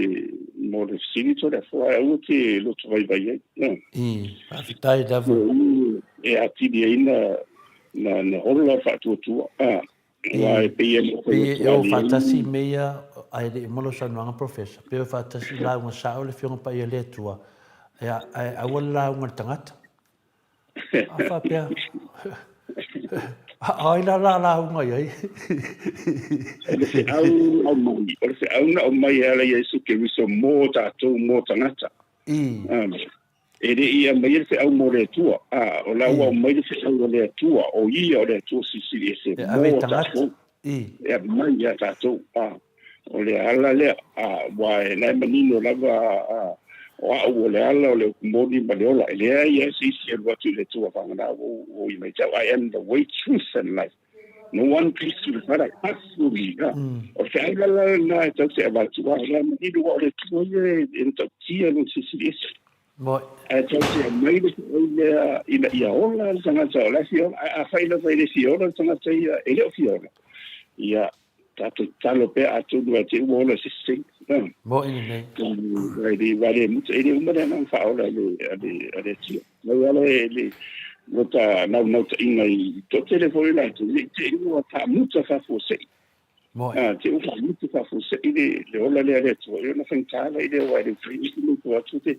mo le fesili Toleafoa, ae aua te loto vaivai ai. Faafetai lava. E atili ai na, na, na holo la faatuatua. Aua e pei e Pei e o faatasi me ia, ae le i uma lau saunoaga Professor, pei e o faatasi i lauga sao le Afioga Paia le Atua, ae aua le lauga a le tagata. A faapea, a ai la la lauga i ai? O le feau na aumai, o le feau na aumai e ala i a Iesu Keriso mō tātou, mō tagata. E le i aumaia le feau mo le Atua, ā, o la ua aumai le feau a le Atua, o Ia o le Atua Silisili Ese mō tātou, e ave mai ia tātou, ā, o le ala lea, ā, aua e la e manino lava, ā, o au o le ala o le upu moni ma le ola, e leai lava se isi e alu atu i le Atua vagana ua ua ui mai te au, I am the way, truth and life. No one comes to the Father but through me. Ā, o le feau la lena e tatou te avatu, ā, o le a manino aua o le Atua ia e matautia lona Silisili Ese. Moi. Ae tatou te aumai le feau lea ina ia ola le tagata o la e fia ola. Ae afai lava e le fia ola le tagata ia, e le o fia ola, ia, tatou tatalo pea atonu e te ua ola i se isi taimi. Moi lenei. E le, e le muta, e le uma le agaga faaola a le, a le, a le Atua. Mai ala e le, lo ta naunautaiga i toatele foi o latou, ne i te i ua faamuta faafuasei. Moi. A, te ua faamuta faafuasei le, le ola lea a le Atua, ia ona faigata la i lea aua e le mafai ona tuu atu te,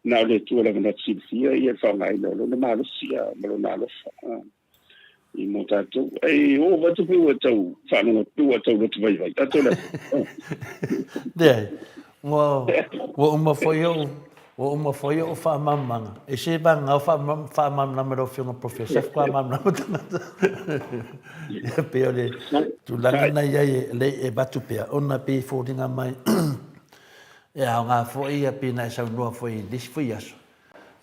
na o le Atua lava na te silafia ia le faaaogaina o lona malosi a, ma lona alofa a, i mo tatou. Ei, oo atu pei ua tau faalogo atu ua tau loto vaivai. A tau le Atua. Leai, ua, ua uma foi ou, ua uma foi ou faamalamalamaga. E se vagana o faamalamalama e lau Afioga Professor, faatoa malamalama tagata. Ia pei o le tulaga na i ai e lei e avatu pea, ona pei e foliga mai e aoga foi ia pei na e saunoa foi i nisi foi aso,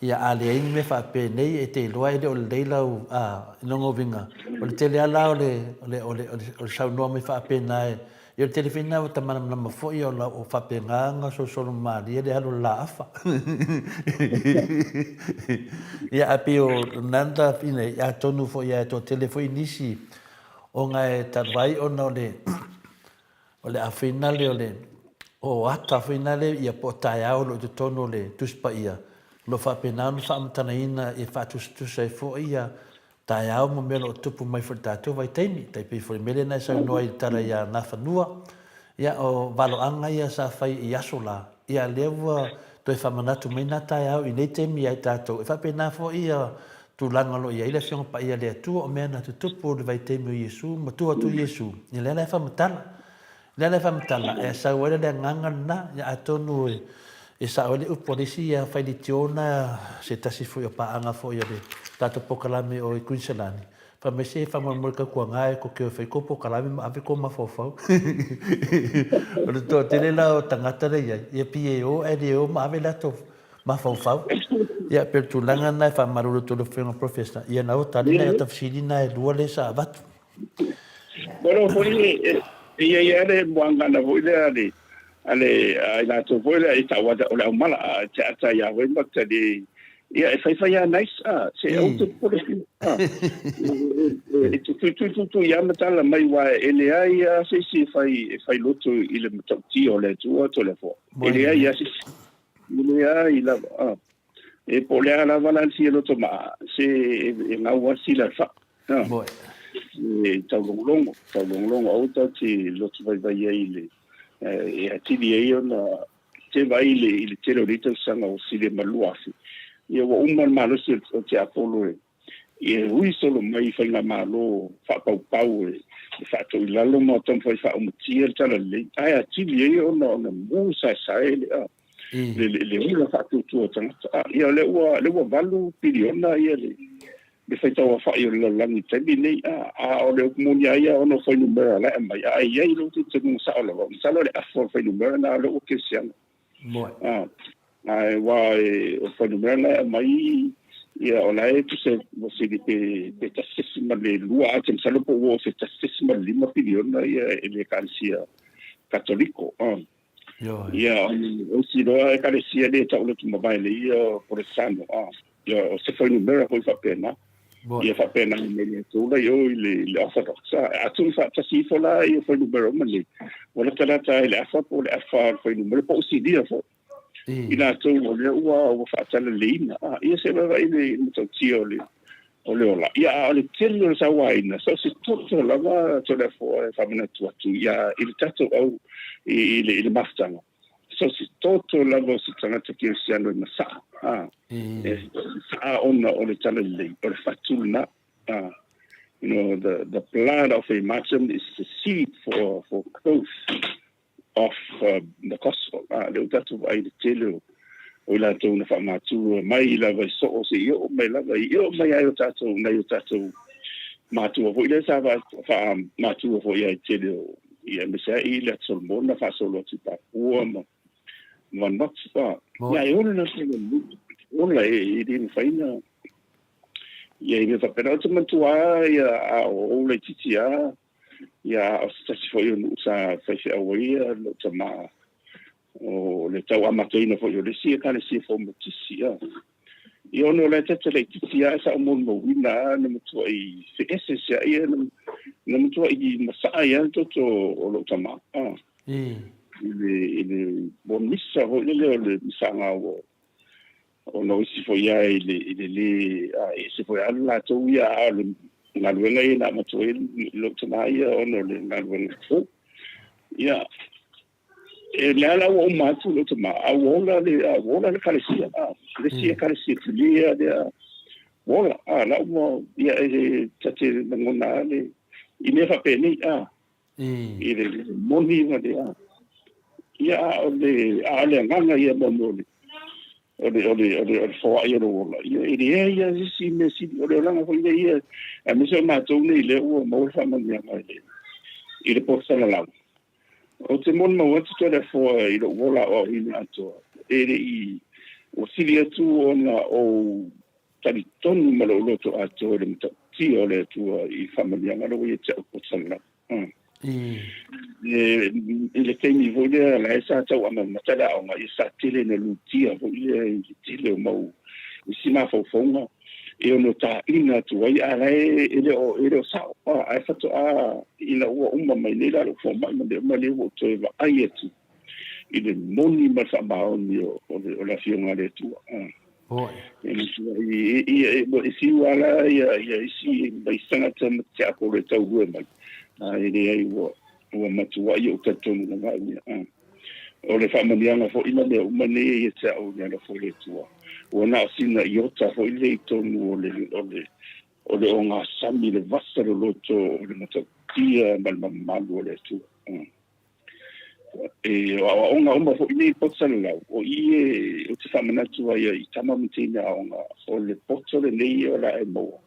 Ia, a leai ni mea faapenei, e te iloa e le o lelei lau, a, i lona uiga, o le tele lava la o le, o le, o le, o le saunoa mai faapena e, ia o le tele foi lena ua ta malamalama foi o la, o faapena ona solosolo malie le alu o le laafa. Ia, ae pei o lena na ta ina, atonu foi e toatele foi nisi ona e talu ai ona o le, O le a finale o le o ata finale ia po o taeao o lo o i totonu o le Tusi Paia, o lo o faapena ona faamatalaina e faatusatusa ai foi ia taeao ma mea o lo o tupu mai foi i le tatou vaitaimi. Tai pei foi le mea lea na e saunoa ai i le tala ia Nafanua, ia o valoaga ia sa fai i aso la, ia lea ua toe faamanatu mai na taeao i nei taimi ia i tatou. E faapena foi ia tulaga o lo o i ai le Afioga Paia a le Atua, o mea na tutupu i le vaitaimi o Iesu, matua atu Iesu, ia lea la e faamatala. Lea la e faamatala, e sau ai le agaga lena, ia atonu e sao ai le upu a le isi ia Failitiona, se tasi foi o paaga foi o le tatou polokalame o i Kuiniselani, fai mai se faamoemoe tautuana e tou te o e fai tou polokalame ma ave tou mafaufau. O le toatele la o tagata lea e i ai, ia pei e o ae le o ma ave latou mafaufau. Ia pei o le tulaga lena e faamalulu atu i lau Afioga Professor, ia na ua tali nai ata fesili na e lua lea sa avatu. Malo foi e i ai lava le muagana foi lea a le a le a i latou foi lea e tau o le aumala a te ata ia foi ma te le ia e faifai a nice a se au te popole a e tu tu tu tu tu ia matala mai wa e leai a se isi e fai e fai loto i le matautia o le Atua to le fo e leai a se isi e leai lava a e po o le a lava la le fia loto maa se e gau a sila le faa Moe. E taulogologo, taulogologo aua tatou te loto vaivai ai i le e atili ai ona te vaai i le i le tele o nei tausaga o sili ma 2000. Ia ua uma le malosi o tiapolo e e hui solo mai i faigamalo faapaupau e faatoilalo ma taumafai faaumatia le talalelei, ae atili ai ona ona mu saesae le a le le le ola faatuatua o tagata. A, ia o lea ua lea ua 8 piliona ia le le faitauaofai o le lalolagi i le taimi lenei, a, a o le upu moni lava ia ona o fuainumera la e aumai, a e i ai lou talitonuga sao lava, masalo o le afa o le fuainumera lena o lea ua kerisiano. A, ae aua o le fuainumera la e aumai, ia o la e tusa ua sili pe pe 1.2, ae ou te masalo po ua oo i se 1.5 piliona ia i le Ekalesia Katoliko. A. Ia, o isi loa ekalesia le tau lotu mavae le ia Polesano, a. Ia, o se fuainumera foi faapena. Ia faapena mai le atu la i o i le, le Orthodox. A, atonu faatasi ifo la ia fuainumera uma nei. Ua latalata ai le afa po o le afa o le fuainumera po o silia foi. I latou o lea ua, ua faatalaleina. A, ia se vaavaai i le matautia o le, o le ola. Ia, a o le tele o le sauaina, so o se toto lava Toleafoa e faamanatu atu ia i le tatou au i, i, le, i le mafutaga. So o se toto lava o se tagata kerisiano e masaa, a, e masaa ona o le talalelei, o le fatu lena. A, you know, the blood of a martyr is the seed for growth of the gospel. A, lea ua tatou vaai i le tele o o i latou na faamatua mai lava i soo seia oo mai lava i oo mai ai o tatou nai o tatou matua foi lea sa faamatua foi ai tele o ia aemaise ai i le Atu Solomona faasolo atu i Papua ma Vanuatu. A, ia e ola na ola e le mafai na ia i mea faapena. Ou te manatua lava ia a o ou laitiiti lava Ia, o se tasi foi o nuu sa faifeau ai ia lou tama, o le tau amataina foi o le isi ekalesia faumatisi. Ia, ia ona o la e tata laitiiti lava sa ou molimauina lava na matuai feeseeseai ia, na matuai masaa ai lava le toto o lou tama. I le, i le misa foi lele o le misaaga ua ona o isi foi lava i le, i le lē, a e ese foi lava le latou ia, a o le galuega ia na amata ai lou tama ia ona o le galuega fou. Ia, e lea la ua uma atu lou tama, a ua ola le, a ua ola le ekalesia, a, le isi ekalesia tele lava lea, ua ola, a, la ua, ia, e ta te lagona lava le, i mea faapenei, a, i le moni ma le a. Ia, a o le, a o le agaga ia mo mea o le, o le, o le, o le, o le foai o lou ola. Ia, e leai lava se isi mea sili, o le olaga foi lea ia, aemaise o matou nei lea ua maua le faamanuiaga i le, i le poto salalau. Ou te molimau atu Toleafoa i lou ola aoaoina atoa, e le i, ua sili atu ona ou talitonu ma lou loto atoa i le matautia o le Atua i faamanuiaga lea ua ia te au poto salalau. I le taimi foi lea la e sa tau amatamata le aoga, ia sa tele ina lutia foi lea i le tele o mau isi mafaufauga e ono taina atu ai, a la e le o, e le o sao. Ae faatoa ina ua uma mai nei la lou fomai ma mea uma lea ua ou toe vaai atu i le moni ma le faamaoni o le Afioga a le Atua. E fiu lava la ia isi ma isi tagata ma te tiapolo e taulua mai, a e leai ua matuai ou talitonu lava au ia. O le faamanuiaga foi ma mea uma nei e ia te au i le alofa o le Atua, ua na o sina iota foi lea i totonu o le, o le, o le ogasami, le vasa loloto o le matautia ma le mamalu o le Atua. E, o aoaoga uma foi nei poto salalau, o i e ou te faamanatu ai i tama ma teine aoga, o le poto lenei o le a e maua,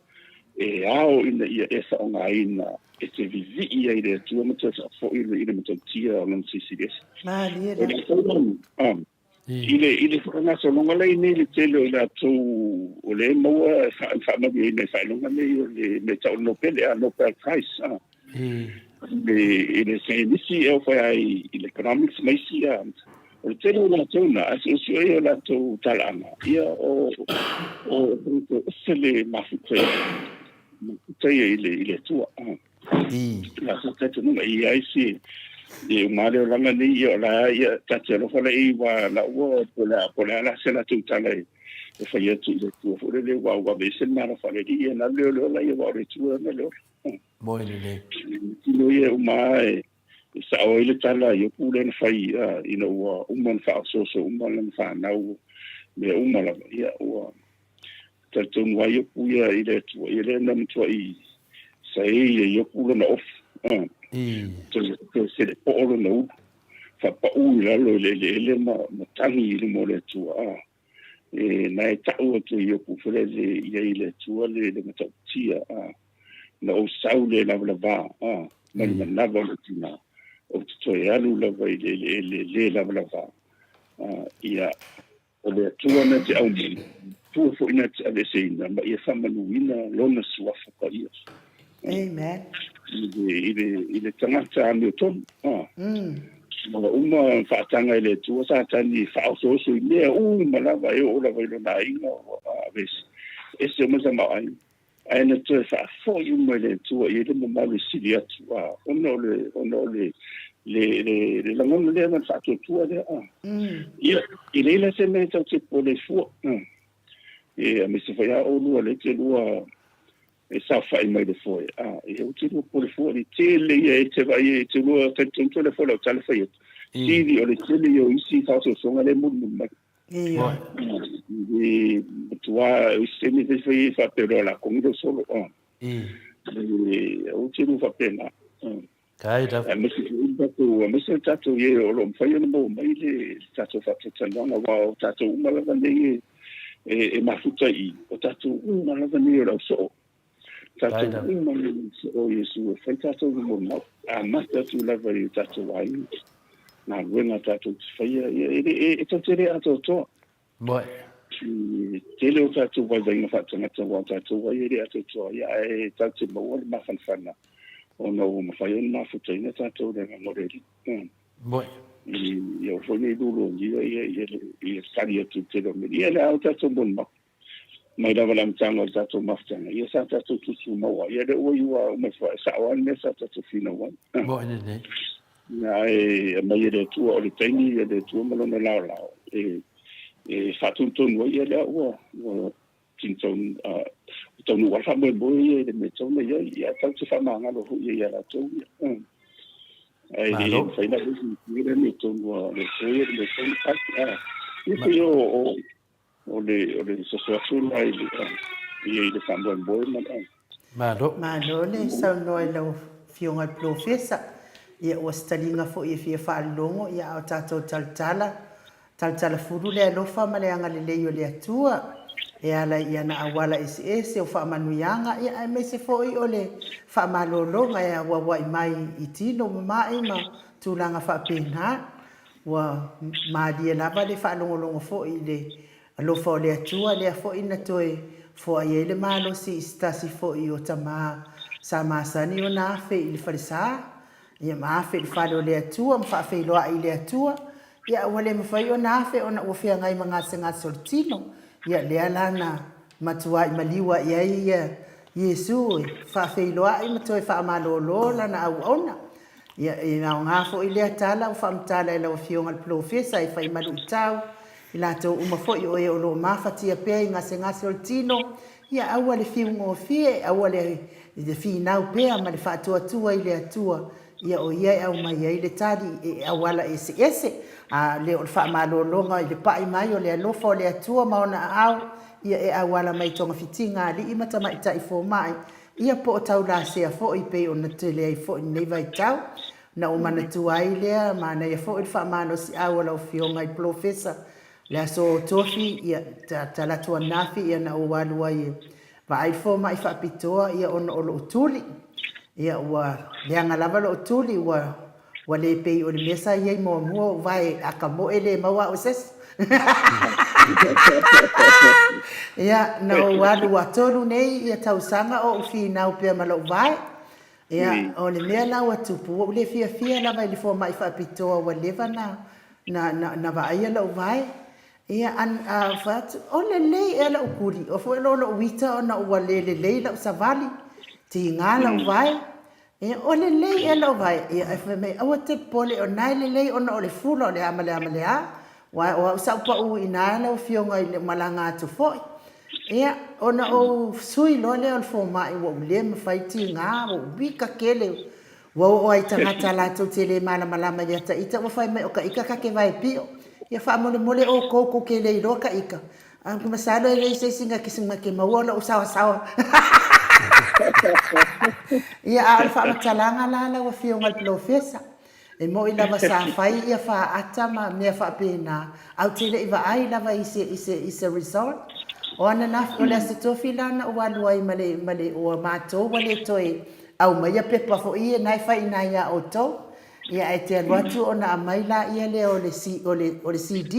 e ao ina ia e faaaogaina e te vivii ai i le Atua ma toe faafoi i le matautia o Lona Silisili Ese. Malie O lava. le tau i le i le faagasologa lea i nei le tele o i latou o lea e maua e faamanuiaina i faailoga nei o le mea tau o le Nobele, a Nobel Prize, a. I le i le saienisi e oo foi lava i le economics ma isi, a. O le tele o latou na, a suesue ai o latou talaaga, ia o o tagata ese le mafuta mafuta ia i le i le Atua, a. La sa talitonuga e i ai se e uma lava le olaga nei, ia o la ia ta te alofa la i aua la ua po o le a po o le a la se latou tala e e fai atu i le Atua foi lele aua ua aveese le malo faale-Alii ia na alu lea o le ola ia aua o le Atua e ana le ola. Moe lelei. Tino ia e uma lava e e sao ai le tala a Iopu lea na fai ina ua uma ona faaosooso uma lana fanau mea uma lava ia ua Talitonu lava Iopu ia i le Atua, ia lea na matuai saei e Iopu lona ofu, toe selepoo lona ulu, faapaū i lalo i le eleele ma tagi i luma o le Atua. E na e tau atu e Iopu foi lele i ai i le Atua le matautia, na ou sau le lavalava, mai le manava o lou tina, ou te toe alu lava i le eleele le lavalava. Ia, O le Atua na te aumai, Atua foi na te aveeseina ma ia faamanuina Lona Suafa Paia. Amen. I le, i le, i le tagata amiotonu. Ah. Ua uma faataga e le Atua Satani e faaosooso i mea uma lava e oo lava i lona aiga ua aveese. Ese uma le tamaoaiga. Ae na toe faafoi uma e le Atua i ai le mamalu e sili atu, a, ona o le, ona o le, le, le, le lagona lea ma le faatuatua lea, a. Ia, e leai la se mea e tatou te popole ai fua, a. E, aemaise foi lava oulua lea e te lua e saofai mai le foe, a, ia ou te lua popole fua, le tele ia e te vaai e te lua talitonu tele foi lau tala fai atu. Sili o le tele ia o isi faaosoosoga lea e mulimuli mai. Ioe. I matua i se taimi fai fai faapea loa la kongi lo solo. E ou te lua faapena. Kai lava. Aemaise foi le tatou, aemaise le tatou i e o lo o mafai ona maua mai le tatou faatalatalanoaga, aua o tatou uma lava nei e mafuta i i, o tatou uma lava nei o le ausoo. Tatou uma nei o le ausoo o Iesu e fai tatou molimau, amata atu lava i o tatou aiga, galuega tatou te faia, ia e, e, e tatou te le atoatoa. Moe. I tele o tatou vaivaiga faatangata aua o tatou ai e le atoatoa ai, ae tatou te maua le mafanafana ona ua mafai ona mafutaina tatou i le agaga o le Alii. Moe. Ia aua foi ne i luluagia ia, ia, ia tali atu i le tele o mea. Ia le a o tatou molimau. Mai lava i le amataga o le tatou mafutaga, ia sa tatou tutumau ai. Ia lea ua iu lava uma ifo, e sao lava le mea sa tatou finau ai. Moe lelei. Ae aumai e le Atua, o le taimi e le Atua ma lona laolao e e faatonutonu ai, ia lea ua ua tini ua taunuu lava le faamoemoe ia i le mea e tatau ona i ai. Ia tatou te faamagalo foi ia ia latou ia. Ae le mafai la le mea tonu a le Atua ia le mea e tatau ona fai. Ia pei o O le, o le soso atu la i le, ia i le faamoemoe ma le. Malo. Malo le saunoa i lau Afioga i le Polofesa. Ia ua se taliga foi e fia faalogo, ia a o tatou talatala, talatala fulu le alofa ma le agalelei o le Atua e ala i ana auala eseese o faamanuiaga, ia aemaise foi o le faamalologa e auauai mai i tino mamae ma tulaga faapena. Ua malie lava le faalogologo foi i le alofa o le Atua, lea foi na toe foai ai le malosi i se tasi foi o tama sa masani ona afe i le falesa, ia ma afe i le fale o le Atua ma faafeiloai i le Atua, ia a ua le mafai ona afe ona ua feagai ma gasegase o le tino, ia lea la na matuai maliu ae ai ia Iesu e faafeiloai ma toe faamalolo lana auauna. Ia, e aoga foi lea tala ua faamatala e lau Afioga i le Polofesa e fai maluitau i latou uma foi o e o lo o mafatia pea i gasegase o le tino, ia aua le fiugofie, aua le finau pea ma le faatuatua i le Atua. Ia o ia e aumai ai le tali i auala eseese, a le o le faamalologa i le pai mai o le alofa o le Atua ma ona aao, ia e auala mai i togafitiga a alii ma tamaitai fomai, ia po o taulasea foi pei ona tele ai foi i lenei vaitau. Na ou manatua ai lea, manaia foi le faamalosiau a lau Afioga i le Polofesa le aso Tofi, ia, talaatu ananafi, ia na ou alu ai e vaai le fomai faapitoa, ia, ona o lou tuli. Ia, ua leaga lava lou tuli, ua, ua le pei o le mea sa i ai muamua, ua vae akamoe le maua au e se isi. Ia, na ou alu ua tolu nei ia tausaga o ou finau pea ma lou vae. Ia, o le mea la ua tupu, ua ou le fiafia lava i le fomai faapitoa ua leva na, na, na, na vaaia lou vae. Ia, a, a fai atu, o lelei ea lou kuli, o foi lo lou ita ona ua le lelei lau savali, tiga lau vae. Ia, o lelei ea lau vae? Ia, ae fai mai, aua te popole, o na e lelei ona o le fula o le a ma le a ma le a. Aua o au sa ou pau i ina lau Afioga i le malaga atu foi. Ia, ona ou sui loa lea o le fomai ua ou le mafai tiga, ua ou wika tele. Ua oo lava i tagata latou te le malamalama i ata ita ua fai mai o ka ika ka ke vae pio. Ia faamolemole oukou kou ke le iloa ka ika. A masalo e leai se isi na ke maua lou sawasawa. Ia, a o le faamatalaga la lau Afioga i le Polofesa, E moni lava sa fai ia faata ma mea faapena, ae ou te le i vaai lava i se, i se, i se result. O ananafi, o le Aso Tofi la na ou alu ai ma le, ma le, ua matou ua le toe aumaia pepa foi ia na e fai i ina ia outou. Ia ae te alu atu ona aumai laia lea o le, o le, o le CD.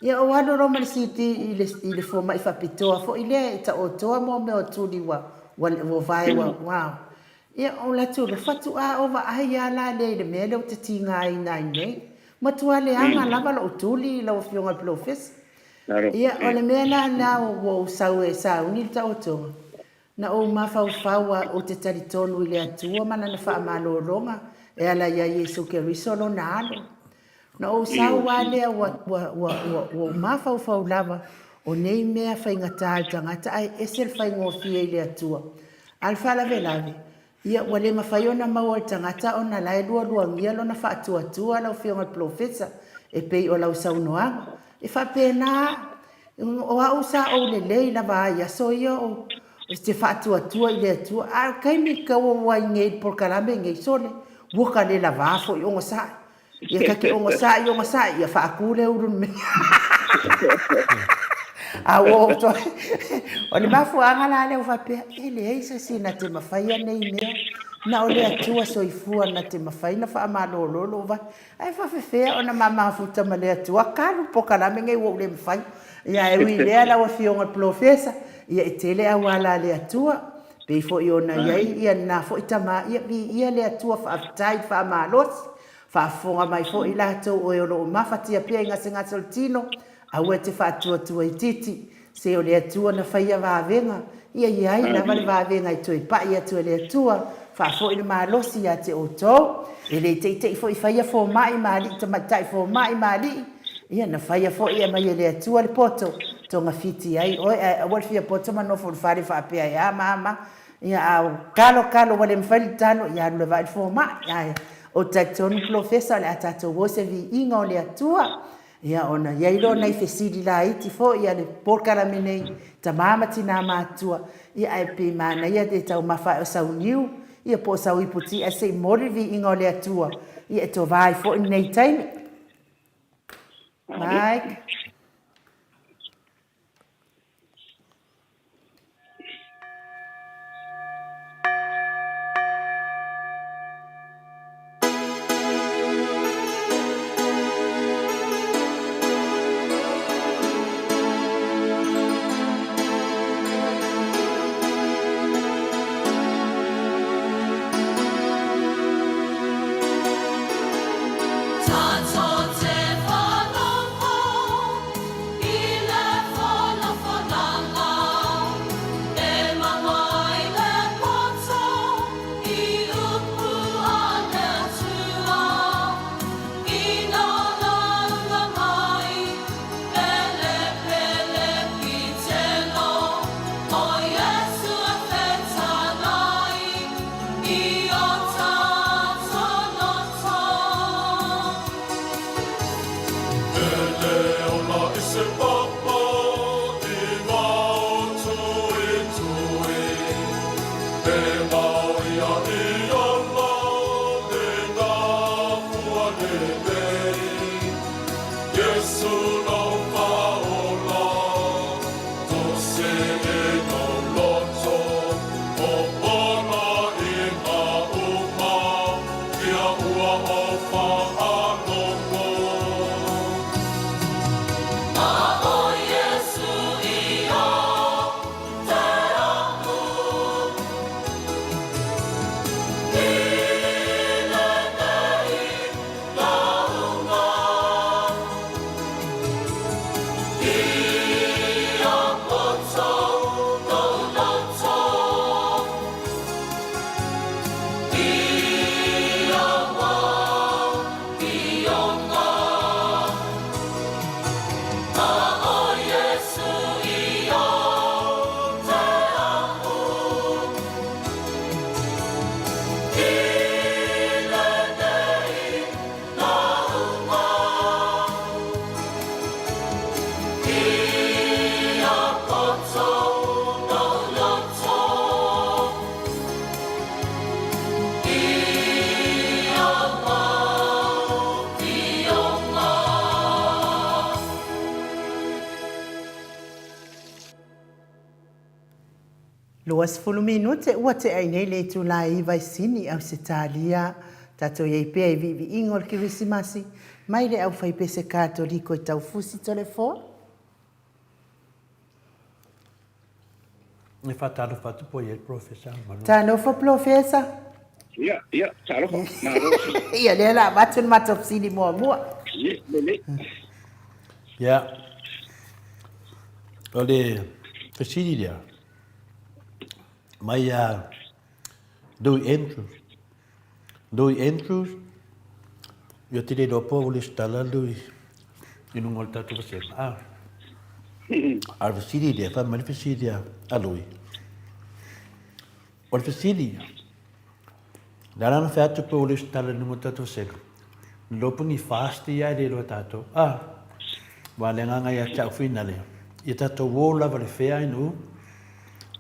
Ia ou alu loa ma le CD i le, i le fomai faapitoa foi lea e taotoa mo mea o tuli ua, ua, ua vae ua, ua, Ia, o le atu loa, faatoa ou vaai lava la lea i le mea lea ou te tigaina ai nei. Matua leaga lava lou tuli lau Afioga i le Polofesa. Ia, o le mea la lena ua ou sau e sauni le taotoga, na ou mafaufau lava ou te talitonu i le Atua ma Lana faamalologa e ala ia Iesu Keriso Lona Alo. Na ou sau lava lea ua, ua, ua, ua, ua ou mafaufau lava, o nei mea faigata i le tagata ae ese le faigofie i le Atua. A o le faalavelave, ia ua le mafai ona maua e le tagata ona la e lualuagia lona faatuatua lau Afioga i le Polofesa, e pei o lau saunoaga. E faapena lava, o au sa ou lelei lava ai i aso ia o te faatuatua i le Atua, a o le taimi tau ai nei i le polokalame nei, sole, ua ka le lavā foi ogasai. Ia ta te ogasai, ogasai, ia faatu le ulu le mea. A ua ou toe... O le mafuaaga la lea ua faapea, e leai se isi na te mafaia nei mea, na o le Atua soifua na te mafai na faamalolo lou vai. Ae faafefea ona ma mafuta ma le Atua, kalu le polokalame nei ua ou le mafai. Ia ae ui i lea lau Afioga i le Polofesa, ia e tele auala a le Atua, pei foi ona i ai ia lena foi tama, ia viia le Atua faafetai i le faamalosi. Faafofoga mai foi i latou o e o lo o mafatia pea i gasegase o le tino, aua e te faatuatua itiiti, se o le Atua na faia vavega, ia i ai lava le vavega e toe pai atu e le Atua, faafoi le malosi ia te outou. E le teitei foi faia fomai ma alii tamaitai fomai ma alii, ia na faia foi e aumai e le Atua le poto, togafiti ai oe, ae aua le fia poto ma nofo i le fale faapea e a ma a ma a. Ia, a o talo, talo, ua le mafai le talo, ia alu e vaai le fomai. Ae ou te talitonu Polofesa o le a tatou o i se viiga o le Atua. Ia, ona i ai loa nai fesili laiti foi a le polokalame nei, tama ma tina matutua, ia ae pei manaia le taumafa ae o sau niu, ia po o sau iputi ae se i momoli le viiga o le Atua, ia e tova ai foi lenei taimi. Mike. le ola i se papa i vao tuitui. E mao ia i ola le ngafua lelei. Iesu lou faaola, tosi i lou loto, Popola i ngā uma, kia ua ou faalogo. Ma o Iesu ia te ahu. I lenei lauga. Ia poto tou loto. Ia wā fioga. Ma o Iesu ia te ahu. I lenei lauga. Ia poto tou loto. Ia wā fioga. 20 minute ua tea ai nei le itula e iva i Sini, Ausetalia. Tatou i ai pea i viiviiga o le Kerisimasi mai le aufaipese Katoliko i Taufusi Toleafoa. E faatalofa atu po i ai le Polofesa Manu. Talofa Polofesa. Ia, ia, talofa, malo. Ia, lea la avatu le matou fesili muamua. Ia, lelei. Ia, o le fesili lea, mai a Louis Andrews. Louis Andrews, ia te le iloa po ua lesitala Louis i luga o le tatou vasega. A, a o le fesili lea, fai mai le fesili a Louis. O le fesili, le ala na fai atu pe ua lesitala i luga o le tatou vasega, le iloa po ni fast ia e le iloa e tatou. A, aua o le agaga ia te au finale, ia tatou o lava i le fea ainu,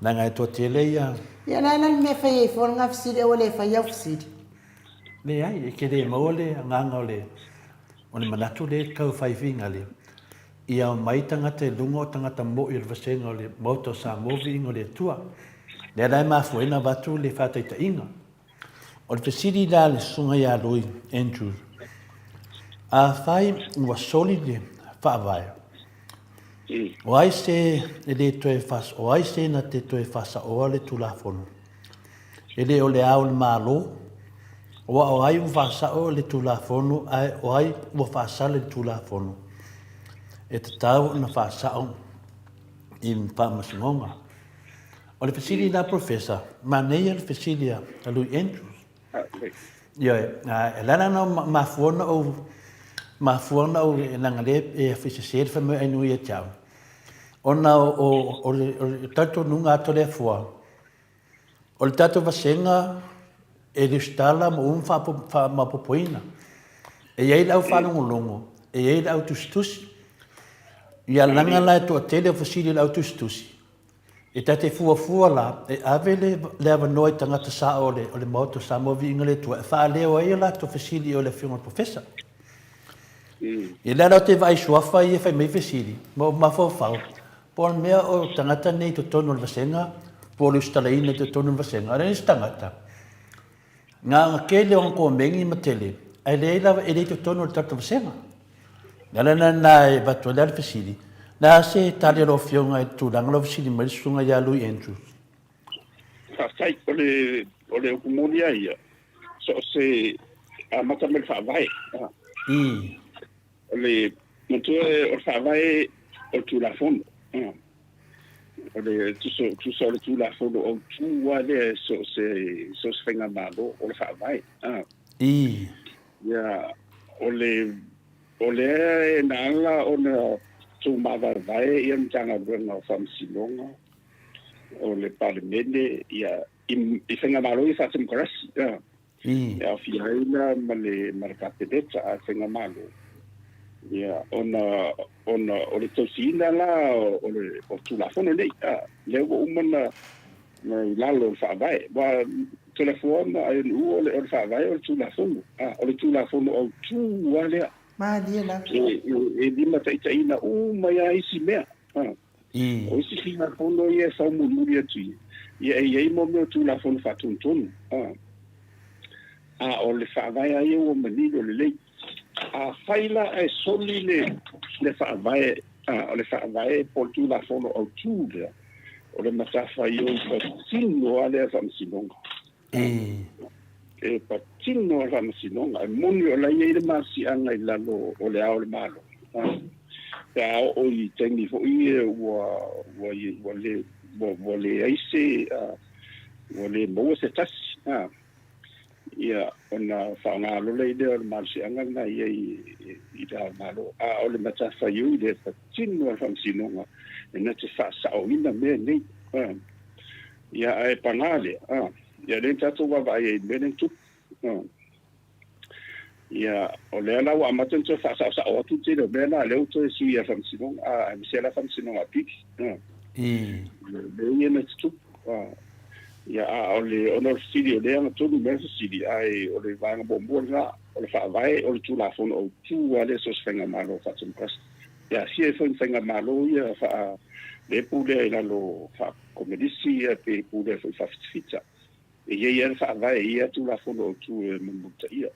Leaga e toatele ia. Ia la le mea fai ai fua lena fesili aua le fai au fesili. Leai, e te le maua le agaga o le o le manatu lea e tau fai finale, ia omai tagata i luga o tagata moi o le vasega o le Maota o Samoa viiga o le Atua. Lea la e mafua ai ona avatu le faataitaiga. O le fesili la a le Susuga ia Lui Andrews, afai ua soli le Faavae, o ai se e le toe fas, o ai se na te toe faasaoa le Tulafono? E le o le Ao o le Malo, aua o ai ua faasao le Tulafono ae o ai ua faasala i le Tulafono? E tatau ona faasao i Faamasinoga. O le fesili la Professor, manaia le fesili a Louis Andrews. Ioe, e le ala ona mafua ona ou, mafua ona ou, leaga lea e afi sese le fai mai o Ainuu ia te au, ona o le talitonuga atu a le afua, o le tatou vasega e resitala ma uma faamaopoopoina. E i ai le au faalogologo, e i ai le au tusitusi. Ia leaga la e toatele o fesili i le au tusitusi, E ta te fuafua la, e ave le, le avanoa i tagata sao o le, o le Maota o Samoa Viiga le Atua e faaleo ai a latou fesili i o le Afioga i le Professor. Ia lea la ou te vaai suafa ia fai mai fesili, ma ou mafaufau, po o le mea o tagata nei i totonu o le vasega, po o le usitalaina i totonu o le vasega, a leai se tagata. Nga tele o komeni ma tele, ae leai lava, e le i totonu o le tatou vasega. Le ala lena e avatu ai la le fesili, le a se tali a lau Afioga i le tulaga lea ua fesili mai le Susuga ia Louis Andrews? Faafetai. O le, o le upu moni lava ia, so o se amata mai le Faavae. I. O le, manatua o le Faavae o le Tulafono. O le tusa, tusa o le Tulafono Autu lava lea so o se, so o se faigamalo, o le Faavae. I. Ia, o le, o lea e na ala ona tumavaevae ia Matagaluega o Faamasinoga, o le Palemene, ia, i, i faigamalo ia faatemokarasi, I. E aofia ai la ma le, ma le Kapeneta a faigamalo. Ia, ona, ona o le tausiina la o le o Tulafono nei, a, lea ua uma na, na i lalo o le Faavae. Aua Toleafoa ma Aionu'u o le, o le Faavae o le Tulafono, a, o le Tulafono autu lava lea. Malie lava. E, e, e limataitaiina uma ai lava isi mea, a. O isi Tulafono ia e fau mulimuli atu ia, ia e i ai mo mea o Tulafono faatonutonu, a. A o le Faavae lava ia ua manino lelei. Afai la ae soli le le faavae, o le faavae po o le Tulafono Autu lea, o le matafaioi patino lava lea a le Faamasinoga. E patino lava le Faamasinoga. E moni o la e i ai le malosiaga i lalo o le Ao o le Malo, pe a oo i taimi foi ia ua ua ua le ua leai se ua le maua se tasi. Ia, ona faaaoga loa lea o le malosiaga lena i ai i le Ao Malo. A o le matafaioi lea e patino a le Faamasinoga e na te faasaoina mea nei. Ia, ae paga lea, ia lea na tatou vaavaai ai i le mea lea na tupu. Ia, o lea la ua amata ona toe faasaosao atu le tele o mea la, lea ua toe sui e le Faamasinoga, aemaise la Faamasinoga Apili. Mea ia na tutupu. Ia, a o le, ona o le fesili, o lea e agatonu mai le fesili, ae o le vaega muamua lena, o le Faavae, o le Tulafono Autu lava lea so o se faigamalo faatemokarasi. E aafia ai foi ma faigamalo ia faa, lea e pulea i lalo faa-Komenisi ia pe pulea foi faa-fitafita. E i ai lava le Faavae, e i ai lava Tulafono Autu e mulimulitaia.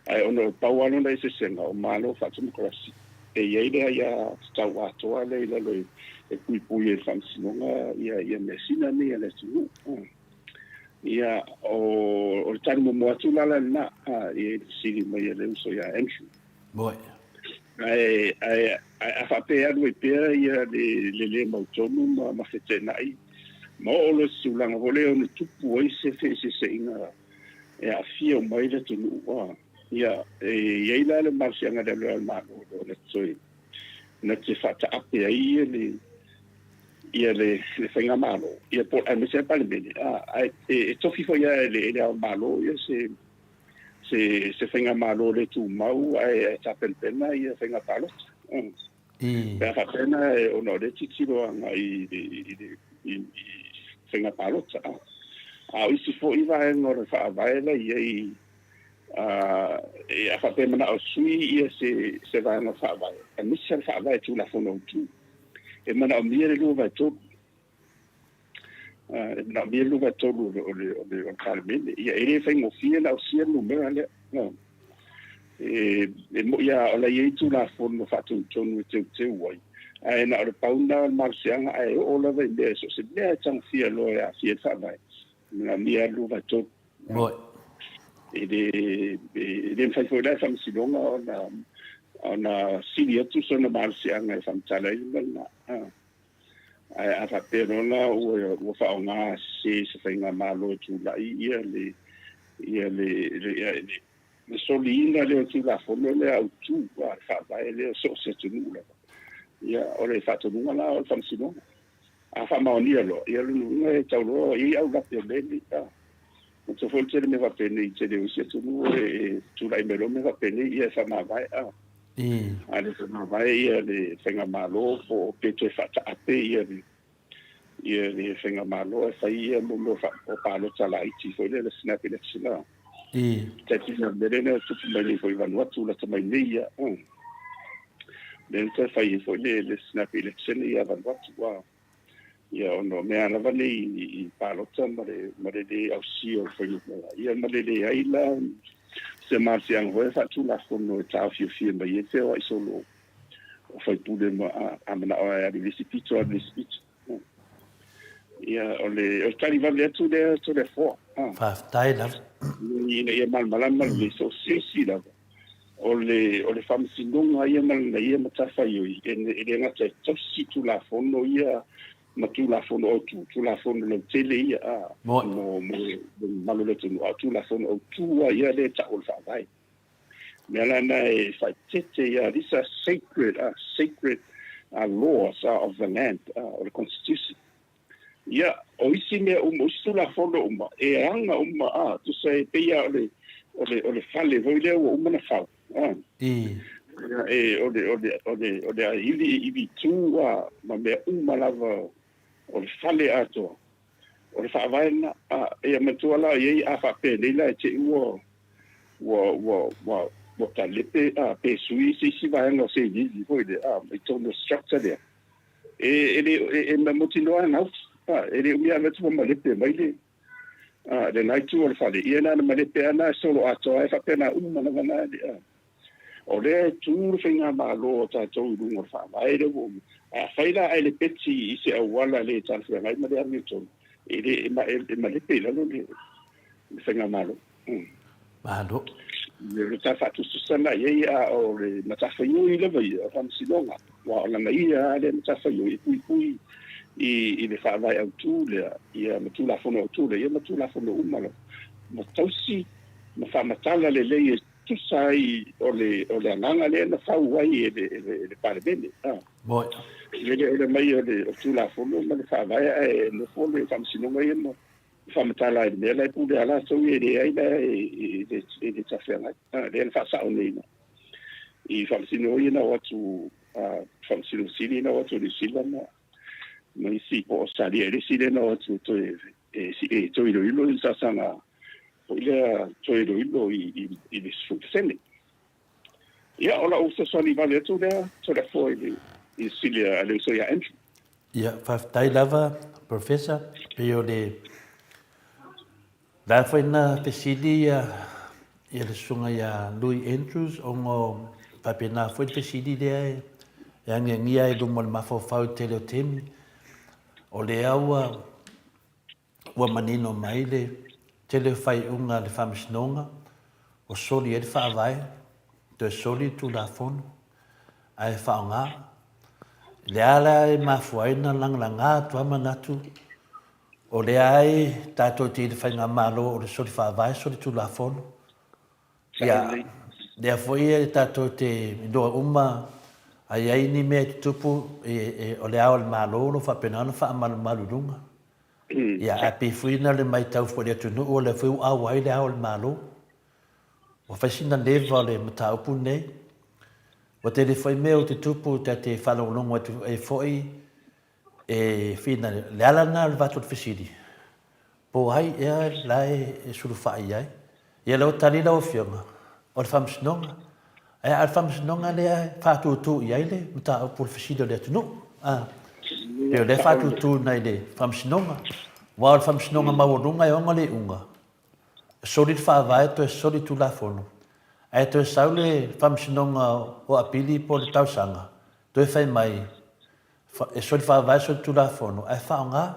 Ae ona o le pau lava lona eseesega, o Malo faatemokarasi, e i ai le aia tatau atoa lea i lalo e puipui ai e le Faamasinoga ia measina nei a le atunuu. Ia, o le tali muamua atu la lena i le fesili mai a le uso ia Andrew. Moe. Ae, ae, a faapea e alu ai pea ia le, le le mautonu ma, ma feteenai, ma oo loa i se tulaga foi lea e ono tupu ai se feeseeseaiga e aafia uma ai le atunuu, a, ia, e i ai la le malosiaga i le alu a le Malo na te toe, na te faataape ai ia le, ia le, le faigamalo, ia po, aemaise lava le Palemene, a, ae e, e tofi foi lava e le, e le Ao Malo ia se, se, se faigamalo le tumau ae tapenapena ia faiga palota. Pe a faapea na, ona o lea tilotilo agai i, i, i, i, i faiga palota. A o isi foi vaega o le faavae la i ai, a faapea e manao sui ia se, se vaega o le faavae, aemaise le faavae Tulafono Autu, e manaomia le 2/3. E manaomia le 2/3 o le, o le, o le Palemene. Ia, e le faigofie ona ausia le numera lea. E, e moi lava o la e i ai Tulafono faatonutonu e teuteu ai, ae na o le pau lena o le malosiaga, ae oo lava i mea, so o se mea e tagofia loa e aafia ai le Faavae, e manaomia lava le 2/3. Moi. E le, e le mafai foi la e Faamasinoga ona, ona sili atu sona malosiaga e faamatala ai le mea lena. Ae a faapea loa la ua, ua faaaoga sese se faigamalo e tulai ia le, ia le, le, le, le soliina lea o le Tulafono lea autu a le Faavae lea o so o se atunuu lava. Ia, o le faatonuga la o le Faamasinoga. A faamaonia loa, ia o lona uiga e tau loa, e i ai aulape o mea nei. A. Manatua foi le tele o mea faapenei i le tele o isi atunuu e tulai mai loa mea faapenei, ia e faamavae. A. A le faamavae ia le faigamalo po o pe toe faataape ia le ia le faigamalo ae fai ia mo mea o palota laiti foi lea le snap election la. Tai pei o le mea lea na tupu mai nei foi i Vanuatu lata mai nei ia. Lea na toe fai ai foi le, le snap election ia Vanuatu. Ia ona o mea lava nei i palota ma le, ma le lē ausia o le fuainumera, ia ma le leai la se malosiaga foi e faatulafono e taofiofia mai ai le feoai solo o faipule ma a manao e alu i le isi pito alu i le isi pito. Ia o le, o le tali vave atu lea Toleafoa. Faafetai lava. Ina ia malamalama lelei so o se isi lava O le, o le faamasinoga ia ma lana ia matafaioi, e, e le gata e tausi Tulafono ia ma Tulafono Autu, Tulafono lautele ia, a, mo, mo le mamalu o le atunuu, a o Tulafono Autu lava ia lea e tau o le Faavae. O mea la na e faaeteete ia, these are sacred, sacred laws of the land, o le Constitution. Ia, o isi mea uma, o isi Tulafono uma, e aga uma, a, tusa e pei lava o le, o le, o le fale foi lea ua uma ona fau, a. E o le o le o le o le ivi ivi tu a ma mea uma lava o le fale atoa. O le faavae lena. A, ia manatua la i ai a faapenei la e te i ua ua ua ua ua talepe a pe sui se isi vaega o se iliili foi lea a i totonu o le structure lea. E e le e e mautinoa e gauti. A, e le umi lava ave atu ua malepe mai le a lena itu o le fale, ia na ona malepe lava lena e solo atoa ai faapena uma lava na le a. O lea e tu le faigamalo a tatou i luga o le faavae lea ua uma. Afai la ae lepeti i se auala le talafeagai ma le amiotonu, e le e malepe i lalo le faigamalo. Malo. O le tala faatusatusa lena i ai, a o le matafaioi lava ia o Faamasinoga, aua o lana ia lava lea matafaioi e puipui i le faavae autu lea, ia ma Tulafono autu lea, ia ma Tulafono uma lava, ma tausi ma faamatala lelei e tusa ai o le o le agaga lea na fau ai e le e le Palemene. Moe. E le o le aumai o le Tulafono ma le Faavae ae nofo le Faamasinoga ia ma faamatala ai i le mea la e pulea latou ia e leai la e le talafeagai. Lea na faasao nei na i Faamasino ia na o atu Faamasino Sili na o atu i Niu Sila ma ma isi po o Ausetalia i le isi lea na o atu e toe e toe iloilo i le talosaga foi lea toe iloilo i i le 10%. Ia, o lau fesoasoani vave atu lea, Toleafoa i le i le fesili a le uso ia Andrew. Ia, faafetai lava Professor. Pei o le la foi na fesili ia ia le susuga ia Louis Andrews ona o faapena foi le fesili lea e e agiagia ai i luma o le mafaufau i le tele o taimi. O lea ua Ua manino mai le tele o faaiuga a le Faamasinoga ua soli ai le Faavae, toe soli le Tulafono, ae faaaoga. O le a la e mafua ai ona lagalaga atu lava manatu, o lea lava e tatou te i le Faigamalo o le soli Faavae, soli Tulafono. Ia, lea foi e tatou te iloa uma a i ai ni mea e tutupu, o le Ao o le Malo o lo o faapena ona faamalumalu i luga. Ia, ae pei foi na o le matau foi i le atunuu, o lea foi ua auai le Ao o le Malo. Ua fai sina leva o le mataupu lenei. Ua tele foi mea ua tutupu ta te faalogologo atu ai foi e finagalo. O le ala lena o le avatu o le fesili, po o ai ea la e sulufai i ai. Ia lea ua tali lau Afioga, o le Faamasinoga. Ae a o le Faamasinoga lea e faatutu i ai le mataupu o le fesili o le atunuu. A, pei o lea e faatutu i le Faamasinoga. Aua o le Faamasinoga maualuga e ona le iuga, e soli le Faavae toe soli le Tulafono, ae toe sau le Faamasinoga o Apili po o le tausaga, toe fai mai, E soli faavae soli tulafono ae faaaoga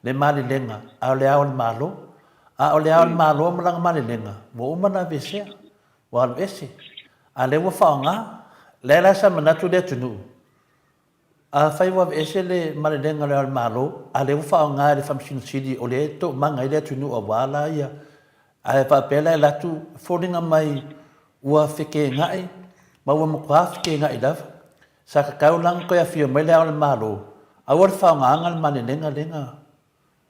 le malelega a o le Ao o le Malo. A o le Ao o le Malo ma lana malelega ua uma ona aveesea, ua alu ese. A o lea ua faaaoga, lea la sa manatu le atunuu, afai ua aveese le malelega o le Ao o le Malo, a o lea ua faaaoga e le Faamasino Sili o lea e toomaga ai le atunuu aua la ia, ae faapea la e alu atu, e foliga mai ua feteenai ma ua matua feteenai lava. Sa tatau la ona toe afio mai Le Ao o le Malo, aua le faaaogaina le malelega lea na,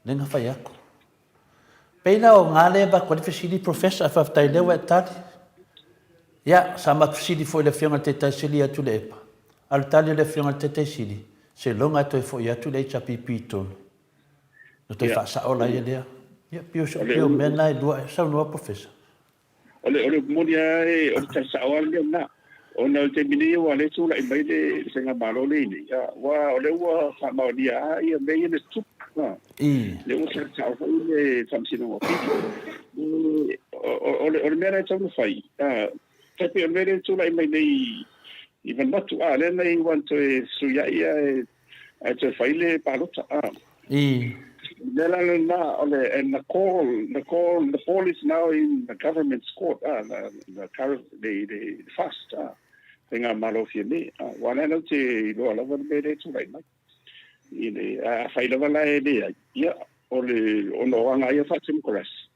lea na fai atu. Pei la o na lea e avatu ai le fesili Professor, faafetai lea ua e tali. Ia, sa matou fesili foi i le Afioga i le Taitai Sili ia Tuilaepa, a o le tali a le Afioga i le Taitai Sili, seiloga e toe foi atu le HRPP i totonu, ona toe faasao laia lea. Ia, pei o mea na e lua, saunoa Professor. O le o le upu moni lava e, o le tali sao lava le mea lena. Ona o le taimi nei aua o lea e tulai mai le faigamalo lea i nei, aua o lea ua faamaonia lava ia mea ia na tutupu. Lea ua tali sao foi le Faamasinoga o Fiti. O le mea la e tatau ona fai, tai pei o le mea lea e tulai mai nei i Vanuatu, a lea na iu lava ina toe fesuiai ae toe fai le palota. O le mea la lena, o le, and the call, the call, the ball is now in the government's court, ah, the, the, the, the fast, ah, faigamalo Fiame, ah, aua o lea ou te iloa lava le mea lea e tulai mai. I le, afai lava la e leai, ia, o le, ona o aga ia faa-temokarasi,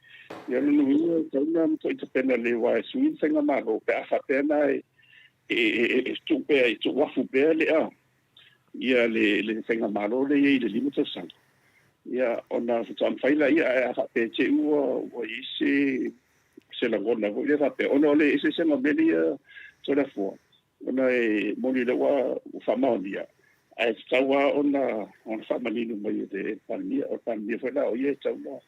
ia o lona uiga e tatau ona matuai tapena lelei aua e sui le faigamalo pe a faapea na e, e, e, e tuu pea, e tuuafu pea le, ah, ia le le faigamalo lea e i ai i le 5 tausaga, ia ona faatoa mafai laia, ae a faapea te i ua ua i ai se se lagona foi lea faapea, ona o le eseesega o mea ia Toleafoa. Ona e moni lea ua faamaonia, ae tatau lava ona ona faamanino mai e le Palemia. O le Palemia foi la o ia e tatau ona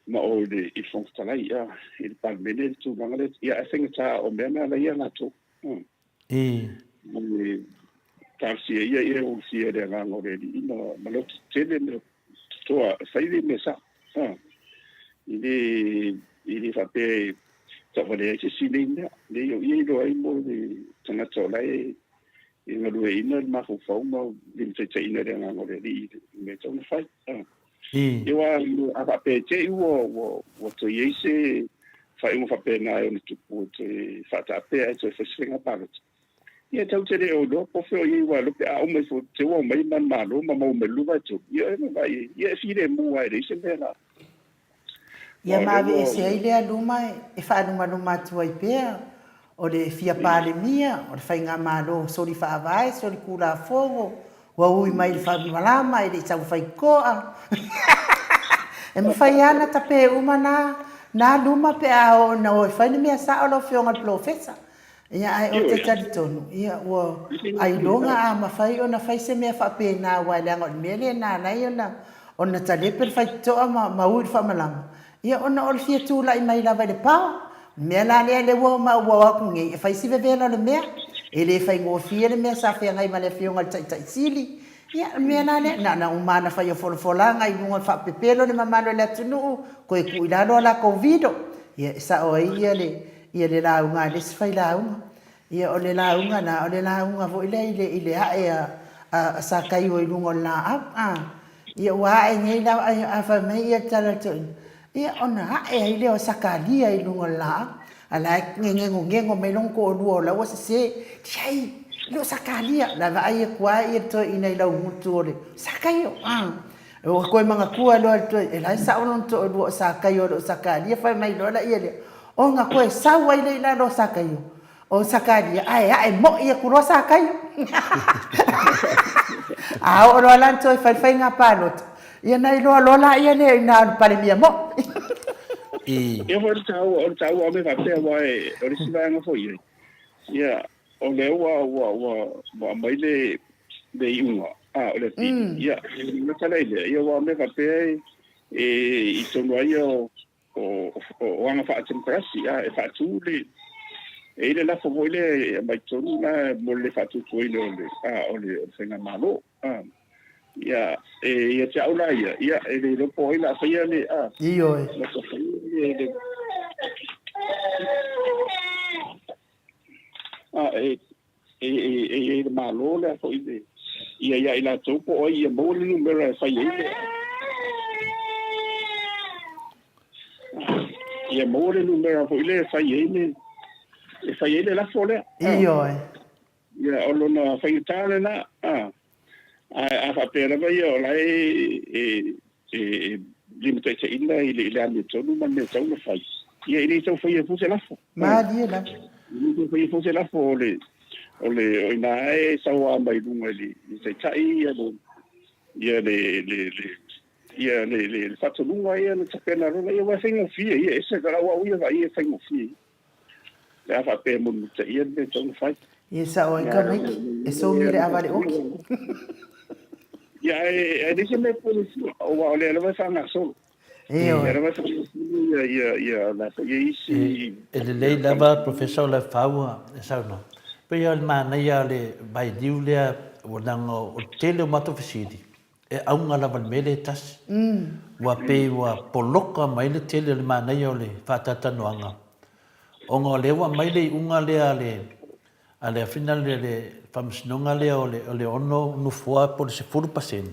ma o i le i le Fofoga Fetalai, a, i le Palemene le tulaga lea. Ia ae faigata o mea na la ia latou. I. E talosia ia ia e ulufia e le agaga o le Alii ma ma loto tele ma toa e fai le mea sao. A, i le i le faapea e tauvalea ai se isi nei mea. Leai o ia e iloa ai mo le tagata o la e e galueaiina le mafaufau ma limataitaiina e le agaga o le Alii i le mea e tatau ona fai. A. I. Ia aua a faapea te i ua ua ua toe i ai se faaiuga faapena e ono tupu e toe faataapea ae toe fai se faiga palota, ia e tatou te le o iloa po o fea o i ai aua pe a uma ifo te ua omai ma le Malo ma maua mai le 23, ia e vaai i ai, ia e filemu lava e leai se mea la. Ia ma aveese ai lea luma e faalumaluma atu ai pea, o le fia Palemia, o le Faigamalo soli faavae, soli Tulafono, ua ui mai i le faamalama e le i taufaitoa. E mafai lava ona tape uma na na luma pe a oo ina o e fai le mea sao lau Afioga i le Polofesa. Ia ae ou te talitonu, ia ua ailoga a mafai ona fai se mea faapena aua leaga o le mea lea na ala ai ona ona talepe le faitotoa ma ma ui le faamalama, ia ona o le fia tulai mai lava i le power. O le mea la lea lea ua ua o atu nei e fai si vevela o le mea. E le faigofie le mea sa feagai ma le Afioga i le Taitai Sili. Ia, o le mea la lea, na ona uma lava ona fai o folafolaga i luga o le faapepelo le mamalu o le atunuu, toe tuu i lalo a latou veto. Ia, e sao ai ia le ia le lauga a le isi failauga. Ia o le lauga la, o le lauga foi lea i le, i le ae a, a Sakaio i luga o le laau, a. Ia ua ae nei la, a fai mai ia le tala a le toeaina, ia ona ae ai lea o Sakalia i luga o le laau. A la e ngegenogeno mai lona toalua o la ua sese, Tiai, e le o Sakalia. La vaai atu lava ia le toeaina i laugutu o le Sakaio, a. Ua toe manatua loa e le toeaina, e la e sao lona toalua o Sakaio e le o Sakalia, fai mai loa laia lea, ona toe sau ai lea i lalo o Sakaio, o Sakalia, ae ae moi atu loa Sakaio. A oo loa la ina toe fai le faiga palota, ia ona iloa loa laia lea i ina o le Palemia moi. Ia foi o le taua, o le taua o mea faapea, aua o le isi vaega foi ia, ia, O lea ua ua ua ua aumai le le iuga a o le apili ia e le gata la i lea ia aua o mea faapea e i totonu lava ia o o o aga faatemokarasi a e faatu le e i ai le lafo foi lea e aumai totonu la mo le faatuatuaina o le a o le o le faigamalo a ia e ia te au la ia ia e le iloa po o ai o le a faia le a Ioe. na faia le le A e e e i ai le Malo lea foi le ia ia i latou po o ai ia maua le numera e fai ai le ia maua le numera foi lea e fai ai le e fai ai le lafo lea. Ioe. Ia o lona faigata lena. A ae a faapea lava ia o la e e e limataitaiina i le i le amiotonu ma le mea e tatau ona fai, ia e le tau faia foi se lafo. Malie lava. E le tau faia foi se lafo o le o le o ina e sau lava mai luga i le i le taitai ia le ia le le le ia le le le faatonuga ia na tapena loa ia aua e faigofie ia e ese ka lau au ia vaai e faigofie ia. Pe a faapea e mulimulitaia le mea e tatau ona fai. Ia e sao ai tamaiti, e somi le ava i le oki. Ia ae leai se mea e pule fua, aua o lea lava e faagasolo. Ioe. O lea lava e faagasolo ia, ia, ia, la foi e isi. E lelei lava Professor o Lefau e saunoa. Pei o le manaia o le vailiu lea ua leaga o le tele o matou fesili e auga lava i le mea lea e tasi. Ua pei ua poloka mai le tele o le manaia o le faatalatalanoaga ona o lea ua aumai le iuga lea a le a le afina le le Faamasinoga lea o le o le 6 nofoa po o le 10%,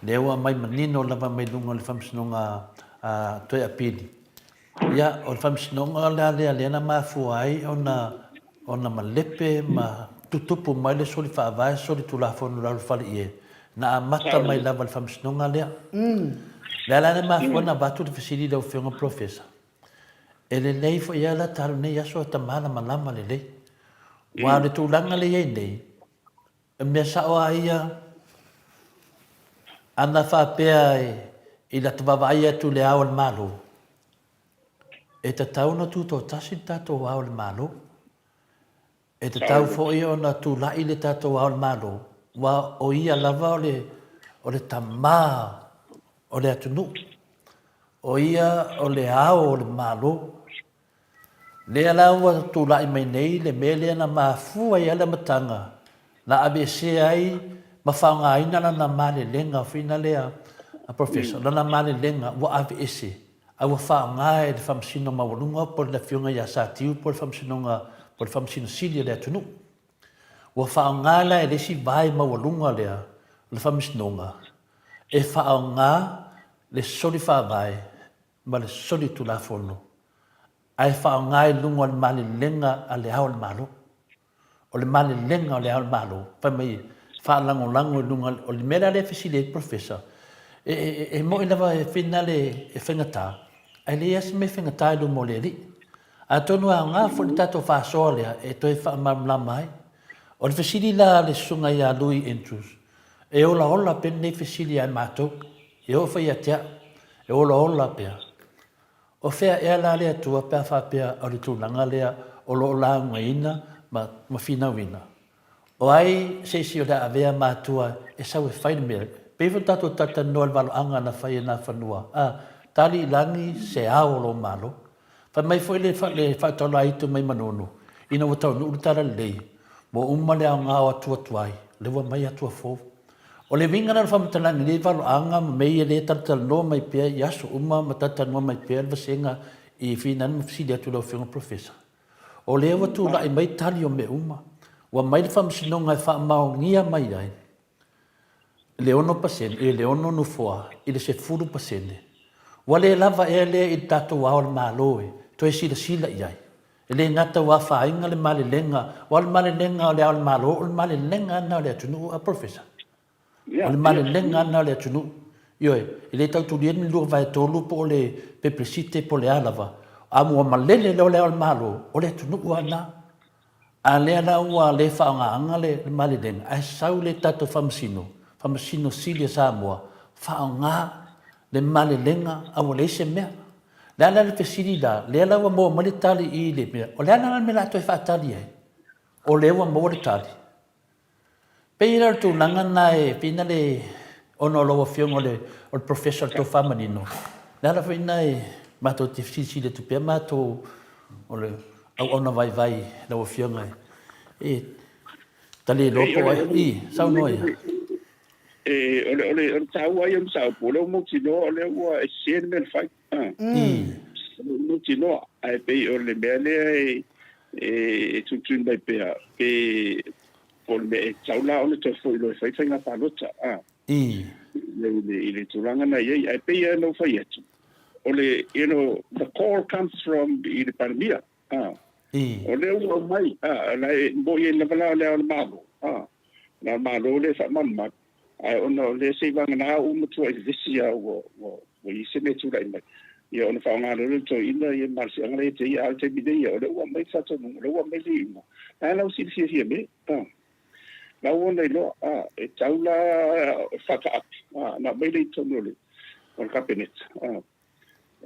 lea ua aumai manino lava mai luga o le Faamasinoga a toe apili. Ia, o le Faamasinoga la lea lea na mafua ai ona ona malepe ma tutupu mai le soli faavae, soli tulafono i lalo o le fale ie, na amata mai lava i le Faamasinoga lea. O le a la le mafua ona avatu le fesili i lau Afioga Polofesa? E lelei foi lava la ta alu nei aso a ta malamalama lelei. Aua o le tulaga lea e i ai nei, o le mea sao lava ia, ana faapea i lata vaavaai atu i le Ao o le Malo, e tatau ona tutoatasi le tatou Ao o le Malo. E tatau foi ona tulai le tatou Ao o le Malo, aua o ia lava o le, o le tama o le atunuu. O ia o le Ao o le Malo. Lea la ua tulai mai nei le mea lea na mafua ai lava le amataga na aveesea ai ma faaaogaina lana malelega foi na lea a Professor, lana malelega ua aveese a ua faaaoga e le Faamasino Maualuga po o le Afioga ia Satiu po o le Faamasinoga po o le Faamasino Sili a le atunuu. Ua faaaoga la e le isi vae maualuga lea o le Faamasinoga e faaaoga le soli faavae ma le solitulafono ae faaaoga i luga o le malelega a Le Ao o le Malo. O le malelega o Le Ao o le Malo, fai mai e faalagolago i luga, o le mea la lea e fesili ai le Professor, e, e, e moni lava e finale e faigata, ae leai lava se mea e faigata i luma o le Alii. Atonu e aoga foi le tatou faasoa lea e toe faamalamalama ai. O le fesili la a le Susuga ia Louis Andrews, e olaola pea lenei fesili ia matou, E oo foi ia te au, e olaola pea. O fea ea la le Atua pe a faapea o le tulaga lea o lo o laugaina ma, ma finauina? O ai se isi o le a avea matua e sau e fai le mea? Pei foi ona tatou talatalanoa i le valoaga na fai e Nafanua, a, tali i lagi se ao o lou Malo. Fai mai foi le, le faataulaito mai Manono, ina ua taunuu le Talalelei, ua uma le aoga o atua tuai, lea ua mai atua fou. O le uiga lena o le faamatalaga i nei valoaga ma mea ia lea e talatalanoa mai pea i aso uma ma talatalanoa mai pea le vasega i finagalo ma fesili atu i lau Afioga Professor. O lea ua tulai mai tali o mea uma. Ua mai le Faamasinoga e faamaonia mai ai le 6%, le 6 nofoa i le 10%. Ua le lava ea lea i le tatou Ao o le Malo e toe silasila i ai? E le gata ua afaina le malelega, aua o le malelega o Le Ao o le Malo, o le malelega lena o le atunuu, a Professor? O le malelega lena o le atunuu. Ioe, e le tau tulia ni 2/3 po o le Peperesite po o le a lava, a ua malele loa Le Ao o le Malo, o le atunuu lava lena. A lea la ua le faaaogaina le malelega, ae sau le tatou Faamasino, Faamasino Sili a Samoa, faaaoga le malelega a ua leai se mea. Le a la le fesili la, lea la ua maua mai le tali i le mea, o le a la le mea o le a toe faatali ai? O lea ua maua le tali. Pei la o le tulaga lena e pei na le, ona o lau Afioga o le, o le Professor o le Tofa Manino, le ala foi lena e matou te fesilisili atu pea matou o le auauna vaivai i lau Afioga e ta le iloa po o ai. I, saunoa ia. E, o le, o le, o le taua ia o le mataupu, o lea ua mautinoa o lea ua e sese le mea na fai. O lea ua mautinoa, ae pei o le mea lea e, e, e tulituli mai pea, pe po o le mea e tatau la ona toe foi loa e fai faiga palota. I le, i le tulaga na i ai. Ae pei lava ona ou fai atu, o le, you know, the call comes from i le Palemia. O lea ua aumai, la e moni ai lava la o le Ao o le Malo, le Ao o le Malo lea e faamalumalu, ae ona o lea seivagana ua matuai vevesi lava ua, ua, ua i ai se mea e tulai mai, ia ona faaaoga loa lea o le toeaina ia malosiaga la e ia te ia, a o le taimi nei ia, o lea ua aumai le faatonuga, o lea ua aumai le iuga, la la ua silafia mea, la ua ona iloa, e tatau la faataape, ona aumai lea i totonu o le, o le Kapeneta.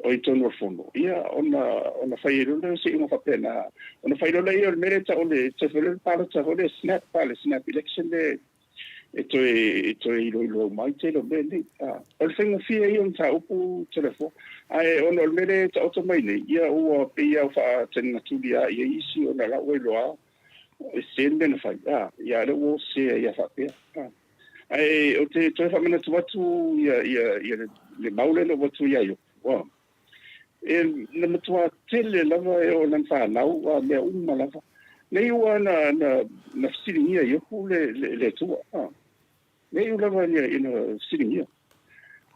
O i totonu o le Fono, ia, ona, ona fai ai loa lea o se iuga faapena. Ona fai loa lea o le mea lea e tau o le, toe fai loa le palota foi lea snap, a, le snap election lea e toe, e toe iloilo uma ai le tele o mea nei. A, o le faigofie ia o mataupu Toleafoa. Ae ona o le mea lea e taoto mai nei, ia ua pei lava ua faataligatuli lava i ai isi ona o la ua iloa e sese le mea na fai, a, ia a o lea ua o sese ai lava faapea. A. Ae ou te toe faamanatu atu ia, ia, ia le, le mau lea na ou avatu ia Iopu. Ua. E, na matua tele lava e oo i lana fanau, a mea uma lava. Nei ua na, na, na fesiligia e Iopu le, le, le Atua. A. Nei ua lava ina, ina fesiligia.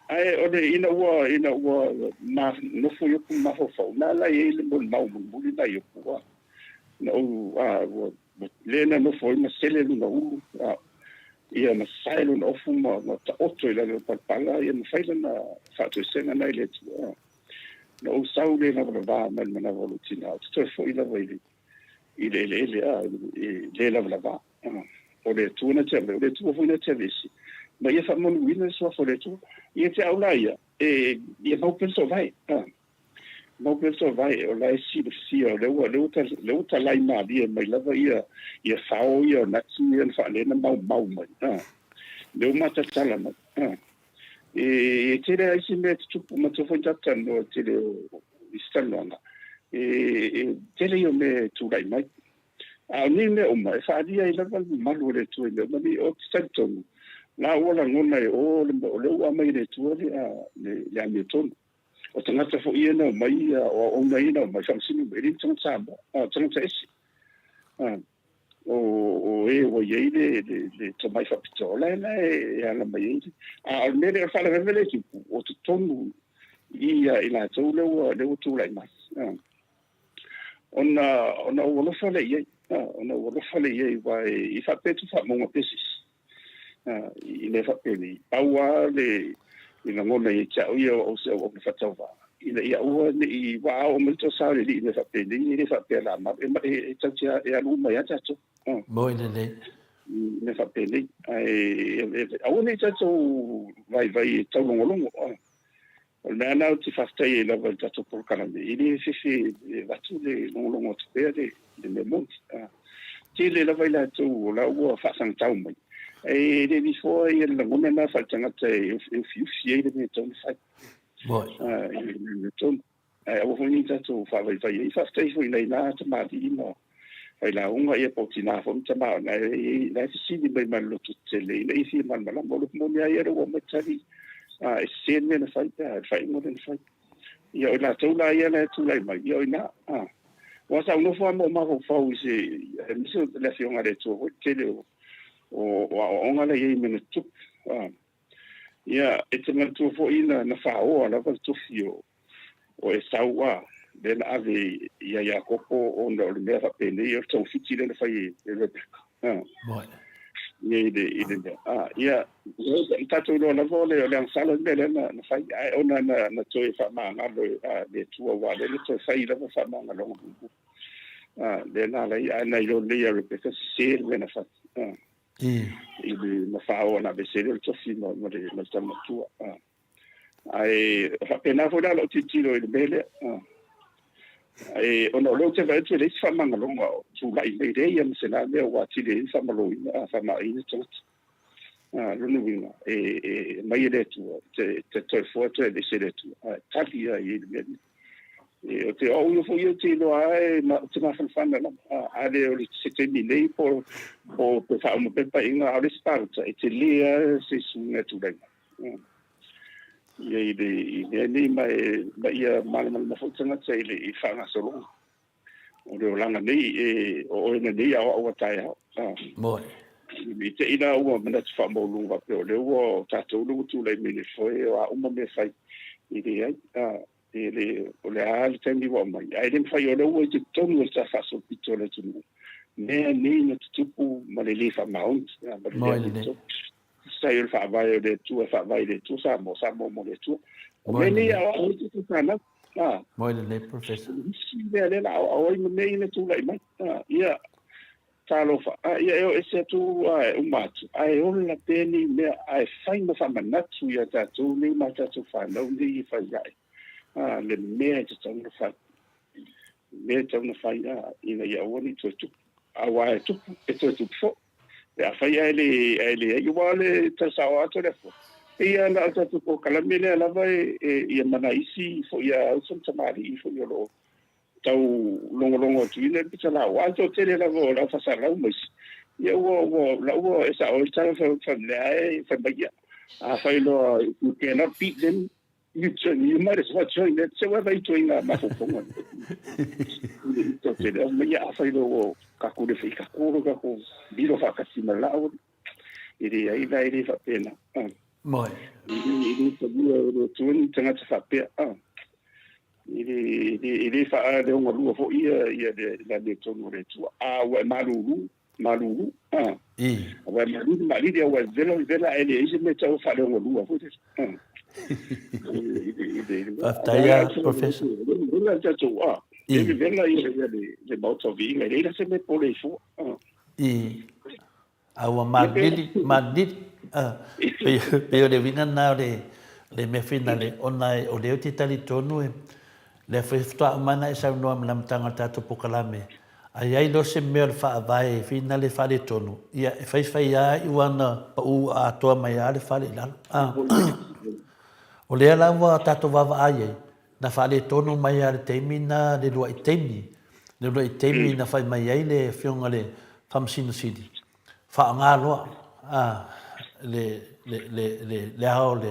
Ae o le, ina ua, ina ua ma, nofo Iopu ma mafaufau, na ala i ai le molimau mulimuli na Iopu. A. Na ou, a, ua, lea na nofo ai ma sele lona ulu, a, ia ma sae lona ofu ma, ma taoto i lalo o le palapala, ia ma fai lana faatoesega na i le Atua. Na ou sau le lavalava mai le manava o lou tina, ou te toe foi lava i le, i le eleele, a, i le lavalava. O le Atua na te aumai, o le Atua foi na te aveese. Ma ia faamanuina le suafa o le Atua. Ia te au la ia, e, ia mau pea le soovae. A. Mau pea le tauvae, o la e silafia, o lea ua, lea ua, lea ua talai malie mai lava ia, ia fao ia o Nati ia na faalea na maumau mai. A, lea ua matalatala mai. A, e, e tele lava isi mea e tutupu, matua foi na tatou talanoa i le tele o isi talanoaga, e, e tele ia o mea e tulai mai. A o nei mea uma, e faaalia ai lava le mamalu o le Atua i mea uma nei. Ou te talitonu, la ua lagona e o le, o lea ua aumai e le Atua le, le, le amiotonu. O tagata foi ia na omai, o auauna ia na omai, faamasino mai, e le ni tagata Samoa, a o tagata ese. A, o, o e ua i ai le, le, le tomai faapitoa, o la e, la e ala mai ai. A o le mea lea, o le faalavelave lea e tupu, o totonu i ia i latou lea ua, lea ua tulai mai. A, ona, ona ou alofa lea i ai, a, ona ou alofa lea i ai, aua e, e faapea atu faamauga pea se isi. i mea faapenei. Pau lava le lagona ia te au ia o se auauna faatauvaa, ina ia aua ne i aua a oo mai le toasa o le alii i mea faapenei, e le faapea o le a malu, e tatou te alu uma ai lava tatou. Moi lelei. I mea faapenei. Ae aua ne i tatou vaivai e taulogologo. O le mea lena ou te faafetai ai lava i le tatou polokalame, e le fefe e avatu le logologo atu pea le mea moni. Tele lava i latou o la ua faasagatau mai, e le lifoa ia le lagona lena faaletagata e ufiufi ai le mea e tatau ona fai. I le mea tonu. Ae aua foi ne i tatou faavaivai ai. Faafetai foi i nai na tamalii ma failauga ia po o tina foi ma tama o la e la e fesili mai ma le lototetele ina ia fia malamalama. O le upu moni lava ia lea ua aumai tali, e sese le mea na fai pe a, le faaiuga lea na fai. Ia o i latou la ia la e tulai mai, ia o i ina. Aua sa ou nofo lava ma ou mafaufau i se, aemaise o le Afioga a le Atua foi, le tele o aoaoga la e i ai i mea na tutupu. Ia, e te manatua foi na, na faoa lava le tofi o, o Esau a, lea na ave ia Iakopo ona o le mea faapenei, o le togafiti lea na fai e Rebeka. A. Ia, i le, i le mea. A, ia, na tatou iloa lava o le, o le agasala le mea lea na, na fai, ae ona na, na toe faamagalo e a, le Atua, aua o lea na toe fai lava faamagaloga muamua. A, lea na ala ai, ae na iloa lelei e Rebeka, sese le mea na fai. A. I le na faaoa na aveese lea o le tofi ma, ma le, ma le tama matua. Ae faapena foi la lou tilotilo i le mea lea. Ae ona o lea ou te vaai atu e leai se faamagaloga o tulai mai, leai lava ma se la mea ua atili ai ona faamaloina, faamaaina tagata. Lona uiga, e, e aumai e le Atua, te, te toe foa toe aveese e le Atua, ae tali lava i ai le mea lea. E, o te au ia foi ia ou te iloa lava e, ou te mafanafana lava, a le o le se taimi nei po, po toe faauma pea le paeaiga, a o le isi palota, e tele lava se suiga e tulai mai. Ia i le, i mea nei ma e, ma ia malamalama foi tagata i le i faagasologa. O le olaga nei, e, o oe na nei a o au a taeao. Moe. I te i la ua manatu faamaualuluga faapea o lea ua o tatou lea ua tulai mai le foe o a uma mea fai e leai. E le, o le a le taimi ua aumai, ae le mafai o lea ua i totonu o le tala faasolopito o le atunuu mea nei na tutupu ma le le faamaoni, ma le le amiotonu. Sai o le faavae o le Atua, e faavae i le Atua Samoa, Samoa mo le Atua. O mea nei e aoao ai tatou fanau. Moi lelei, Professor. Isi mea lea la aoao ai ma mea ia na tulai mai. Ia, talofa, ia e o ese atu e uma atu, ae ola pea nei mea, ae fai ma faamanatu ia tatou nei ma tatou fanau nei e fai ae le mea e tatau ona fai. Le mea e tatau ona fai ina ia aua ne i toe tupu. Aua e tupu, e toe tupu foi. Pe afai ae le, ae leai, aua o le tala sao atu o le Atua, pei lava na o le tatou polokalame lea lava e, e, ia ma nai isi foi a uso ma tamalii foi o lo o tau logologo atu ina le pitolaau. Aua o le toatele lava o le au faasalau ma isi, ia ua, ua, la ua e sao ai le tala fai, fai lea e fai mai ia. Afai loa, you cannot beat them, You, you might as well join that. Se ua vai ituaiga mafaufauga. Toatele, au mai ia afai loa ua kakou le fai kakou lo kakou milo faatasi ma lau. E leai la e le faapena. Moe. E le talia e le Atua ni tagata faapea. E le, e le faaleogalua foi ia, ia le, le amiotonu o le Atua. A ua e malulu, malulu. A. Ua e malulu, malili, ua e vela, vela, ae leai se mea e tau faaleogalua foi lele. Faafetai lava, Professor. Vela le tatou, a. E vela ia le Maota o Viiga, e leai la se mea e pole ai fua. I. A ua malili, malili. Pei o le uiga lena o le mea finale, ona o lea ou te talitonu e. Lea foi faatoa uma ona e saunoa ma le amataga o le tatou polokalame, a i ai loa se mea o le Faavae e finagalo e faaletonu, ia e faifai lava iu ana pau atoa mai lava le fale i lalo. A o lea la ua tatou vaavaai ai, na faaletonu mai lava i le taimi na le lua'i taimi, le uluai taimi na fai mai ai le Afioga i le Faamasino Sili, faaaoga loa a le le le le le ao le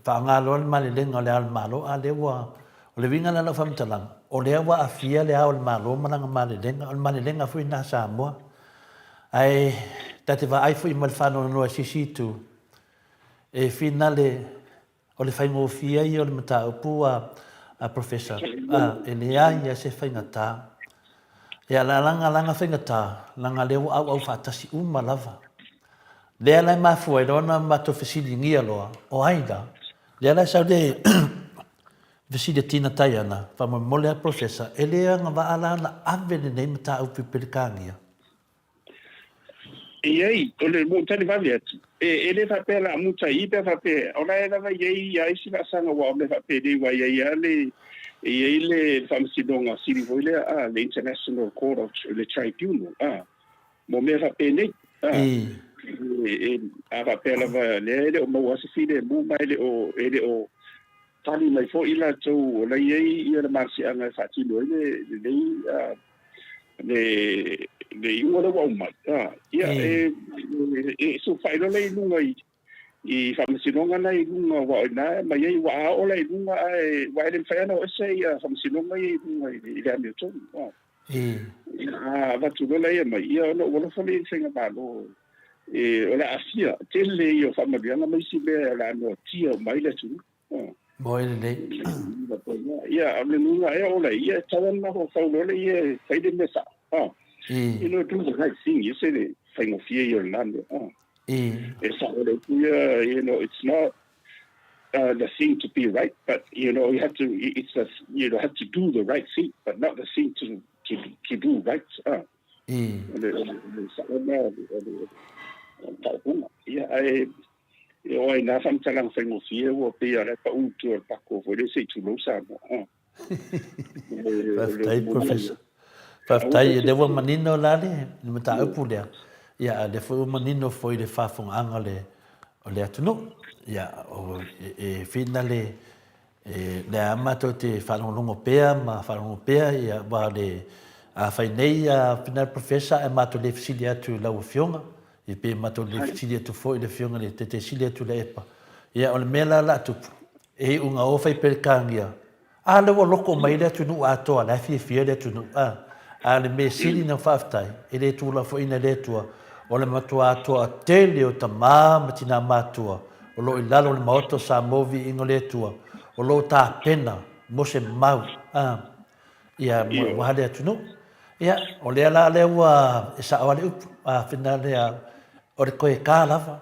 faaaoga loa le malelega o le Ao o le Malo, a lea ua o le uiga la o lau faamatalaga, o lea ua aafia le Ao o le Malo ma lana malelega, o le malelega foi lena a Samoa. Ae ta te vaai foi ma le faanoanoa i se isi itu, e finale O le faigofie ia o le mataupu a Professor, e leai lava se faigata. Ia, la lana lana faigata, leaga lea ua auau faatasi uma lava. Lea la e mafua ai loa ona matou fesiligia loa, o ai la? Lea la e sau le fesili a Tina Taiana, faamolemole lava Professor, e le agavaa la ona ave lenei mataupu i Peretania? E i ai, o le mou tali vave atu, e le faapea o le a muta i i pe a faapea, o la e lava i ai ia isi laasaga aua o mea faapenei aua e i ai lava le, e i ai le Faamasinoga Sili foi lea, a, le International Court of, le Tribunal, a, mo mea faapenei, a, e, a faapea lava, lea e le o maua lava se filemu ma e le o, e le o tali mai foi i latou o la e i ai ia le malosiaga e faatino ai le, lenei, a, le le iuga lea ua aumai, a, ia, e, e sulufai loa lea i luga i, i faamasinoga na i luga, aua o i ina e aumai ai, aua a oo la i luga ae, aua e le mafai lava ona o ese ia faamasinoga ia i luga i le amiotonu, a. A avatu loa la ia mai, ia ona ou alofa lea i le faigamalo e, o le a aafia tele ia o faamanuiaga ma isi mea o le a noatia uma ai le atunuu. Moe lelei. Ia, o le nuga ea o lei, ia, e tatau ona mafaufau loa le ia e fai le mea sao. Ah. You know, do the right thing, e se le faigofie ia o lena mea. Ah. E sao le upu ia, you know, it's not the thing to be right, but, you know, you have to, it's a, you know, have to do the right thing, but not the thing to, to, to do right. Ah. O le, o le sao lena o le, o le, o le taopuga. Ia, ae, E oo ai nā faamatalaga faigofie ua pei o la e pau i tua o le pako foi lea se i tulou Samoa. Faafetai Professor. Faafetai, lea ua manino la le mataupu lea. Ia, a lea foi ua manino foi le faafofogaaga o le, o le atunuu. Ia, o, e, e whina le, e, lea a matou te faalogologo pea ma faalogologo pea, ia, wa le, a fai nei a whina le Professor, ae matou le fesili atu i lau Afioga, Ia pe matou le fesili atu foi i le Afioga i le Taitai Sili atu i le Epa. Ia, o le mea la o le a tupu, e iuga o fai Peretania, a lea ua loko mai le atunuu atoa, la e fiafia le atunuu, a. A o le mea sili ona faafetai, e le tuulafoaiina e le Atua, o le matua toatele o tama ma tina matutua o lo o i lalo o le Maota o Samoa Viiga o le Atua, o lo o tapena mo se mau, a. Ia, aua le atunuu. Ia, o lea la lea ua e sao lava le upu, a whina lea, o le koe kā lava.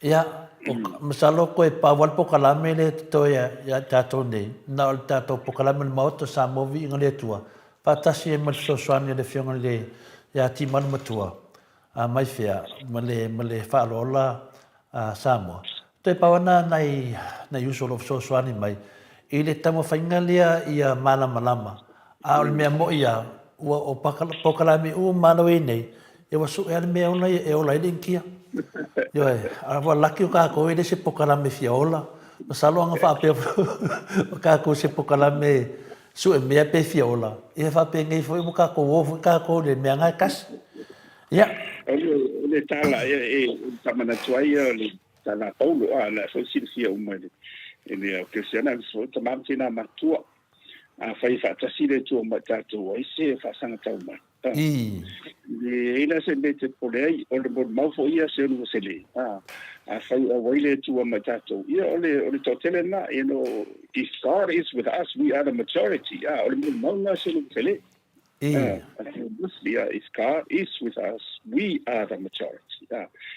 Ia, o, masalo koe pau lava le pokalame lea e totoe ia tatou nei, na o le tatou pokalame o le Maota o Samoa Viiga o le Atua, faatasi ai ma le fesoasoani a le Afioga i le ia Timalu Matua, a mai fea, ma le, ma le faaaloalo a Samoa. Toe pau ana nai, nai uso o lo o fesoasoani mai i le taumafaiga lea ia malamalama. A o le mea moi lava, ua o polokalame uma lava ua i ai nei, ia ua sue lava le mea e ola e ola ai le Initia. Ioe, a ua laki o tatou e le se polokalame fia ola. Masalo ana faapea o tatou se polokalame sue mea pe fia ola, ia faapenei foi ua tatou o foi tatou i le mea na e tasi. Ia. O le tala e faamanatu ai o le tala a Paulo, a o la foi e silafia uma e le au kerisiano aemaise foi o tama ma tina matutua. Afai e faatasi le Atua ma i tatou, ai se faasaga tau mai. E leai la se mea e te popole ai, o le molimau foi ia se ulu se le. Afai o auai le Atua ma i tatou, ia o le, o le toatele lena, you know, if God is with us, we are the majority. O le molimau lena se ulu se le. Mostly, if God is with us, we are the majority.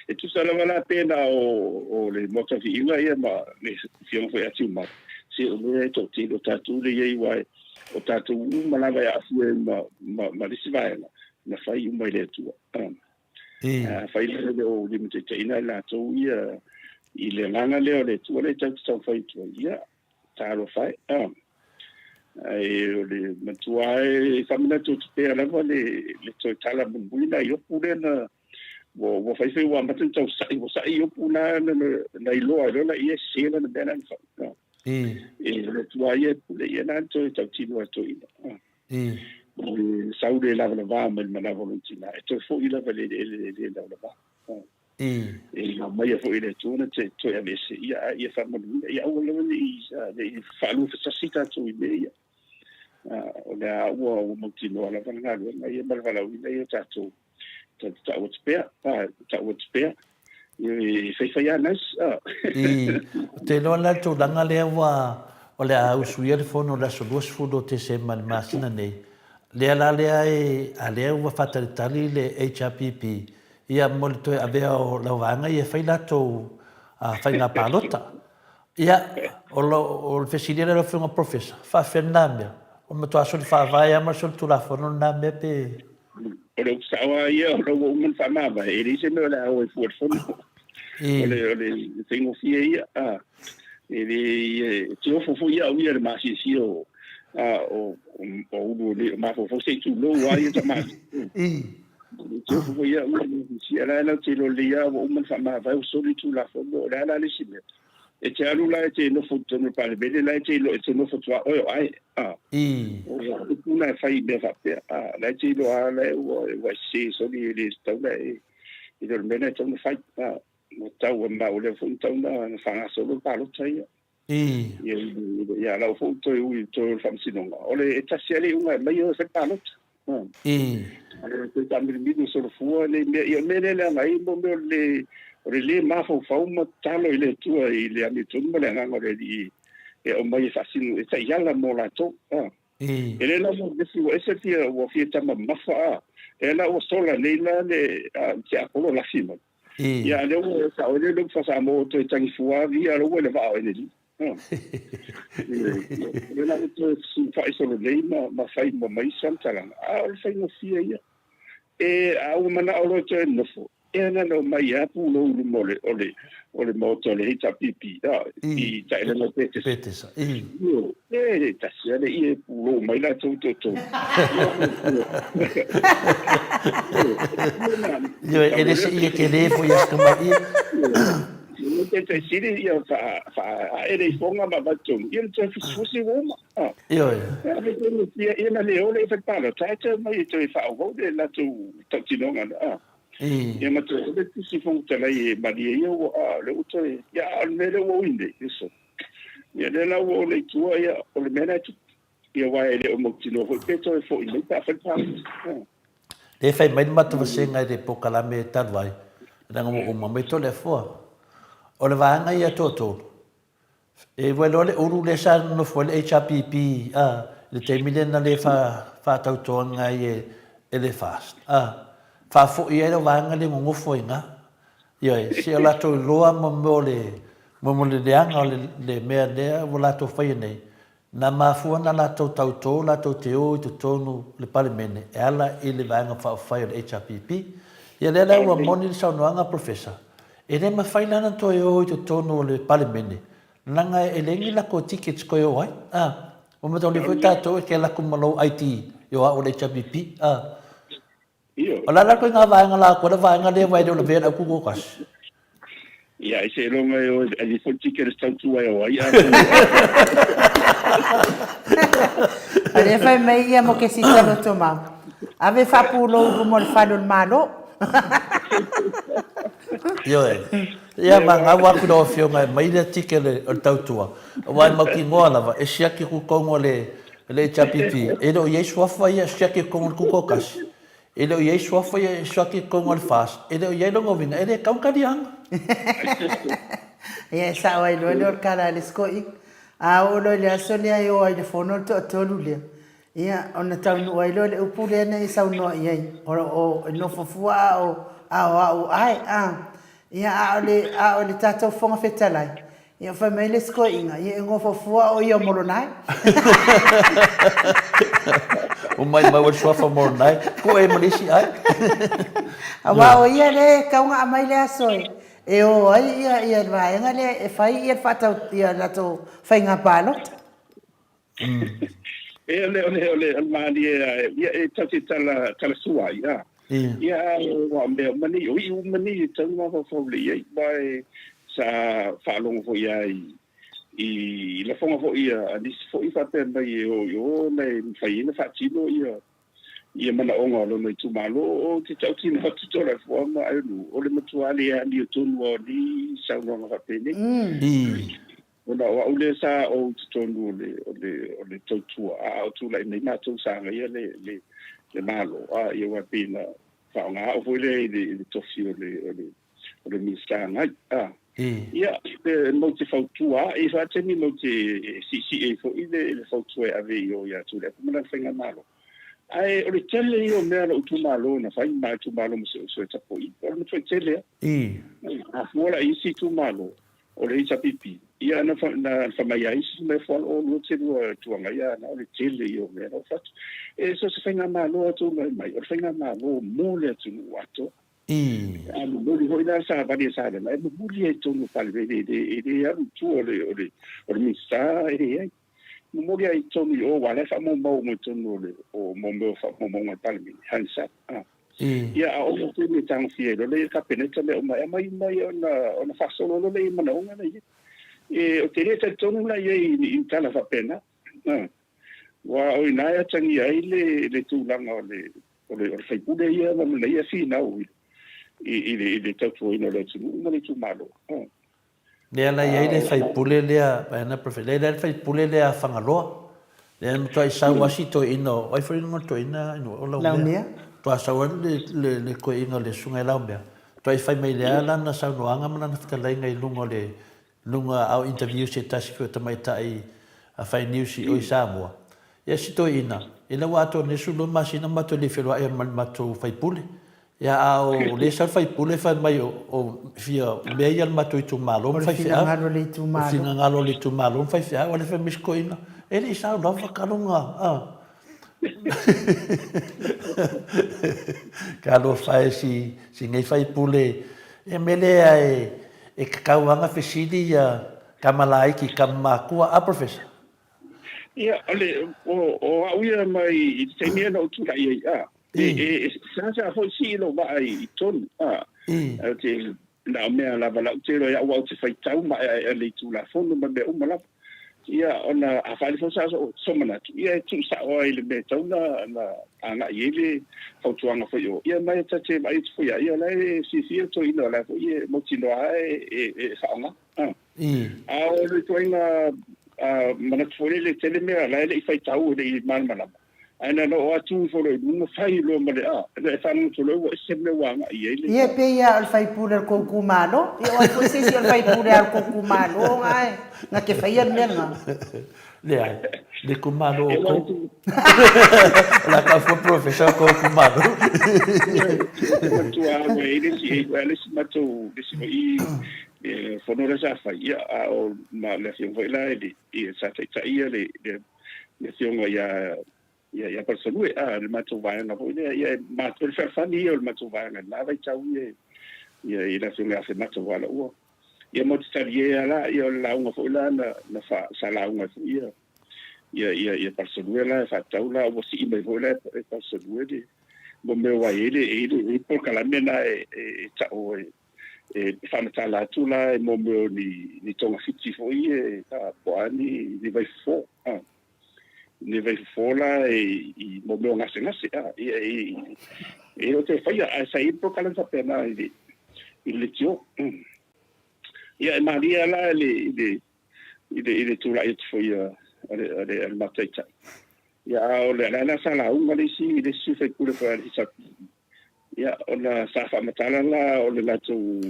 E tusa lava la pēnā o le Maota Viiga ia ma le Afioga foi ia Tiumalu, se o lea e toatele o tatou lea i ai aua o tatou uma lava e aafia ai ma le isi vaega, na fai uma e le Atua. Afai la e le o limataitaiina i latou ia i le agaga lea o le Atua lea tatou te taumafai atu ai, ia, talofa e. Ae o le matua e faamanatu atu pea lava le le toe tala mulimuli na i Iopu lea na ua ua faifai ua amata ona tau sa'i ua sa'i Iopu na na na iloa ai loa laia e sese lana mea na na fai. E o le Atua ia e pule ia na toe tautino atu ai toeaina. O le sau le lavalava mai le manava o lona tina e toe fo'i lava i le eleele e le lavalava. E aumaia foi e le Atua na te toe aveese ia, a ia faamanuia, ia aua lava ne i, ne i faaluafesasi tatou i mea ia. O lea ua, ua mautinoa lava le galuega ia ma le valaauina ia tatou, tatou tau atu pea, tau atu pea, e faifai lava nice. I, ou te iloa la le tulaga lea ua, o le a usuia le fono i le aso 20 o Tesema i le masina nei, lea la lea e, a lea ua faatalitali le HRPP Ia, mo le toe avea o lau vaega ia e fai latou faiga palota. Ia, o, lo, o le fesili lea lau Afioga Professor, faafefea lena mea? O le matua soli faavae lava ma le soli tulafono lena mea pe... O le upu sao lava ia, o la ua uma ona faamavae, e leai se mea o le a o ai fua i le fono. O le, o le faigofie ia, a, e le, e te ofo foi au ia i le maasiasia o, a, o, o, o ulu o le, o mafaufau se i tulou lava ia tamalii. Te ofu foi au ia sia la la te lo le ia ua uma ona faamavae ua soli Tulafono o le a la le isi mea e te alu la e te nofo i totonu o le Palemene la e te iloa e te nofo tuaoe o ae a o upu na e fai i mea faapea a la e te iloa la ua ua e sese soli e le tatau la e i le mea na e tatau ona fai a ua tau ma ua leva foi ona tatau ona faagasolo le palota ia Ia, ia lau foi toe ui toe o le faamasinoga. O le e tasi lava le iuga e aumai o e fai palota. Ale toe taamilimili o solofua nei mea, ia o le mea lea e leaga ai mo mea o le o le le mafaufau ma tatalo i le Atua i le amiotonu ma le agaga o le Alii e aumai e faasino e taiala mo latou. E le la ua vesi ua ese fia ua fia tama mamafa a. E la ua sola nei la le tiapolo lafi mai. Ia a lea ua sao ai le upu faa-Samoa ua toe tagifua ave ia ua i le vaa o Eneli. O lea la ua toe fesulufai solo nei ma fai ma mai se faamatalaga, a o le faigofie ia. E, a ua manao loa e toe nofo, e ana na omai lava pulou i luma o le, o le, o le maota o le HRPP, i Taelena o Petesa. Petesa, E tasi lava le ie e pulou mai latou toatolu. Ioe, e le se ie tele foi a si tamai ie. Le taitai sili ia faaee le ifoga ma avatu tonu, ia na toe fusifusi ua uma. Ioe. Ia na le o le fai palota ae toe omai e toe faaauau le latou tautinoga. Ia ma toe ave tusi Fofoga Fetalai e malie ia ua, o lea ua toe, ia a o le mea lea ua ui nei, eso. Ia lea la ua oo nei i tua, ia, o le mea la e tupu. Ia aua e le o mautinoa foi pe toe foi mai pe a fai le palota. Lea e fai mai le matou vasega i le polokalame talu ai, leaga ua uma mai Toleafoa. O le vaega ia toatolu, e ua iloa le ulu lea sa nonofo ai le HRPP a, i le taimi lea na le faatautoaina ai e le FAST, a, faafoi ai le vaega lea nonofo ai i ina. Ioe, se o latou iloa mo mea o le, mo le leaga o le mea lea ua latou faia nei, na mafua ona latou tautō latou te o i totonu o le Palemene e ala i le Vaega Faaupufai o le HRPP. Ia lea la ua moni le saunoaga a Professor, e le mafai la ona toe o i totonu o le Palemene, leaga e leai ni latou tickets toe o ai. A, ua mataulia foi tatou e te alu atu ma lou ID i o au o le HRPP. A. O le a la le ituaiga vaega la atoa le vaega lea aua e le o lavea le aututoatasi? Ia, ai seiloga e o e ave foi le ticket e tautua e o ai a A lea fai mai ia mo ke sita loto mau. Ave faapulou i luma o le fale o le Malo. Ioe. Ia ma gau atu lau Afioga e aumai le ticket o le tautua, aua e mautinoa lava e siaki atu i totonu o le Le HRPP, e le o i ai suafa ia e siaki i totonu o le Tutoatasi, e le o i ai suafa ia e siaki i totonu o le FAST, e le o i ai lona uiga, e le tatau ona taliaina. Ia, e sao ai loa lea o le tala a le isi toeaina. A oo loa i le aso lea e o ai i le fono le toatolu lea, ia, ona taunuu ai loa o le upu lea na e saunoa i ai, o, e nofo fua a o, a o au ae, a. Ia, a o le, a o le tatou Fofoga Fetalai, Ia fai mai le isi toeaina, ia e nofo fua o ia o Molonae. Ua maimau ai le suafa o Molonae, tuu ai ma le isi ai. Aua o ia lea e tatau ona aumai le aso e o ai ia ia le vaega lea e fai ia le faatau ia latou faiga palota. E o le o le o le o le malie ia e tatou te tala tala sua ai a. Ia a ua o mea uma nei, o iʻu uma nei e tatau ona mafaufau lelei i ai, aua e sa faalogo foi lava i i lafoga foi a nisi foi faapea mai e o i o na e mafai ai ona faatino ia ia manaoga o lona itumalo. Ou te tautino atu Toleafoa ma Aionuu, o le matua le amiotonu lava o nei saunoaga faapenei. Ona o au lea sa ou i totonu o le, o le, o le tautua, a o tulai mai matou sa agaia le, le, le Malo, a, ia aua e pei na faaaoga au foi lea i le, i le tofi o le, o le, o le Minisita agai, a. Ia, e matou te fautua lava, e faataimi matou te siisii ai foi le, le fautua e ave i o ia Tuilaepa ma lana faigamalo. Ae o le tele ia o mea a lou itumalo na fai ma itumalo ma si ou uso e tapuai, o le matuai tele lava. A fua la i isi itumalo, O le HRPP, ia na fai mai ai isi mea fuala o lua te lua tuaga ia na o le tele ia o mea na o fatu. E so se faigamalo a tou mai mai, o le faigamalo mo le atunuu atoa. A momoli foi la savali a Salega, e momoli ai i totonu o Palemene, e le alu i tua o le o le o le Minisita e leai. Momoli ai i totonu i o, aua o la e faamaumau uma i totonu o le o mo mea o faamaumauga a le Palemene, Hansard. Ia, a oo atu i le tagofia ai loa lea i le Kapeneta mea uma, e aumai uma ai ona, ona faasolo loa lea i manaoga la e i ai. E, ou te le talitonu la i ai i ni tala faapena. Aua o i ina e atagia ai le, le tulaga o le, o le, o le sui usufono ia ma lana ia finau i, i, i le tautuaina o le atunuu ma le itumalo. Lea la i ai le faipule lea, lea la le faipule lea a Fagaloa. Lea na matuai sau lava si toeaina, o ai foi le toeaina o Laumea. Matua sau lava le toeaina o le susuga ia Laumea, matuai fai mai lea lana saunoaga ma lana fetalaiga i luga o le luga a o interview se tasi foi o tamaitai fai news i o i Samoa. Ia si toeaina, ina ua atoa nei 12 masina matou le feloai ma le matou faipule. Ia a o lea sau le faipule fai mai o fia mea ia le matou itumalo ma faifeau. O le finagalo o le itumalo. O le finagalo o le itumalo ma faifeau. A lea fai mai si toeaina, e le i sao lava taloga a. Talofa e si, si nei faipule, e mea lea e, e tatau lava ona fesili ia tama laiti i tama matua, a Professor? Ia, o le, o, o au ia mai i le taimi ia na ou tulai ai, a, e, e, e seasea foi sii lou vaa i, i tonu, a, ou te, na o mea lava lau te iloa i au, aua ou te faitau maeaea i le Tulafono ma mea uma lava. Ia, ona a faaali foi sa, so manatu, ia e tuusao lava i le mea e tatau ona, ona agai i ai le fautuaga foi o, ia ma e ta te vaai atu foi ia, ia o la e fiafia le toeaina o la e foi e mautinoa lava e, e, e faaaoga. A. A o le ituaiga manatu foi lele, e tele mea la e le i faitau, e le i malamalama, ae na ona oo atu ifo loa i luga fai loa ma le a, na e faalogo loa ua ese mea ua agai i ai le. Ia e pei lava o le faipule o le tou itumalo. Ia o ai foi se isi o le faipule a le tou itumalo na e na te faia le mea lena. Leai, le itumalo o tou. O le a tau fua Professor o tou itumalo. E matua lava e i ai le isi, le isi matou, le isi foi fono lea sa fai, ia, a o ma le afioga foi la i le, ia, sa taitaia le, le, le afioga ia, ia, ia Palusalue, a, le matou vaega foi lea, ia, e matou, o le fealofani ia o le matou vaega i lena vaitau ia, ia, i le afioga ia Afemata Walaua. Ia ma ou te talie lava la, ia, o le lauga foi la na, na fa, sa lauga ai foi ia, ia, ia, ia Palusalue la e faatatau la, ua sii mai foi la e, e Palusalue le, mo mea ua i ai le, e i ai le, e i ai le polokalame lena e, e, e tau e, e faamatala atu la e mo mea o ni, ni togafiti foi e, a, po o a ni, ni vaifofo, a, ni vaifofo la e, i mo mea o gasegase, a, ia, e, e le o toe faia, ae sa i ai le polokalame faapena i le, i le leitio. Ia, e malie la i le, i le, i le, i le tulai atu foi a, a le, a le, a le matou taitai. Ia, a o le, la sa lauga le isi, le isi sui usufono foi a le HRPP, Ia, ona sa faamatala la o le latou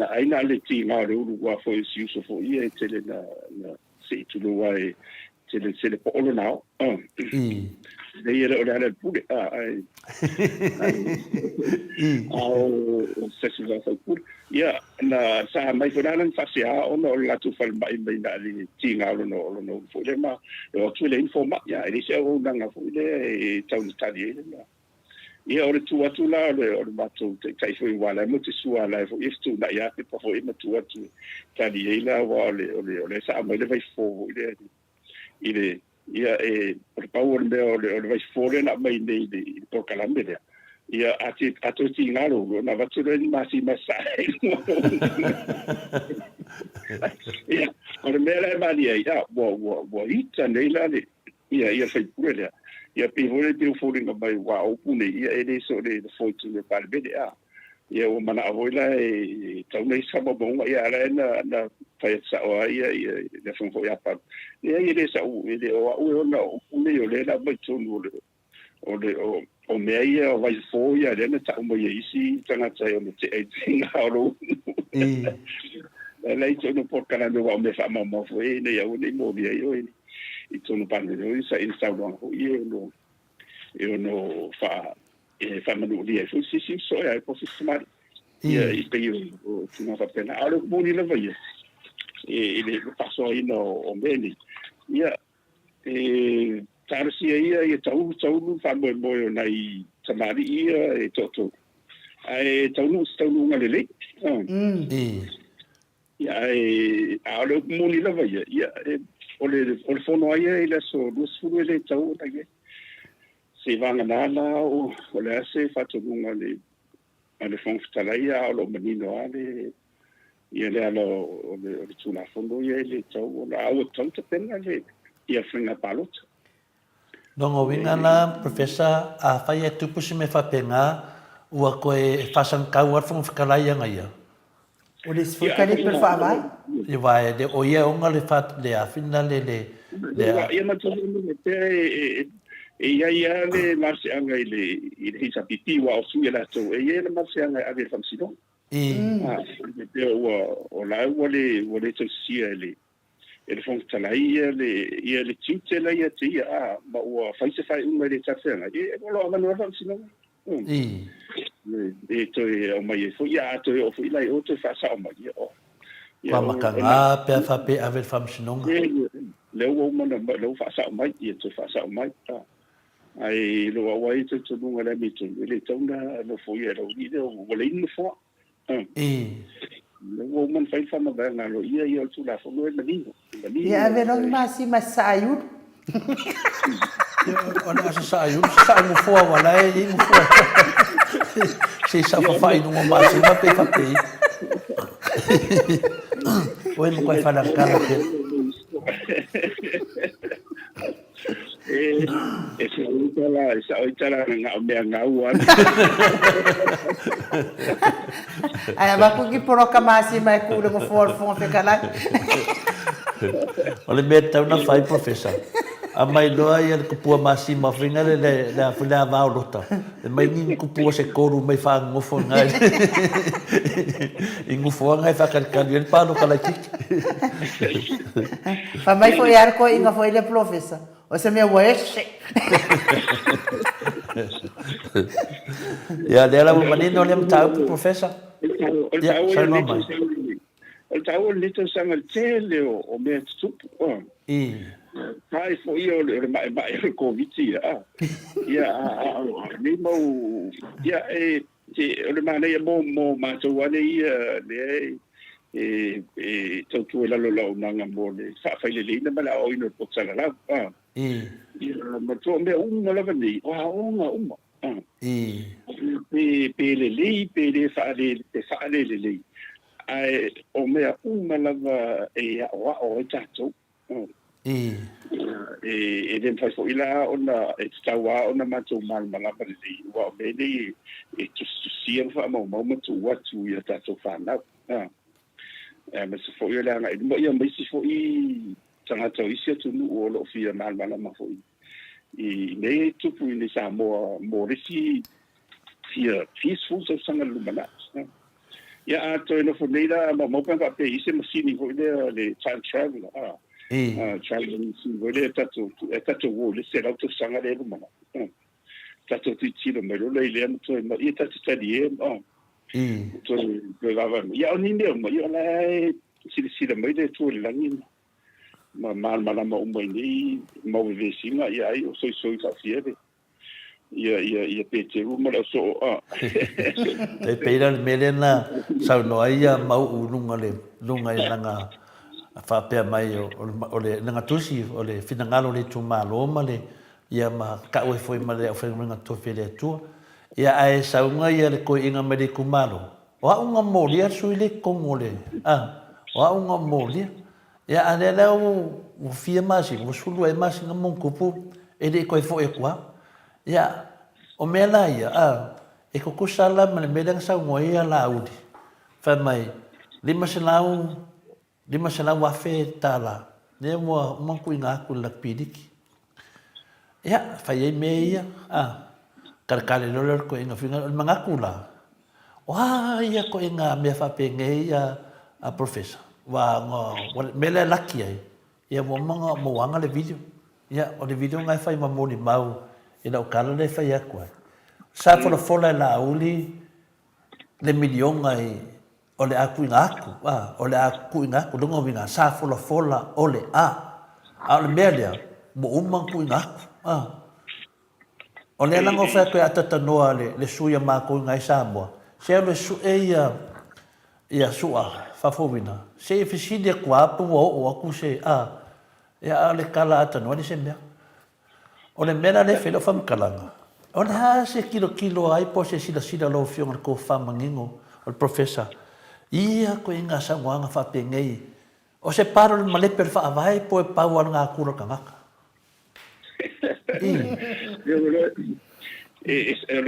na ai na le tiga o le ulu aua foi o si uso foi ia e tele na na se i tulou a e tele tele po'o lona ao. Lei e le o le ala i le pule a ae a o se isi la faipule. Ia, na sa aumai foi la lana faasea ona o le latou falemai mai na le tiga o lona o lona ulu foi lea ma e o atu e leai ni fomai. Ia, e leai se auaunaga foi lea e tau ina tali ai lena. Ia, o le tu atu la o le, o le matou taitai foi aua o la e matou te sua la e foi e fetuunai lava pepa foi ma tu atu e tali ai la aua o le, o le, o lea sa aumai le vaifofo foi lea i le, Ia, e, o le pau o le mea o le, o le vaifofo lea na aumai nei i le, i le polokalame lea, ia, a, te, a toe tiga lou ulu, ona avatu lea ni masima e sae ai i luga o lou ulu. Ia, o le mea la e malie ai, a, ua, ua, ua ita nei la le, ia, ia le faipule lea. Ia, pei foi lea pei ua foliga mai, aua o upu nei, ia, e le so o le nofoa i totonu o le Palemene, a. Ia ua manao foi la e tatau ona i ai se faamaumauga, ia a o la e na, na fai atu sao lava ia, ia le Afioga foi ia Palu. Leai e le sa'u, e le o a'u e ona o upu nei o lea na aumai i totonu o le, o le, o, o mea ia o vaifofo ia lea na ta'u mai e isi tagata e ono te'a i le faiga o lou la i totonu o polokalame aua o mea faamaumau foi ina ia aua ne i molia ai oe i totonu o Palemene i saunoaga foi ia e ono, e ono faa e faamanuulia ai foi se isi uso e ai po o se isi tamalii. Ia, i pei o tulaga faapena. A o le upu moni lava ia, i le faasoaina o mea nei, ia, e talosia ia ia taulu taulu le faamoemoe o nai tamalii ia e toatolu, ae taunuu se taunuuga lelei. Ia, ae, a o le upu moni lava ia, ia, e, o le, o le fono lava ia i le aso 20 e le tatau ona i ai. Seiavagana la o, o le a se faatonuga a le, a le Fofoga Fetalai, a o lo o manino lava le, ia le ala o, o le, o le Tulafono ia e le tatau ona, a ua tatau ona tapena le, ia faiga palota. Lona uiga la, Professor, afai e tupu se mea faapena, ua toe faasagitau lava le Fofoga Fetalai ia ia. O le isi foi kalipe o le faavae. Ia aua e le o ia e ona le fa, le afina le, le, le a. Ia matou mea pea e, e i ai lava le malosiaga i le, i le HRPP, aua o sui a latou, e i ai le malosiaga e ave i le faamasinoga. I. Pea ua, o la ua le, ua le tausisia e le, e le Fofoga Fetalai ia le, ia le tiute la ia te ia, a, ma ua fai se faaiuga e le talafeagai, e, o lo o avanoa le Faamasinoga. I. E toe aumai ai foi, ia, a toe oo foi la i o toe faasao mai, ia, o. Ia, o, mataga pe a faapea e ave i le Faamasinoga. E, lea ua uma ona, lea ua faasao mai, ia toe faasao mai, a. Ae i lou au lava ia talitonuga i le amiotonu, e le tatau ona nofoia e le aualii lea, ua leai ni nofoa. I. Ua uma ona fai le faamavaega a loia ia o le Tulafono e manino. E manino. Ia ave loa ni masima e sasaa i ulu. O le a sasaa i ulu, sasaa i nofoa aua o la e i ai nofoa. Se i saofafai i luga o masima pe faapei. Oi makuai faleagatala tele. E, e sao ai tala, e sao ai tala na o mea gau ana. Ae avatu ki poloka masima e ku le gofoa o le Fofoga Fetalai. O le mea e tatau ona fai, Professor, aumai loa ia le tupua masima foi lea le, le, a foi le ava o Lota, e mai ni tupua se tolu mai faanonofo i ina i nofoaga e faatalitali ai le paloka laitiiti. Fai mai foi lava le toeaina foi lea Polofesa, o se mea ua ese. Ia, lea la ua manino lea mataupu, Professor. Ia, saunoa mai. O le taua o lenei tausaga i le tele o mea tutupu. I. Tae foi o le maemae o le Koviti, ia. Ia, a o lenei mau, ia, e, o le manaia mo, mo matou lava ia lea e, e tautua i lalo o le auaunaga mo le faafaileleina ma le aoaoina o le poto salalau. I. Ia, matua o mea uma lava nei, o aoga uma. I. Pe, pe lelei, pe le faale, pe faalelelei, ae o mea uma lava e aoao ai tatou. I. E, e le mafai foi la ona, e tatau lava ona matou malamalama lelei, aua o mea nei e tusitusia ma faamaumau ma tuu atu i a tatou fanau. Aemaise foi o le agai i luma, ia ma isi foi tagata o isi atunuu o lo o fia malamalama foi i mea ia e tutupu i Samoa mo le isi fia 70 tausaga i le lumanai. Ia a toe nofo nei la maumau pe ana faapea e i ai se masini foi lea le time traveller, a, travelling machine foi lea e tatou, e tatou o i le 100 tausaga lea i lumanai. Tatou tilotilo mai loa lea i lea ma toe, ia tatou talie ma toe, toe vaavaai mai. Ia o ni mea uma, ia o la e silasila mai le Atua i le lagi ma ma malamalama uma i nei mau vevesiga, ia ai o soisoi faafia le ia ia ia Peteru ma le ausoo a. E pei la o le mea lea na saunoa ai ia Mau'u i luga le luga i lana Faapea mai o le lagatusi o le finagalo o le itumalo ma le ia ma tau ai foi ma le aufaigaluega totofi a le Atua. Ia ae sauga ia le toeaina mai le itumalo, o au na molia le sui lea i totonu o le, a, o au na molia. Ia a lea la ua fia masina, ua 12 ea masina ma ona tupu e le i toe foi atu lava. Ia, o mea la ia, a, e tutusa la ma le mea lea na saunoa ai Laauli, fai mai, 500, 500,000 tala lea ua uma ona tuuina atu i le Laki Ia, fai ai mea ia, a, taletale loa lea o le toeaina finagalo. O le manatu la, o a ia toeaiga mea faapenei ia a Professor, aua o le mea lea e laki ai, ia ua uma ona mauaga le video. Ia, o le video lena e fai ma molimau i lau tala lea e fai atu ai. Sa folafola e Laauli le miliona i O le a tuuina atu, a, o le a tuuina atu, lona uiga, sa folafola o le a. A o le mea lea, ua uma ona tuuina atu, a. O lea la na ou fai atu ai a talanoa le, le sui a matou i ina i Samoa, se alu e sue ia, ia Su'a Faafouina, se i fesili atu lava pe ua oo atu se, a. Ia, a o le tala a talanoa e leai se mea. O le mea la lea e fai ai lau faamatalaga, o le a se tilotilo ai po o se silasila a lau Afioga i le tofa manino o le Professor i ia ituaiga saunoaga faapenei, o se palo o le malepe o le Faavae po o e pau lava o le natura o le tagata? I.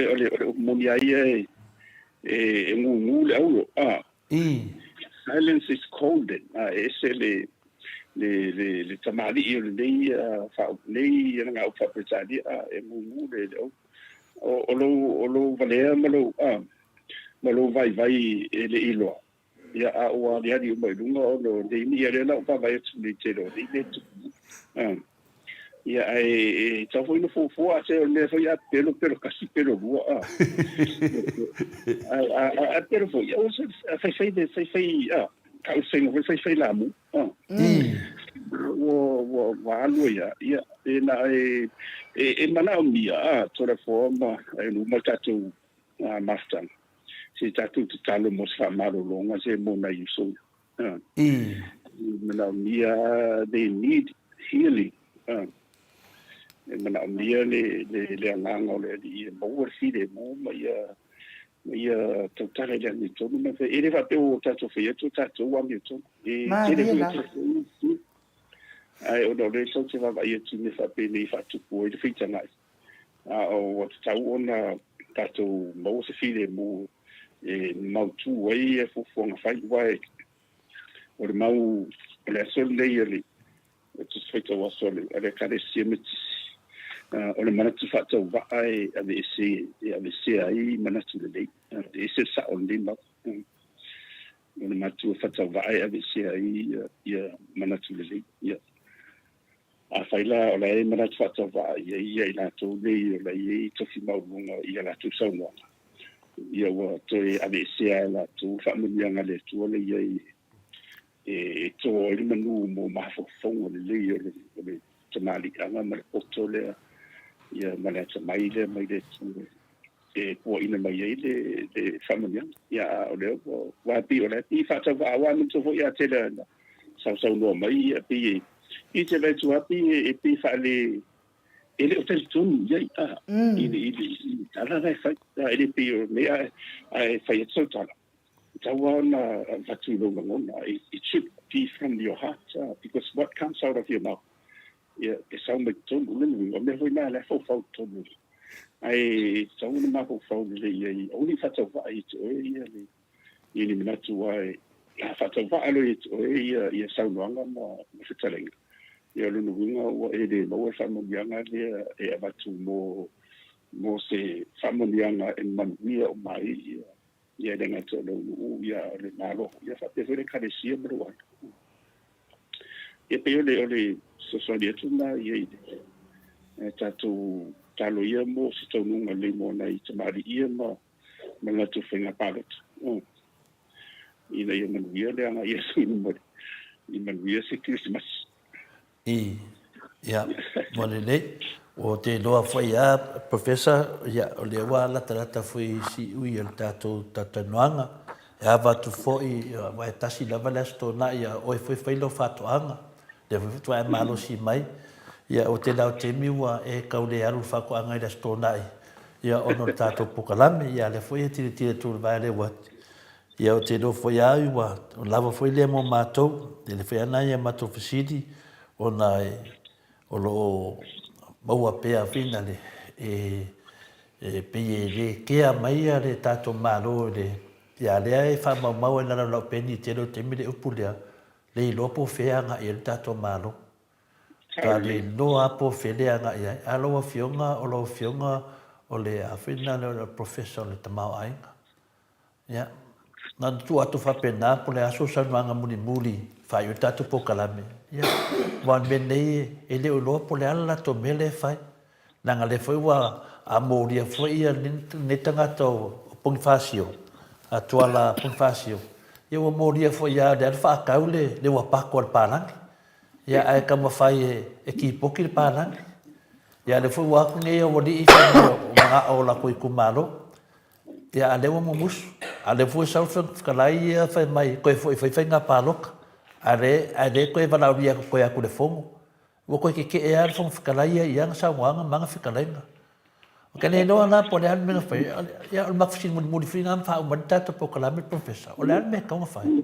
O le upu moni lava ia e gugu le aulo. I. Silence is golden, a e ese le, le, le, le tamalii o lenei faaupu nei lagaupu faa-Peretania, a e gugu le, le o, o lou, o lou valea ma lou, a, ma lou vaivai e le i iloa, ia, a ua aliali uma i luga ona o nei mea, ia lea la ua vaavaai atu nei i le tele o nei mea e tupu, a. Ia, ae e tatau foi ona fuafua, a o le mea foi a pepelo, pepelo kasi, pepelo lua, a. Ae a pepelo foi, aua se, faifai, faifai, a, tau le faiga foi, faifai lamu, a. Ua, ua, ua alu ai lava, ia, e na e, e manaomia, a, Toleafoa ma, e uma le tatou mafutaga, se tatou tatalo mo se faamalologa se mo nai uso ia. I. Manaomia they need healing. E manaomia le, le, le agaga o le Alii e maua le filemu ma ia, ma ia tautala i le amiotonu. Ma e le faapea ua tatou fai atu o tatou amiotonu. E tele foi o tatou Ae ona o lea tatou te vaavaai atu i mea faapenei e faatupu ai le feitagai. A ua tatau ona tatou maua se filemu e mautu ai fuafuaga fai, aua o le mau o le aso lenei a le Tusi Faitau Aso a le Ekalesia Metisi, o le manatu faatauvaa e aveese, e aveesea ai manatu lelei, e ese le sao o lenei mau. O le manatu faatauvaa e aveesea ai ia manatu lelei. Ia. Afai la o la e manatu faatauvaa i ai ia i latou nei o la e i ai tofi maualuga i a latou saunoaga, ia ua toe aveesea e latou le faamanuiaga a le Atua lea i ai e to ai le manu mo mafaufauga lelei o le tamaliiaga ma le poto lea, ia ma le atamai lea mai le Atua e puaina mai ai le faamanuiaga. Ia, a o lea ua, aua e pei o la e pei e faatauvaa, aua manatua foi a tele ina sausaunoa mai, ia pei e, i te vaai atu lava pei e pei e faale, e le o talitonu i ai, a, i le, i le, i le tala la e fai. A, e le pei o mea a e fai atu sau tala, e tatau lava ona avatu i lou lagona, it should be from your heart, because what comes out of your mouth Ia, e sau mai totonu, o lona uiga, o mea foi na la e faufau i totonu. Ae e tatau ona mafaufau lelei i ai, aua ne i faatauvaa ia te oe ia le, ia ni manatu aua e, a faatauvaa loa ia te oe ia, ia saunoaga ma, ma fetalaiga, ia o lona uiga ua e le maua le faamanuiaga lea e avatu mo, mo se faamanuiaga e manuia uma ai ia, ia e le gata o lou nuu, ia a o le Malo, ia faapea foi le Ekalesia ma lou aiga. Ia pei o le o le fesoasoani atu lena i ai le tatou talo ia mo se taunuuga lelei mo nai tamalii ia ma ma le latou faiga palota. Ina ia manuia le agai atu i luma i manuia se Kerisimasi. I, ia, ua lelei. Ou te iloa foi lava, Professor, ia, o lea ua latalata foi i siui o le tatou talatalanoaga. E ava atu foi, aua e tasi lava le Aso Toonai, a o oe foi fai lau faatoaga. Lea foi faatoa e malosi mai. Ia, o le tele lava o taimi ua e tau le alu i le faatoaga i le Aso Toonai, ia, ona o le tatou polokalame. Ia, a o lea foi e tilotilo atu i le vae lea ua Ia, ou te iloa foi lava ua lava foi lea mo matou. E tele foi lava nai a matou fesili ona o lo o maua pea fina le e e pei e le kea mai le tatou Malo i le ia lea e faamaumau ai i lalo o lau peni i tele o taimi le upu lea, le iloa po o fea e agai i ai le tatou Malo. Ka le iloa lava po o fea le agai i ai. A lau Afioga, o lau Afioga o le a foi lena o le Professor o le Tamaoaiga. Ia, na ona tuu atu faapena po o le a sou saunoaga mulimuli e faaiu ai le tatou polokalame. Ia, aua o le mea nei e le o iloa po o le a le latou mea lea e fai. Leaga o lea foi ua molia foi lenei tagata o Ponifasio, Tuala Ponifasio, ia ua molia foi lava, o lea na faatau le uapato a le palagi. Ia, ae taumafai e kipoki le palagi. Ia, o lea foi ua o atu nei aualii fai mai o manao o latou itumalo. Ia, a o lea ua mumusu. A o lea foi ua sau le Fofoga Fetalai ia fai mai toe foi e fai faiga palota, a o lea e toe valaaulia atu toe atu i le Fono. Ua toe tetee lava le Fofoga Fetalai ia i ana saunoaga ma ana fetalaiga. Ou te le iloa la po o le a le mea na fai. Ia, o le matou fesili mulimuli foi lena ma faauma ai le tatou polokalame, Professor, o le a le mea e tatau ona fai?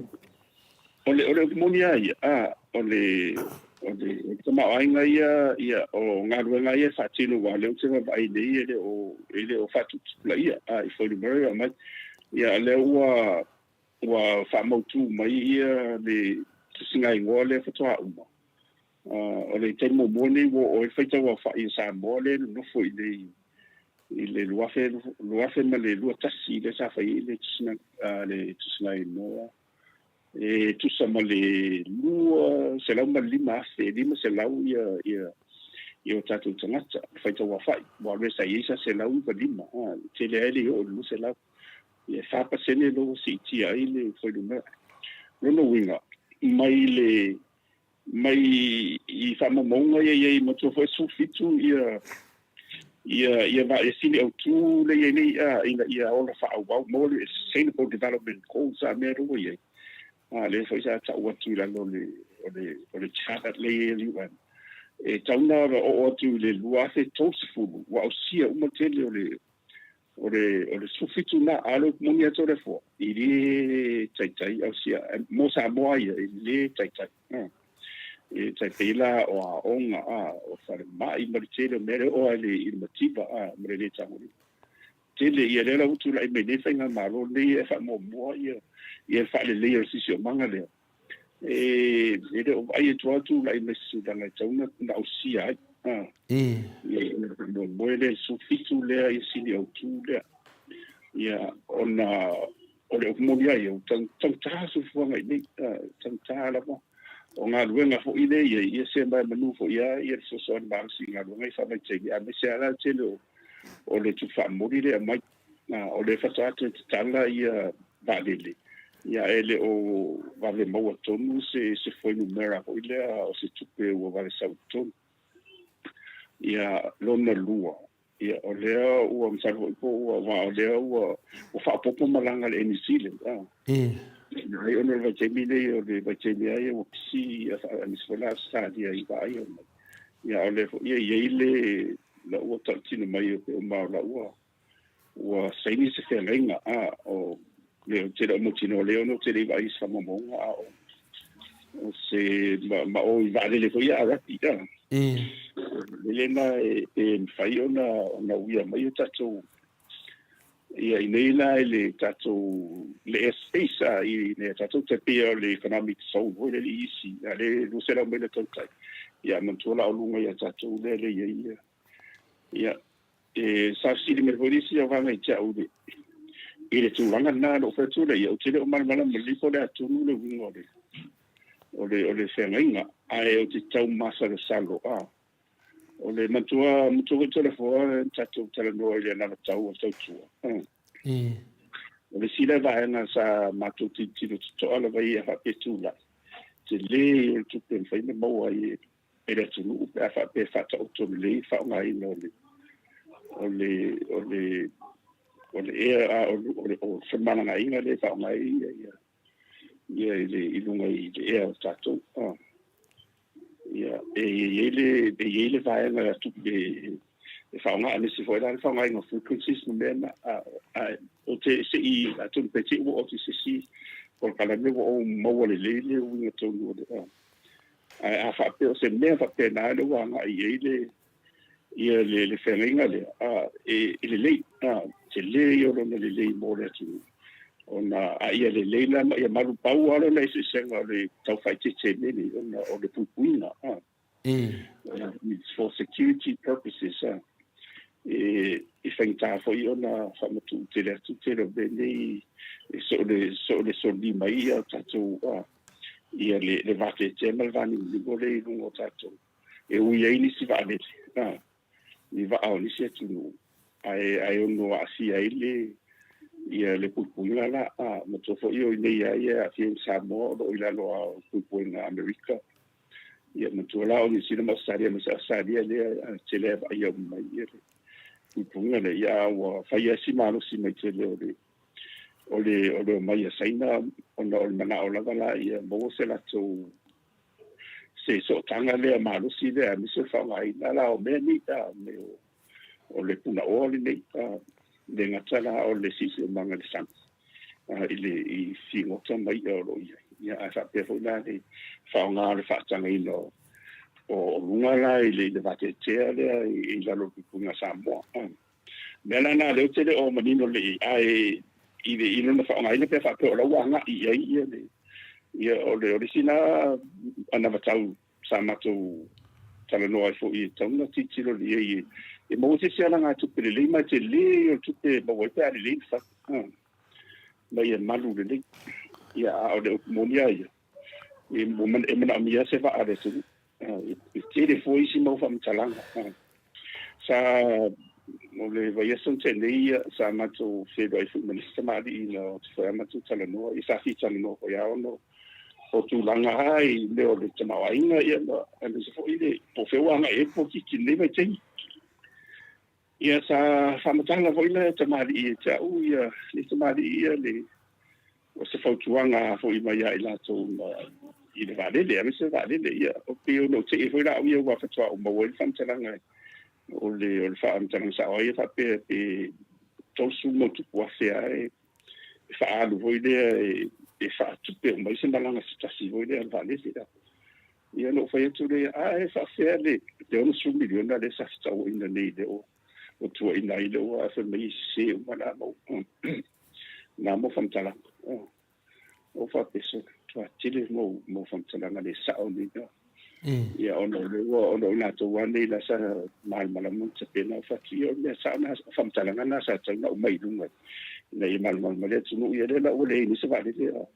O le, o le upu moni lava ia, a, o le, o le, o le tamaoaiga ia, ia, o galuega ia e faatino aua o lea ou te vaavaai nei e le o, e le o faatuputupulaia, a, i fuainumera ia e aumai. Ia, o lea ua, ua faamautu mai ia le tusigaigoa lea faatoa uma. A, o le taimi muamua lenei ua oo ai le faitauaofai a Samoa lea e nonofo i inei i le 2021 lea sa fai ai le tusiga, le tusigaigoa e tusa ma le 205,500 ia ia ia o tatou tagata faitauaofai, aua o le mea sa i ai sa 195, a, tele ai le oo i le 200. Ia, e 4% lea ua siitia ai le fuainumera. Lona uiga, mai le mai i faamaumauga ia i ai matua foi 17 ia ia ia va ia sili autu le i ai nei a ina ia ola faaauau maua le Sustainable Development Goals a mea lea ua i ai a lea foi sa tau atu i lalo o le o le o le charter le i ai a le UN e tau na oo atu i le 2030 ua ausia uma tele o le O le, o le 17 na, a o le upu moni atu o le Afoa, e le taitai ausia, mo Samoa ia, e le taitai. E tai pei la o aoga, a, o falemai ma le tele o mea lea, oo lava i le mativa, a, ma le le tagolima. Tele ia lea la ua tulai mai nei faigamalo lenei e faamuamua ia, ia le faaleleia o le siosiomaga lea. E le o vaai atu lava tulai mai se tulaga e tatau ona ausia ai. Ia faamoemoe lea i 17 lea ia sini autu lea. Ia ona o le upu moni lava ia, ua taugata le soifuaga i inei, taugata lava. O galuega foi lea e i ai, ia se ma e manu foi lava le fesoasoani malosi i galuega ia faavaitaimi, aemaise lava la le tele o le tupe faamomoli lea e aumai. O lea faatoa toe tatala ia vaalele, ia e le o vave maua tonu se se fuainumera foi lea o se tupe ua vave sau i totonu. Ia lona lua, ia o lea ua masalo foi po ua aua o lea ua ua faaopoopo malaga a le Air New Zealand. Ai ona o le vaitaimi lenei o le vaitaimi lava ia ua pisi aemaise foi la Ausetalia i vaa ia omai. Ia a o lea foi e i ai le la ua tautino mai o ma o la ua ua saini se feagaiga a o le ou te le o mautinoa lea ona ou te le i vaai i se faamaumauga a o o se ma, ma o i vaalele foi ia a rugby a le lena e, e mafai ona ona uia mai o tatou ia i nei la i le tatou le airspace a i le tatou te pei o le economic zone foi le EEC a le 200 maila tautai ia manatua la o luga ia tatou lea le i ai ia ia E sa fesili mai foi le isi vaega i te au i le, i le tulaga lena, na ou fai atu lea, ia ou te le o malamalama lelei po o le a tonu le uiga o le, o le, o le feagaiga, ae ou te tau masalosalo, a, o le manatua, manatua foi Toleafoa na tatou talanoa i le anavatau o le tautua, a. O le isi lea vaega sa matou tilotilo totoa lava i ai a faapea e tulai, tele ia o le tupe e mafai ona maua ai e e le atunuu pe a faapea e faataoto lelei le faaaogaina o le o le o le o le ea a o o le o femalagaaiga lea e faaaoga ai ia ia ia i le i luga i le ea o tatou. Ia e i ai le e i ai le vaega a tupe e faaaoga aemaise foi la le faaaogaina o frequencies ma mea na a o te se i atonu pe te i ua oo atu i se isi polokalame ua ou maua lelei le uiga tonu o le ae a faapea o se mea faapena lea ua agai i ai le ia le le feagaiga lea a e, e lelei a tele ia o lona lelei mo le atunuu ona a ia lelei la ma ia malu pau lava lona eseesega o le tau faaeteete nei ona o le puipuiga a it's for security purposes a e e faigata foi ona faamatuu tele atu tele o mea nei e so o le so o le soli mai ia tatou a ia le le vateatea ma le vanimonimo lea i luga o tatou e ui ai nisi vaalele, a, ni vaa o nisi atunuu, ae, ae ono aafia ai le, ia le puipuiga la, a, matua foi o inei lava ia e aafia ai ma Samoa o lo o i lalo lava o puipuiga a Amerika. Ia, matua la o Niu Sila ma Ausetalia, aemaise Ausetalia lea e tele lava e vaaia uma mai ia le puipuiga lea, ia a ua fai lava si malosi mai tele o le, o le, o le omai a Saina ona o le manao lava la ia maua se latou se sootaga lea malosi lea aemaise o le faaaogaina la o mea nei a me o le punaoa lenei a le gata la o le siosiomaga i le sami i le i figota ma i'a o lo o i ai ia ae faapea foi la le faaaoga o le faatagaina o o luga la i le vateatea lea i lalo o le puipuiga a Samoa. Mea la na lea ou te le o manino lelei ae i le i lona faaaogaina pe faapea o la ua agai i ai ia le ia o le o le isi na anavatau sa matou talanoa ai foi e tatau ona tilotilo i ai e maua se isi alagatupe lelei ma e tele o le tupe e maua ai pe a lelei le fai ma ia malu lelei. Ia a o le upu moni lava ia e manaomia se vaa a le atunuu. E tele foi isi mau faamatalaga. Sa o le vaiaso na tea nei sa matou feiloai foi ma le isi tamalii na o atu foi lava matou talanoa, ia sa fia talanoa foi lava ona o tulaga lava i mea o le tamaoaiga ia ma aemaise foi le po o fea ua agai i ai le polokiki i lenei vaitaimi. Ia sa faamatala foi le tamalii ia te au ia le tamalii ia le o se fautuaga foi mai ia i latou na i le vaalele aemaise le vaalele ia o pei ona ou te'i foi la au ia aua faatoa ou maua ai le faamatalaga o le o le faamatalaga sao ai ia faapea pe $30,000 lava e faaalu foi lea e faatupe uma ai se malaga se tasi foi lea a le vaalele. Ia ona ou fai atu lea, a e faafefea le $60 miliona lea sa fetauaiina nei lea ua tuuaiina ai lea ua fai mai e sese uma na mau na mau faamatalaga. Ou faapea, sole, matua tele mau mau faamatalaga le sao nei na. Ia ona o lea ua ona o i latou lava nei la sa malamalama ma tapena ou fai atu, ia o le mea sao na, o faamatalaga na sa tatau ona aumai i luga ina ia malamalama le atunuu. Ia lea la ua leai nei se vaalele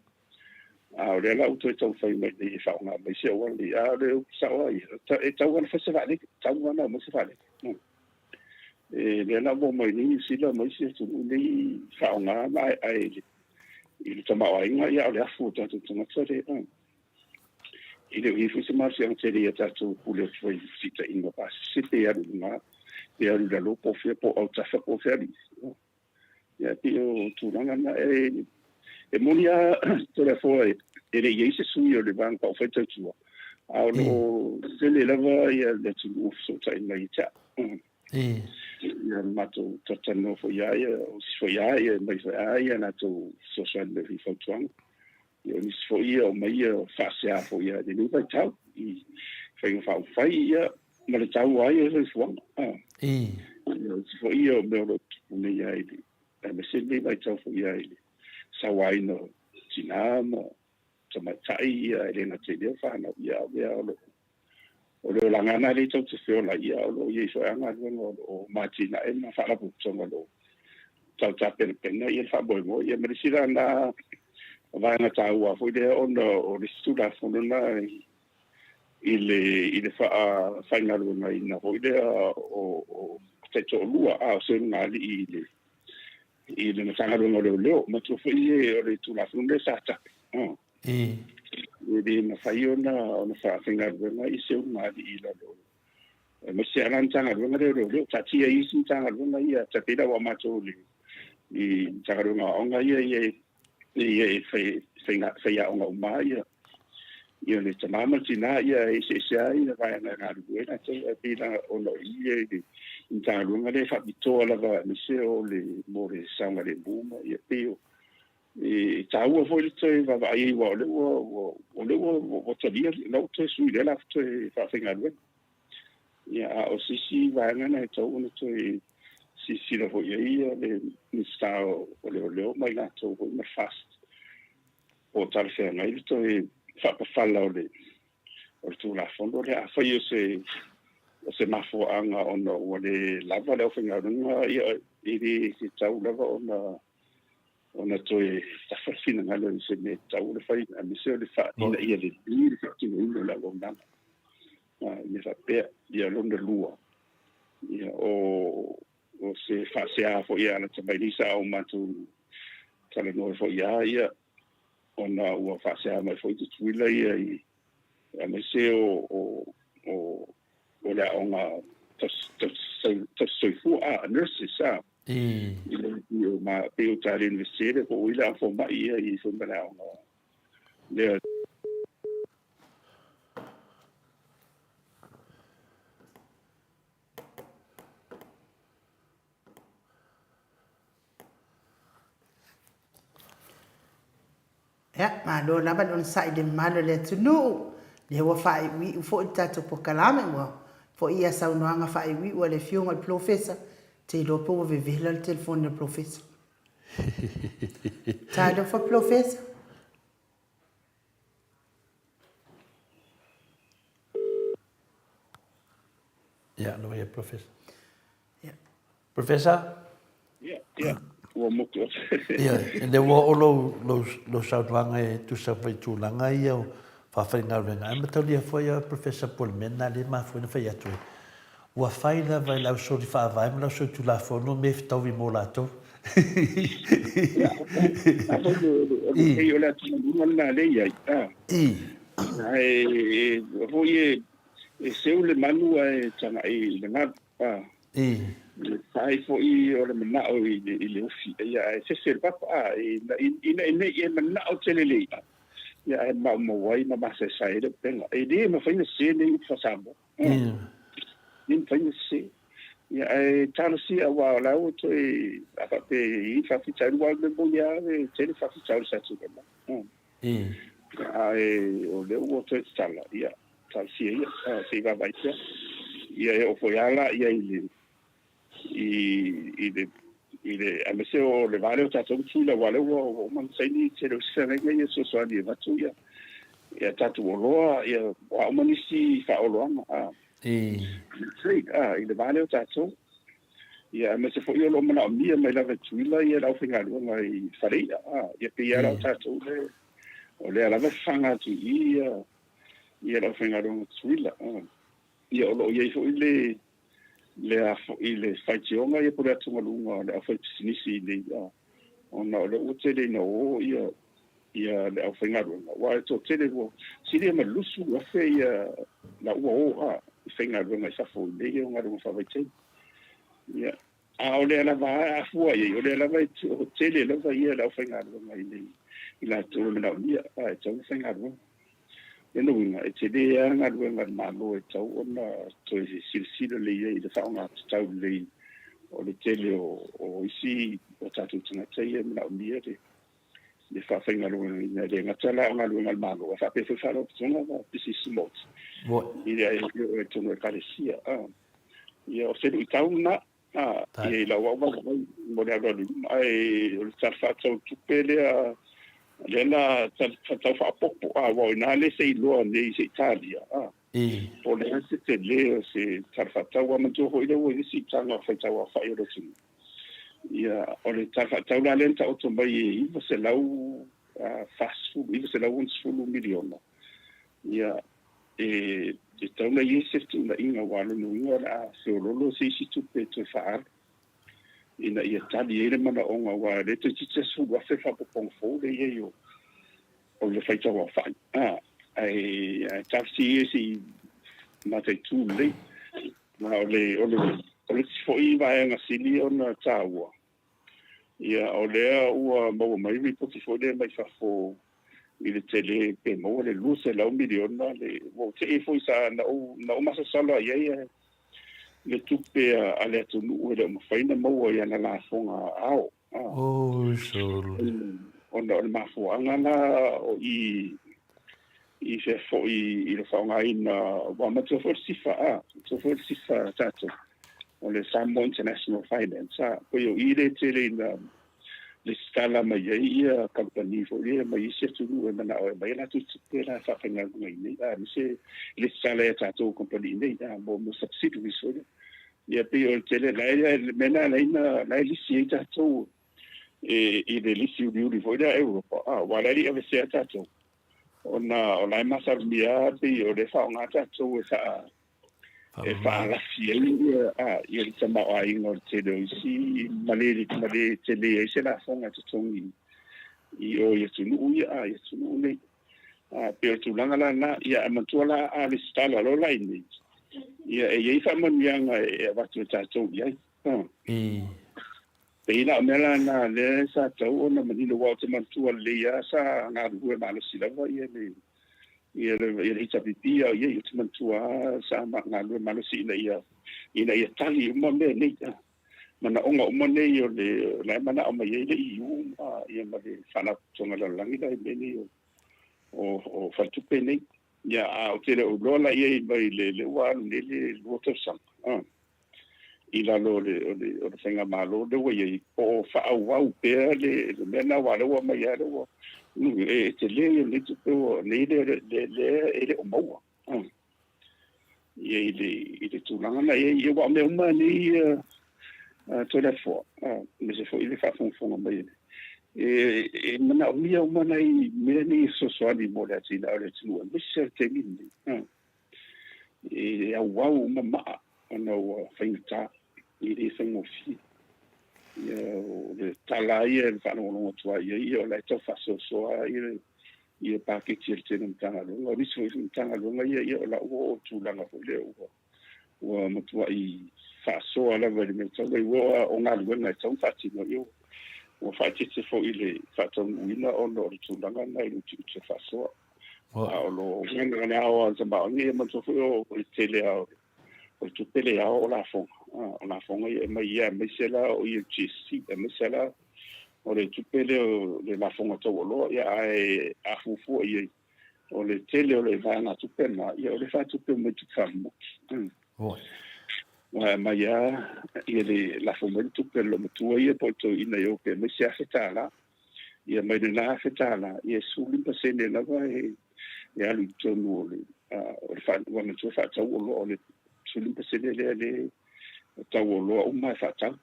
A o lea la ua toe taumafai mai nei e faaaoga mai se auala nei. A o le upu sao lava ia, e tatau lava ona fai se vaalele, e tatau lava ona aumai se vaalele. E lea la ua omai nei Niu Sila ma isi atunuu nei faaaoga ma aeae i le, i le tamaoaiga, ia a o le afu o tatou tagata lea. E le o i ai foi se malosiaga tele ia tatou pule atu ai i fesuitaiga pasese pe alu i luga, pe alu i lalo, po o fea, po o autafa, po o fea alii. Ia, e pei o tulaga na. E, e moni lava Toleafoa e, e le i ai se sui o le Vaega Faaupufai Tautua, a o lo o tele lava ia le atunuu o fesootai mai ia te au. Ia matou talatalanoa foi ia ia, o isi foi lava ia, mai foi lava ia latou fesoasoani mai foi i fautuaga. Ia o nisi foi ia o mai ia faasea foi ia i lenei vaitau i faiga faaupufai ia ma le taua ai o le soifuaga. Ia o isi foi ia o mea o lo o tutupu nei lava i le, aemaise lenei vaitau foi lava i le sauaina o tina ma tamaitai ia e le gata i lea o fanau ia a o mea o lo o o le olaga lena lea tatou te feola ai, a o lo o i ai foi lava galuega o lo o matinae ma faalapotopotoga o lo o tau tapenapena le faamoemoe. Ia ma le isi la lena vaega taua foi lea ona o le isi Tulafono lena i le i le faafaigaluegaina foi lea o taitoalua a o seugalii i le i le Matagaluega o Leoleo. Manatua foi o le Tulafono lea sa tape. E le mafai ona ona faafaigaluega i seugalii i lalo aemaise lava la Matagaluega lea o Leoleo. Taatia i isi Matagaluega ia, tai pei la ua matou le i Matagaluega o Aoga ia ia ia e faiaoga uma lava ia ia le tama ma le tina ia e eseese lava ia vaega e galulue ai latou ae pei la ona o i ia i le Matagaluega lea e faapitoa lava aemaise o le mo le saogalemu ma ia pei o e taua foi le toe vaavaai ai aua o lea ua o lea ua ua talia la ua toe sui lea la toe faafaigaluega. Ia, a o se isi vaega lena e tatau ona toe silasila foi i ai le Minisita o Leoleo ma i latou foi ma le FAST, po o talafeagai le toe faapafala o le o le Tulafono lea. Afai o se o se mafuaaga ona ua le lava le aufaigaluega, ia e le tatau lava ona ona toe tafa le finagalo i se mea e tatau ona fai, aemaise o le ina ia lelei le faatinoina o le auaunaga. Mea faapea. Ia lona lua, ia, o, o se faasea foi e alata mai nei sa o matou talanoa foi ia ia, ona ua faasea mai foi Tutuila ia i, aemaise o, o, o, o le aoga tausisoifua, a, nurses, a, i le i o ma pei o ta le Universite le po o i le aoga fomai ia i foi ma le aoga lea. Ia, malo lava le onosai i le mamalu o le atunuu. Lea ua faaiuiu foi le tatou polokalame, ua foi ia saunoaga faaiuiu a le Afioga i le Polofesa. Ou te iloa pe ua vevela le telefoni a le Polofesa. Talofa Polofesa. Ia, lava ia Polofesa. Ia. Professor? Ia, ia, ua motu atu. Ia, lea ua oo lou, lou, lou saunoaga e tusa foi i tulaga ia o faafaigaluega. Ae mataulia foi a Professor po o le mea lena lea e mafua ona fai atu ai. Ua fai lava e le ausoli faavae ma le ausoli tulafono mea e fetaui mo latou. Ia, a foi o le pei o le atugaluga lena lea e i ai. Ae foi e E seu le manu ae tagai i le galu. A. E fai foi o le manao i le ufi, ia ae fefe le papa, a, ina ne i e manao tele le i'a, ia ae maumau ai ma masaesae ai le upega. E le mafai ona sese nei upu faa-Samoa. E le mafai ona sese. Ia ae talosia aua o la ua toe, a faapea e i ai faafitauli, aua o le mea moni lava e tele faafitauli sa tulai mai. Ae o lea ua toe tatala, ia, talosia ia, se i vaavaai pea. Ia e oo foi lava la ia i le, i, i le, i le, aemaise o le va lea o tatou ma Tutuila, aua o lea ua uma ona saini le tele o isi feagaiga ia e fesoasoani e avatu ia, ia tatou oloa, ia, o a uma nisi faaoloaga, a. Trade, a, i le va lea o tatou. Ia, aemaise foi o lo o manaomia mai lava e Tutuila ia le aufaigaluega i Falei'a, a, ia pei lava la o tatou le, o lea lava e fafaga atu i i ia, ia le aufaigaluega Tutuila. A. Ia, o lo o i ai foi le, le a foi, le faitioga ia po o le atugaluga o le aufaipisinisi i nei, a, ona o lea ua tele ina o ia, ia le aufaigaluega, aua e toatele ua silia ma le 20,000 ia la ua o a i faigaluega i fafo i mea ia o galuega faavaitaimi. Ia, a o lea lava a fua i ai, o lea lava e tele lava ia le aufaigaluega i le i latou e manaomia a e tatau ona faigaluega. Lona uiga, e tele lava galuega a le Malo e tatau ona toe silasila lelei ai i le faaaogatatau lelei o le tele o isi o tatou tagata ia e manaomia le le faafaigaluegaina, e le gata la o galuega a le Malo, ae faapea foi faalapotopotoga ma pisinisi maoti i le oo ai totonu o Ekalesia. Ia, o se luitau lena i lau au vaavaai mo le alualu i luma, ae o le Tala Faatatau o le Tupe lea, lea la tala faatatau faaopoopo, aua o i ina lea se i iloa nei se i talia, po o le a se tele o se Tala Faatatau. Aua manatua foi lea ua i ai le siitaga o faitauaofai o le atunuu. Ia, o le Tala Faatatau la lea na taoto mai e $940, $960 miliona, ia, e tatau ona i ai se fetuunaiga, aua o lona uiga o le a feoloolo se isi tupe e toe faaalu ina ia tali ai le manaoga, aua o lea toeitiiti lava $10,000 le faaopoopoga fou lea e i ai o le faitauaofai, ae talosia ia se i mataitu lelei. Ma o le isi foi vaega sili ona taua, Ia, o lea ua maua mai lipoti foi lea mai fafo i le tele pe maua le 200 miliona le ua ou tei foi sa na ou na ou masalosalo ai ai le tupe a le atunuu e le o mafai ona maua i ana lafoga ao. Oi sole. Ona o le mafuaaga la o i i fea foi i le faaaogaina, ua manatua foi le SIFA, a, manatua foi le SIFA a tatou, o le Samoa International Finance, a, pei o i lea e tele ina lesitala mai ai ia kamupani foi ia mai isi atunuu e manao e aumai a latou tupe la e faafaigaluega i inei, a, aemaise lesitala ia tatou kamupani i inei, a, mo subsidiaries foi lea. Ia pei o le tele, la e, le mea lena e ala ai ona, la e lisi ai tatou e, i le lisi uliuli foi lea a Europa, a, aua o la e le i aveesea tatou, ona o la e masalomia lava pei o lea e faaaoga tatou e faa, e faalafi ai ia, a, ia le tamaoaiga o le tele o isi ma le, ma le tele ai se lafoga e totogi i o i atunuu ia, a, i atunuu nei. A, pei o le tulaga la lena, ia ae manatua la a lesitala loa la i inei, ia e i ai faamanuiaga e avatu e tatou i ai. Pei la o mea la na lea sa tatau ona manino aua ou te manatua lelei lava sa galulue malosi lava ia le ia le ia le HRPP a o i ai ou te manatua lava sa galulue malosi ina ia ina ia tali uma mea nei. Manaoga uma nei o le la e manao mai ai le EU ma ia ma le Faalapotopotoga Lalolagi la i mea nei o o o faletupe nei. Ia a ou te le o iloa la i ai mai le le ua alu nei le 2 tausaga i lalo o le o le o le faigamalo lea ua i ai po o faaauau pea le le mea lena aua o lea ua aumai lava lea ua e tele ia lenei tupe ua nei le le lea e le o maua. Ia i le, i le tulaga na i ai, ia aua o mea uma nei Toleafoa, aemaise foi le faafogafoga mai e, e manaomia uma nai mea nei e fesoasoani mo le atinae o le atunuu, aemaise le taimi lenei. E auau uma maa ona ua faigata, e le faigofie. Ia, o le tala lava ia e faalogologo atu ai i ai, ia o la e tau faasoasoa lava ia paketi a le tele o Matagaluega. O nisi foi Matagaluega ia, ia o la ua oo i tulaga foi lea ua, ua matuai faasoa lava i le mea tau ua o galuega e tatau ona faatino, ia ua faaeteete foi i le faataunuuina ona o le tulaga lena i le utiuti o faasoa. A o lo o le ao lava o le tamaoaiga, ia manatua foi o le tele lava o le tupe le ao o lafoga, o lafoga ia e aumai ia aemaise la o i le GST, aemaise la o le tupe lea o le lafoga taualoa, ia ae a fuafua i ai, o le tele o le vaegatupe lena, ia o le faatupe mai tupe faamomoki. Aua e aumai lava ia le lafo mai le tupe a le loomatua ia po o le toeaina i o pe aumai se $1,000. Ia mai lena $1,000, ia e 15% lava e e alu i totonu o le o le ua manatua faatau oloa o le 15% lea le tau oloa uma e faatau.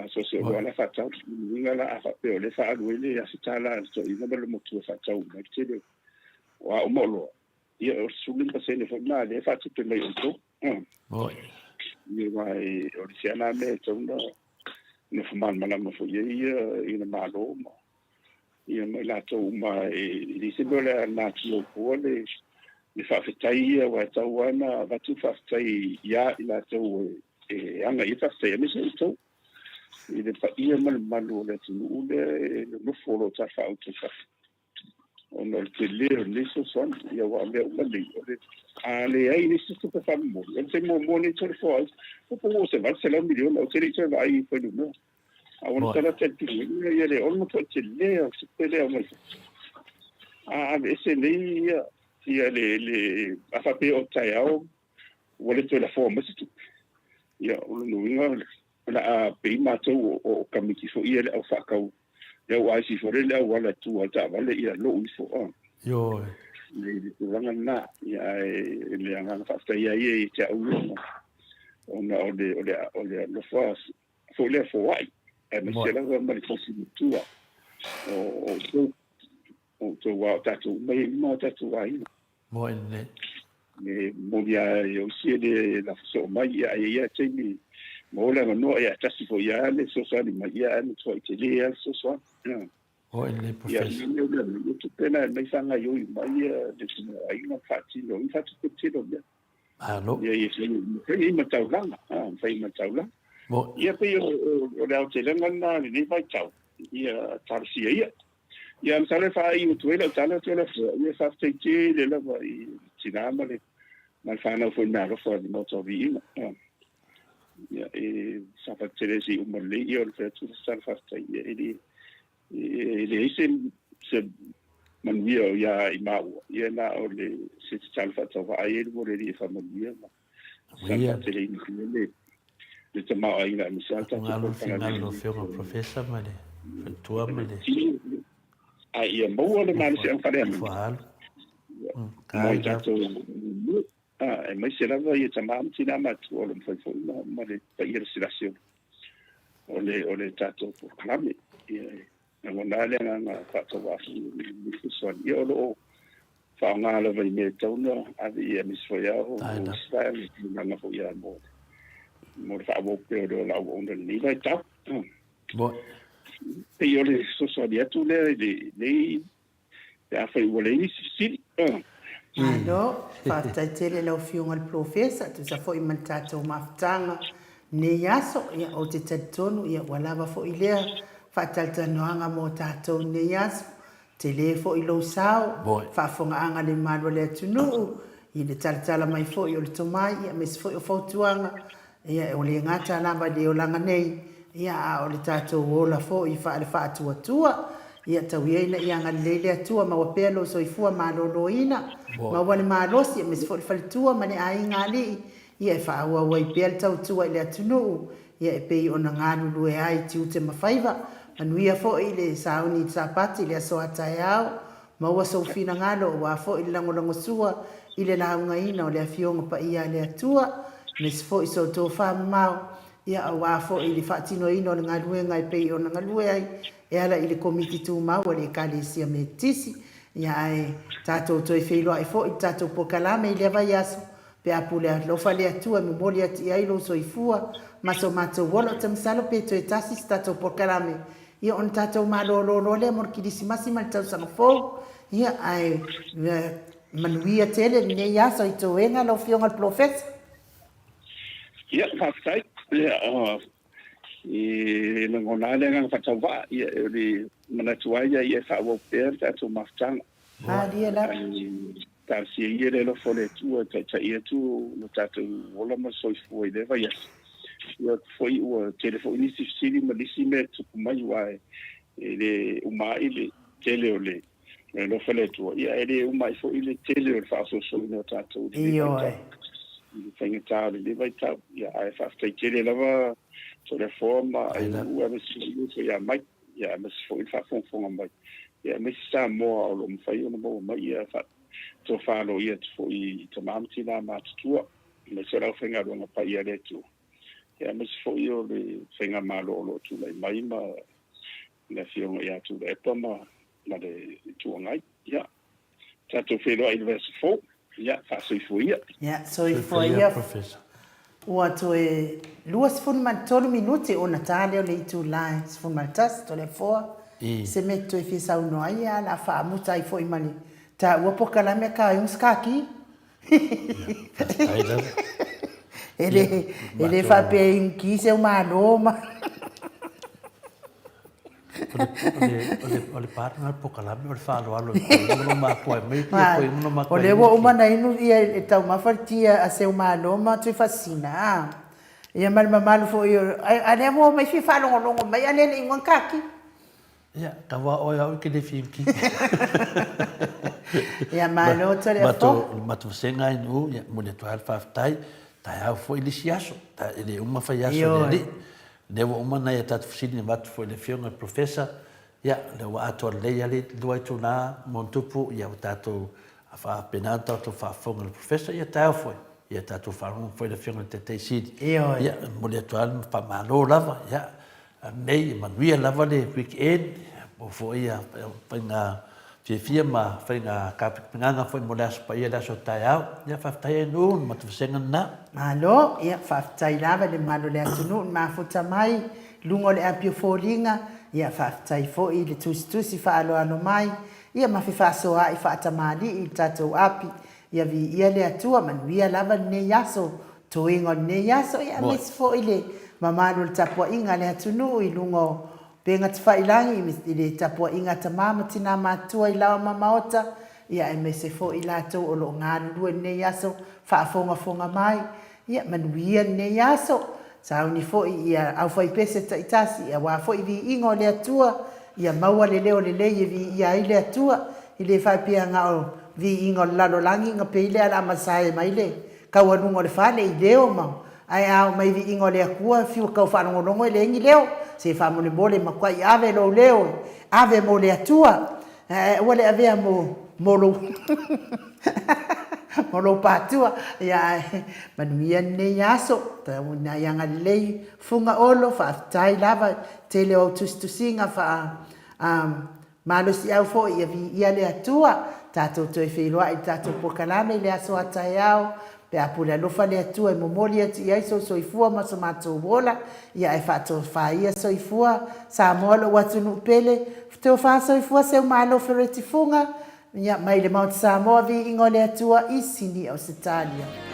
So se oloa la e faatau, uiga la a faapea o lea e faaalu ai le $1,000 a le toeaina ma le matua e faatau mai le tele o a uma oloa, ia o le 15% foi lena lea e faatupe mai e outou. Ia aua o le isi lava lena mea e tatau ona nofo malamalama foi i ai ia le Malo ma ia ma i latou uma e leai se mea o le a natia i tua le le faafetai ia aua e tatau lava ona avatu le faafetai ia i latou e aga i ai le faafetai aemaise outou i le paia ma le mamalu o le atunuu lea e nonofo o lo o tafaauto i fafo ona o le tele o lenei fesoasoani. Ia aua o mea uma nei, o le a leai nisi tupe faamomoli, o le taimi muamua lenei Toleafoa ai, ua pau o se $800 miliona, ou te le i toe vaai i fuainumera. A ua latalata i le piliona ia le ono matua tele o se tupe lea mai fafo. A aveese nei ia, ia le, le, a faapea o taeao ua le toe lafoa mai se tupe. Ia, o lona uiga o le a pei matou o kamiti foi ia le au faatau, le au aisi foi lea le auala e tu ai le taavale, ia lou ifo. Ioe. I le tulaga lena, ia, ae le agaga faafetai lava ia ia te au ia, ona o le, o le, o le alofa foi lea foai, aemaise lava ma le tausi matua o outou, o outou a o tatou uma e uma o tatou aiga. Moe lelei. E moni a e osi e le lafo soo mai, ia ae ia taimi maua le avanoa, ia tasi foi ia le fesoasoani mai, ia ae matuai tele a le fesoasoani. Moe lelei Professor. Ia, ia, ia, tupe na e mai faagaioi mai ia le tamaoaiga faatino, i faatupe tele o mea. Malo. Ia, ia, fai ai ma taulaga, fai ma taulaga. Mo. Ia, pei o le aotelega lena i lenei vaitau. Ia talosia ia. Ia masalo e faaiu atu ai lau tala Toleafoa, ia faafetai tele lava i le tina ma le ma le fanau foi i le meaalofa i le Maota o Viiga. Ia e saofai tele ai se i uma lelei ia o le fai atu le tala faafetai ia e le e leai se se manuia o ia i maua, ia na o le se tatalo faatauvaa ai le mo le Alii e faamanuia ma sa faateleina pea le le tamaoaiga aemaise lava le tatou Alo finagalo lau Afioga Professor ma le faletua ma le a ia maua le malosiaga faaleaga mo i tatou aemaise lava ia tama ma tina matutua o lo o mafai foi ma le paia lasilasi o le o le tatou polokalame. Ia e lagona lava le agaga faatauvaa foi i lenei fesoasoani. Ia o lo o faaaoga lava i mea e tatau ona ave i ai, aemaise foi lava o isi vaega i tulaga foi lava mo mo le faaauau pea o le ola auauna i lenei vaitau. Pei o le fesoasoani atu lea i lenei Pe afai ua leai nisi fesili. Malo, faafetai tele i lau Afioga i le Polofesa, tusa foi ma le tatou mafutaga i lenei aso. Ia, ou te talitonu ia ua lava foi lea faatalatalanoaga mo tatou i lenei aso. Tele foi lou sao, faafofogaaga le mamalu o le atunuu i le talatala mai foi o le tomai, ia aemaise foi o fautuaga Ia, ua le gata lava i le olaga nei, ia, a o le tatou ola foi faale-faatuatua. Ia, tau ia ina ia agalelei le Atua, maua pea lou soifua maloloina, maua le malosi, aemaise foi le faletua ma le aiga alii, ia, e faaauau ai pea le tautua i le atunuu, ia, e pei ona galulue ai i tiute ma faiva. Manuia foi le sauni i le Sapati i le aso a taeao, Maua sou finagalo aua foi le lagolagosua i le laugaina o le Afioga Paia a le Atua, aemaise foi so outou famamao, ia aua foi le faatinoina o le galuega e pei ona galue ai e ala i le Komiti Tumau a le Ekalesia Metotisi. Ia ae tatou toe feiloai foi i le tatou polokalame i lea vaiaso, pe a pule alofa le Atua e momoli atu i ai lou soifua ma so matou ola. Ou te masalo pe toe tasi se tatou polokalame Ia ona tatou malolo loa lea mo le Kirisimasi ma le tausaga fou. Ia, ae manuia tele lenei aso i toega lau Afioga i le Polofesa. Ia, faafetai. Ia, e lagona lava le agaga faatauvaa, ia, o le manatu lava ia, ia e faaauau pea le tatou mafutaga. Malie lava. Talosia ia le alofa o le Atua e taitai atu lo tatou ola ma le soifua i lea vaiaso. Ia foi ua tele foi nisi fesili ma nisi mea e tupu mai aua e le uma ai le tele o le alofa o le Atua, ia e le uma ai foi le tele o le faaosoosoina o tatou i lenei vaitau, i le faigata o lenei vaitau. Ia ae faafetai tele lava Toleafoa ma Aiuu aemaise foi ia Mike. ia aemaise foi le faafogafoga mai, ia aemaise Samoa o lo o mafai ona maua mai ia tofa aloaia atu foi i tama ma tina matutua, aemaise o le aufaigaluega paia a le Atua, ia aemaise foi o le faigamalo o lo o tulai mai ma le Afioga ia Tuilaepa ma ma le Itu Agai. Ia, tatou feiloai i le vaiaso fou. Ia, faasoifua ia. Ia, soifua ia. Professor. Ua toe 23 minute ona ta lea o le itula e 11, Toleafoa, se mea e te toe fia saunoa ai, ia, o le a faamuta ai foi ma le taua pokalame a ka iunga kaki. Faafetai lava. E le, e le faapea e iungi se malo ma... O le part lena o le pokalame o le faaaloalo i koe ma lou makua e aumai ia koe ma lou makua O lea ua uma ona inu ia e taumafa le ti a Seumalo ma Tuifasina a. Ia ma le mamalu foi o a lea ua omai fia faalogologo mai a lea le igoa kaki. Ia, tau a oe au i ke le fia ki. Ia malo Toleafoa. Le matou vasega ai nuu, ia momoli atu ai le faafetai. Taeao foi le isi aso, e le uma fai aso i le alii. Lea ua uma nai a tatou fesili na avatu foi i le Afioga i le Professor, ia, lea ua atoa lelei lava le lua itula ma ona tupu, ia ua tatou faapena ona tatou faafofoga i le Professor, ia taeao foi, ia tatou faalogo foi i le Afioga i le Taitai Sili. Ioe. Ia, e momoli atu lava le faamalo lava, ia, nei, manuia lava le week end, maua foi ia faiga fiafia ma faiga tapenapenaga foi mo le Aso Paia i le aso taeao. Ia, faafetai ai nuu, le matou vasega lena. Malo, ia faafetai lava i le mamalu o le atunuu na mafuta mai i luga o le api o foliga, ia faafetai foi i le tusitusi faaaloalo mai, ia ma fefaasoaai faatamalii i le tatou api, ia viia le Atua, manuia lava lenei aso, toega o lenei aso, ia aemaise foi le mamalu o le tapuaiga a le atunuu i luga o. Upega Tafailagi i le tapuaiga a tama ma tina matutua i laoa ma maota, ia aemaise foi i latou o lo o galulue i lenei aso faafogafoga mai. Ia manuia lenei aso. Sauni foi ia aufaipese taitasi aua foi viiga o le Atua, ia maua le leo lelei e viia ai le Atua. E le faapea na o viiga o le lalolagi na pei lea o le a masae mai le taualuga o le fale i leo ma ae a oo mai i viiga o le Atua fiu e tau faalogologo e leai ni leo. Se faamolemole matuai ave lou leo ave mo le Atua. Ae aua le avea mo mo lou mo lou patua. Ia ae manuia lenei aso. Tau ina ia agalelei Fugaolo, faafetai lava tele o au tusitusiga faa malosiau foi ia viia le Atua. Tatou toe feiloai i le tatou polokalame i le aso a taeao pe a pule alofa le Atua e momoli atu i ai sou soifua ma so matou ola. Ia ae faatofa ia soifua Samoa lou atunuu pele, Tofa soifua Seumalo Fereti Fuga, ia mai le Maota Samoa viiga o le Atua i Sini Ausetalia.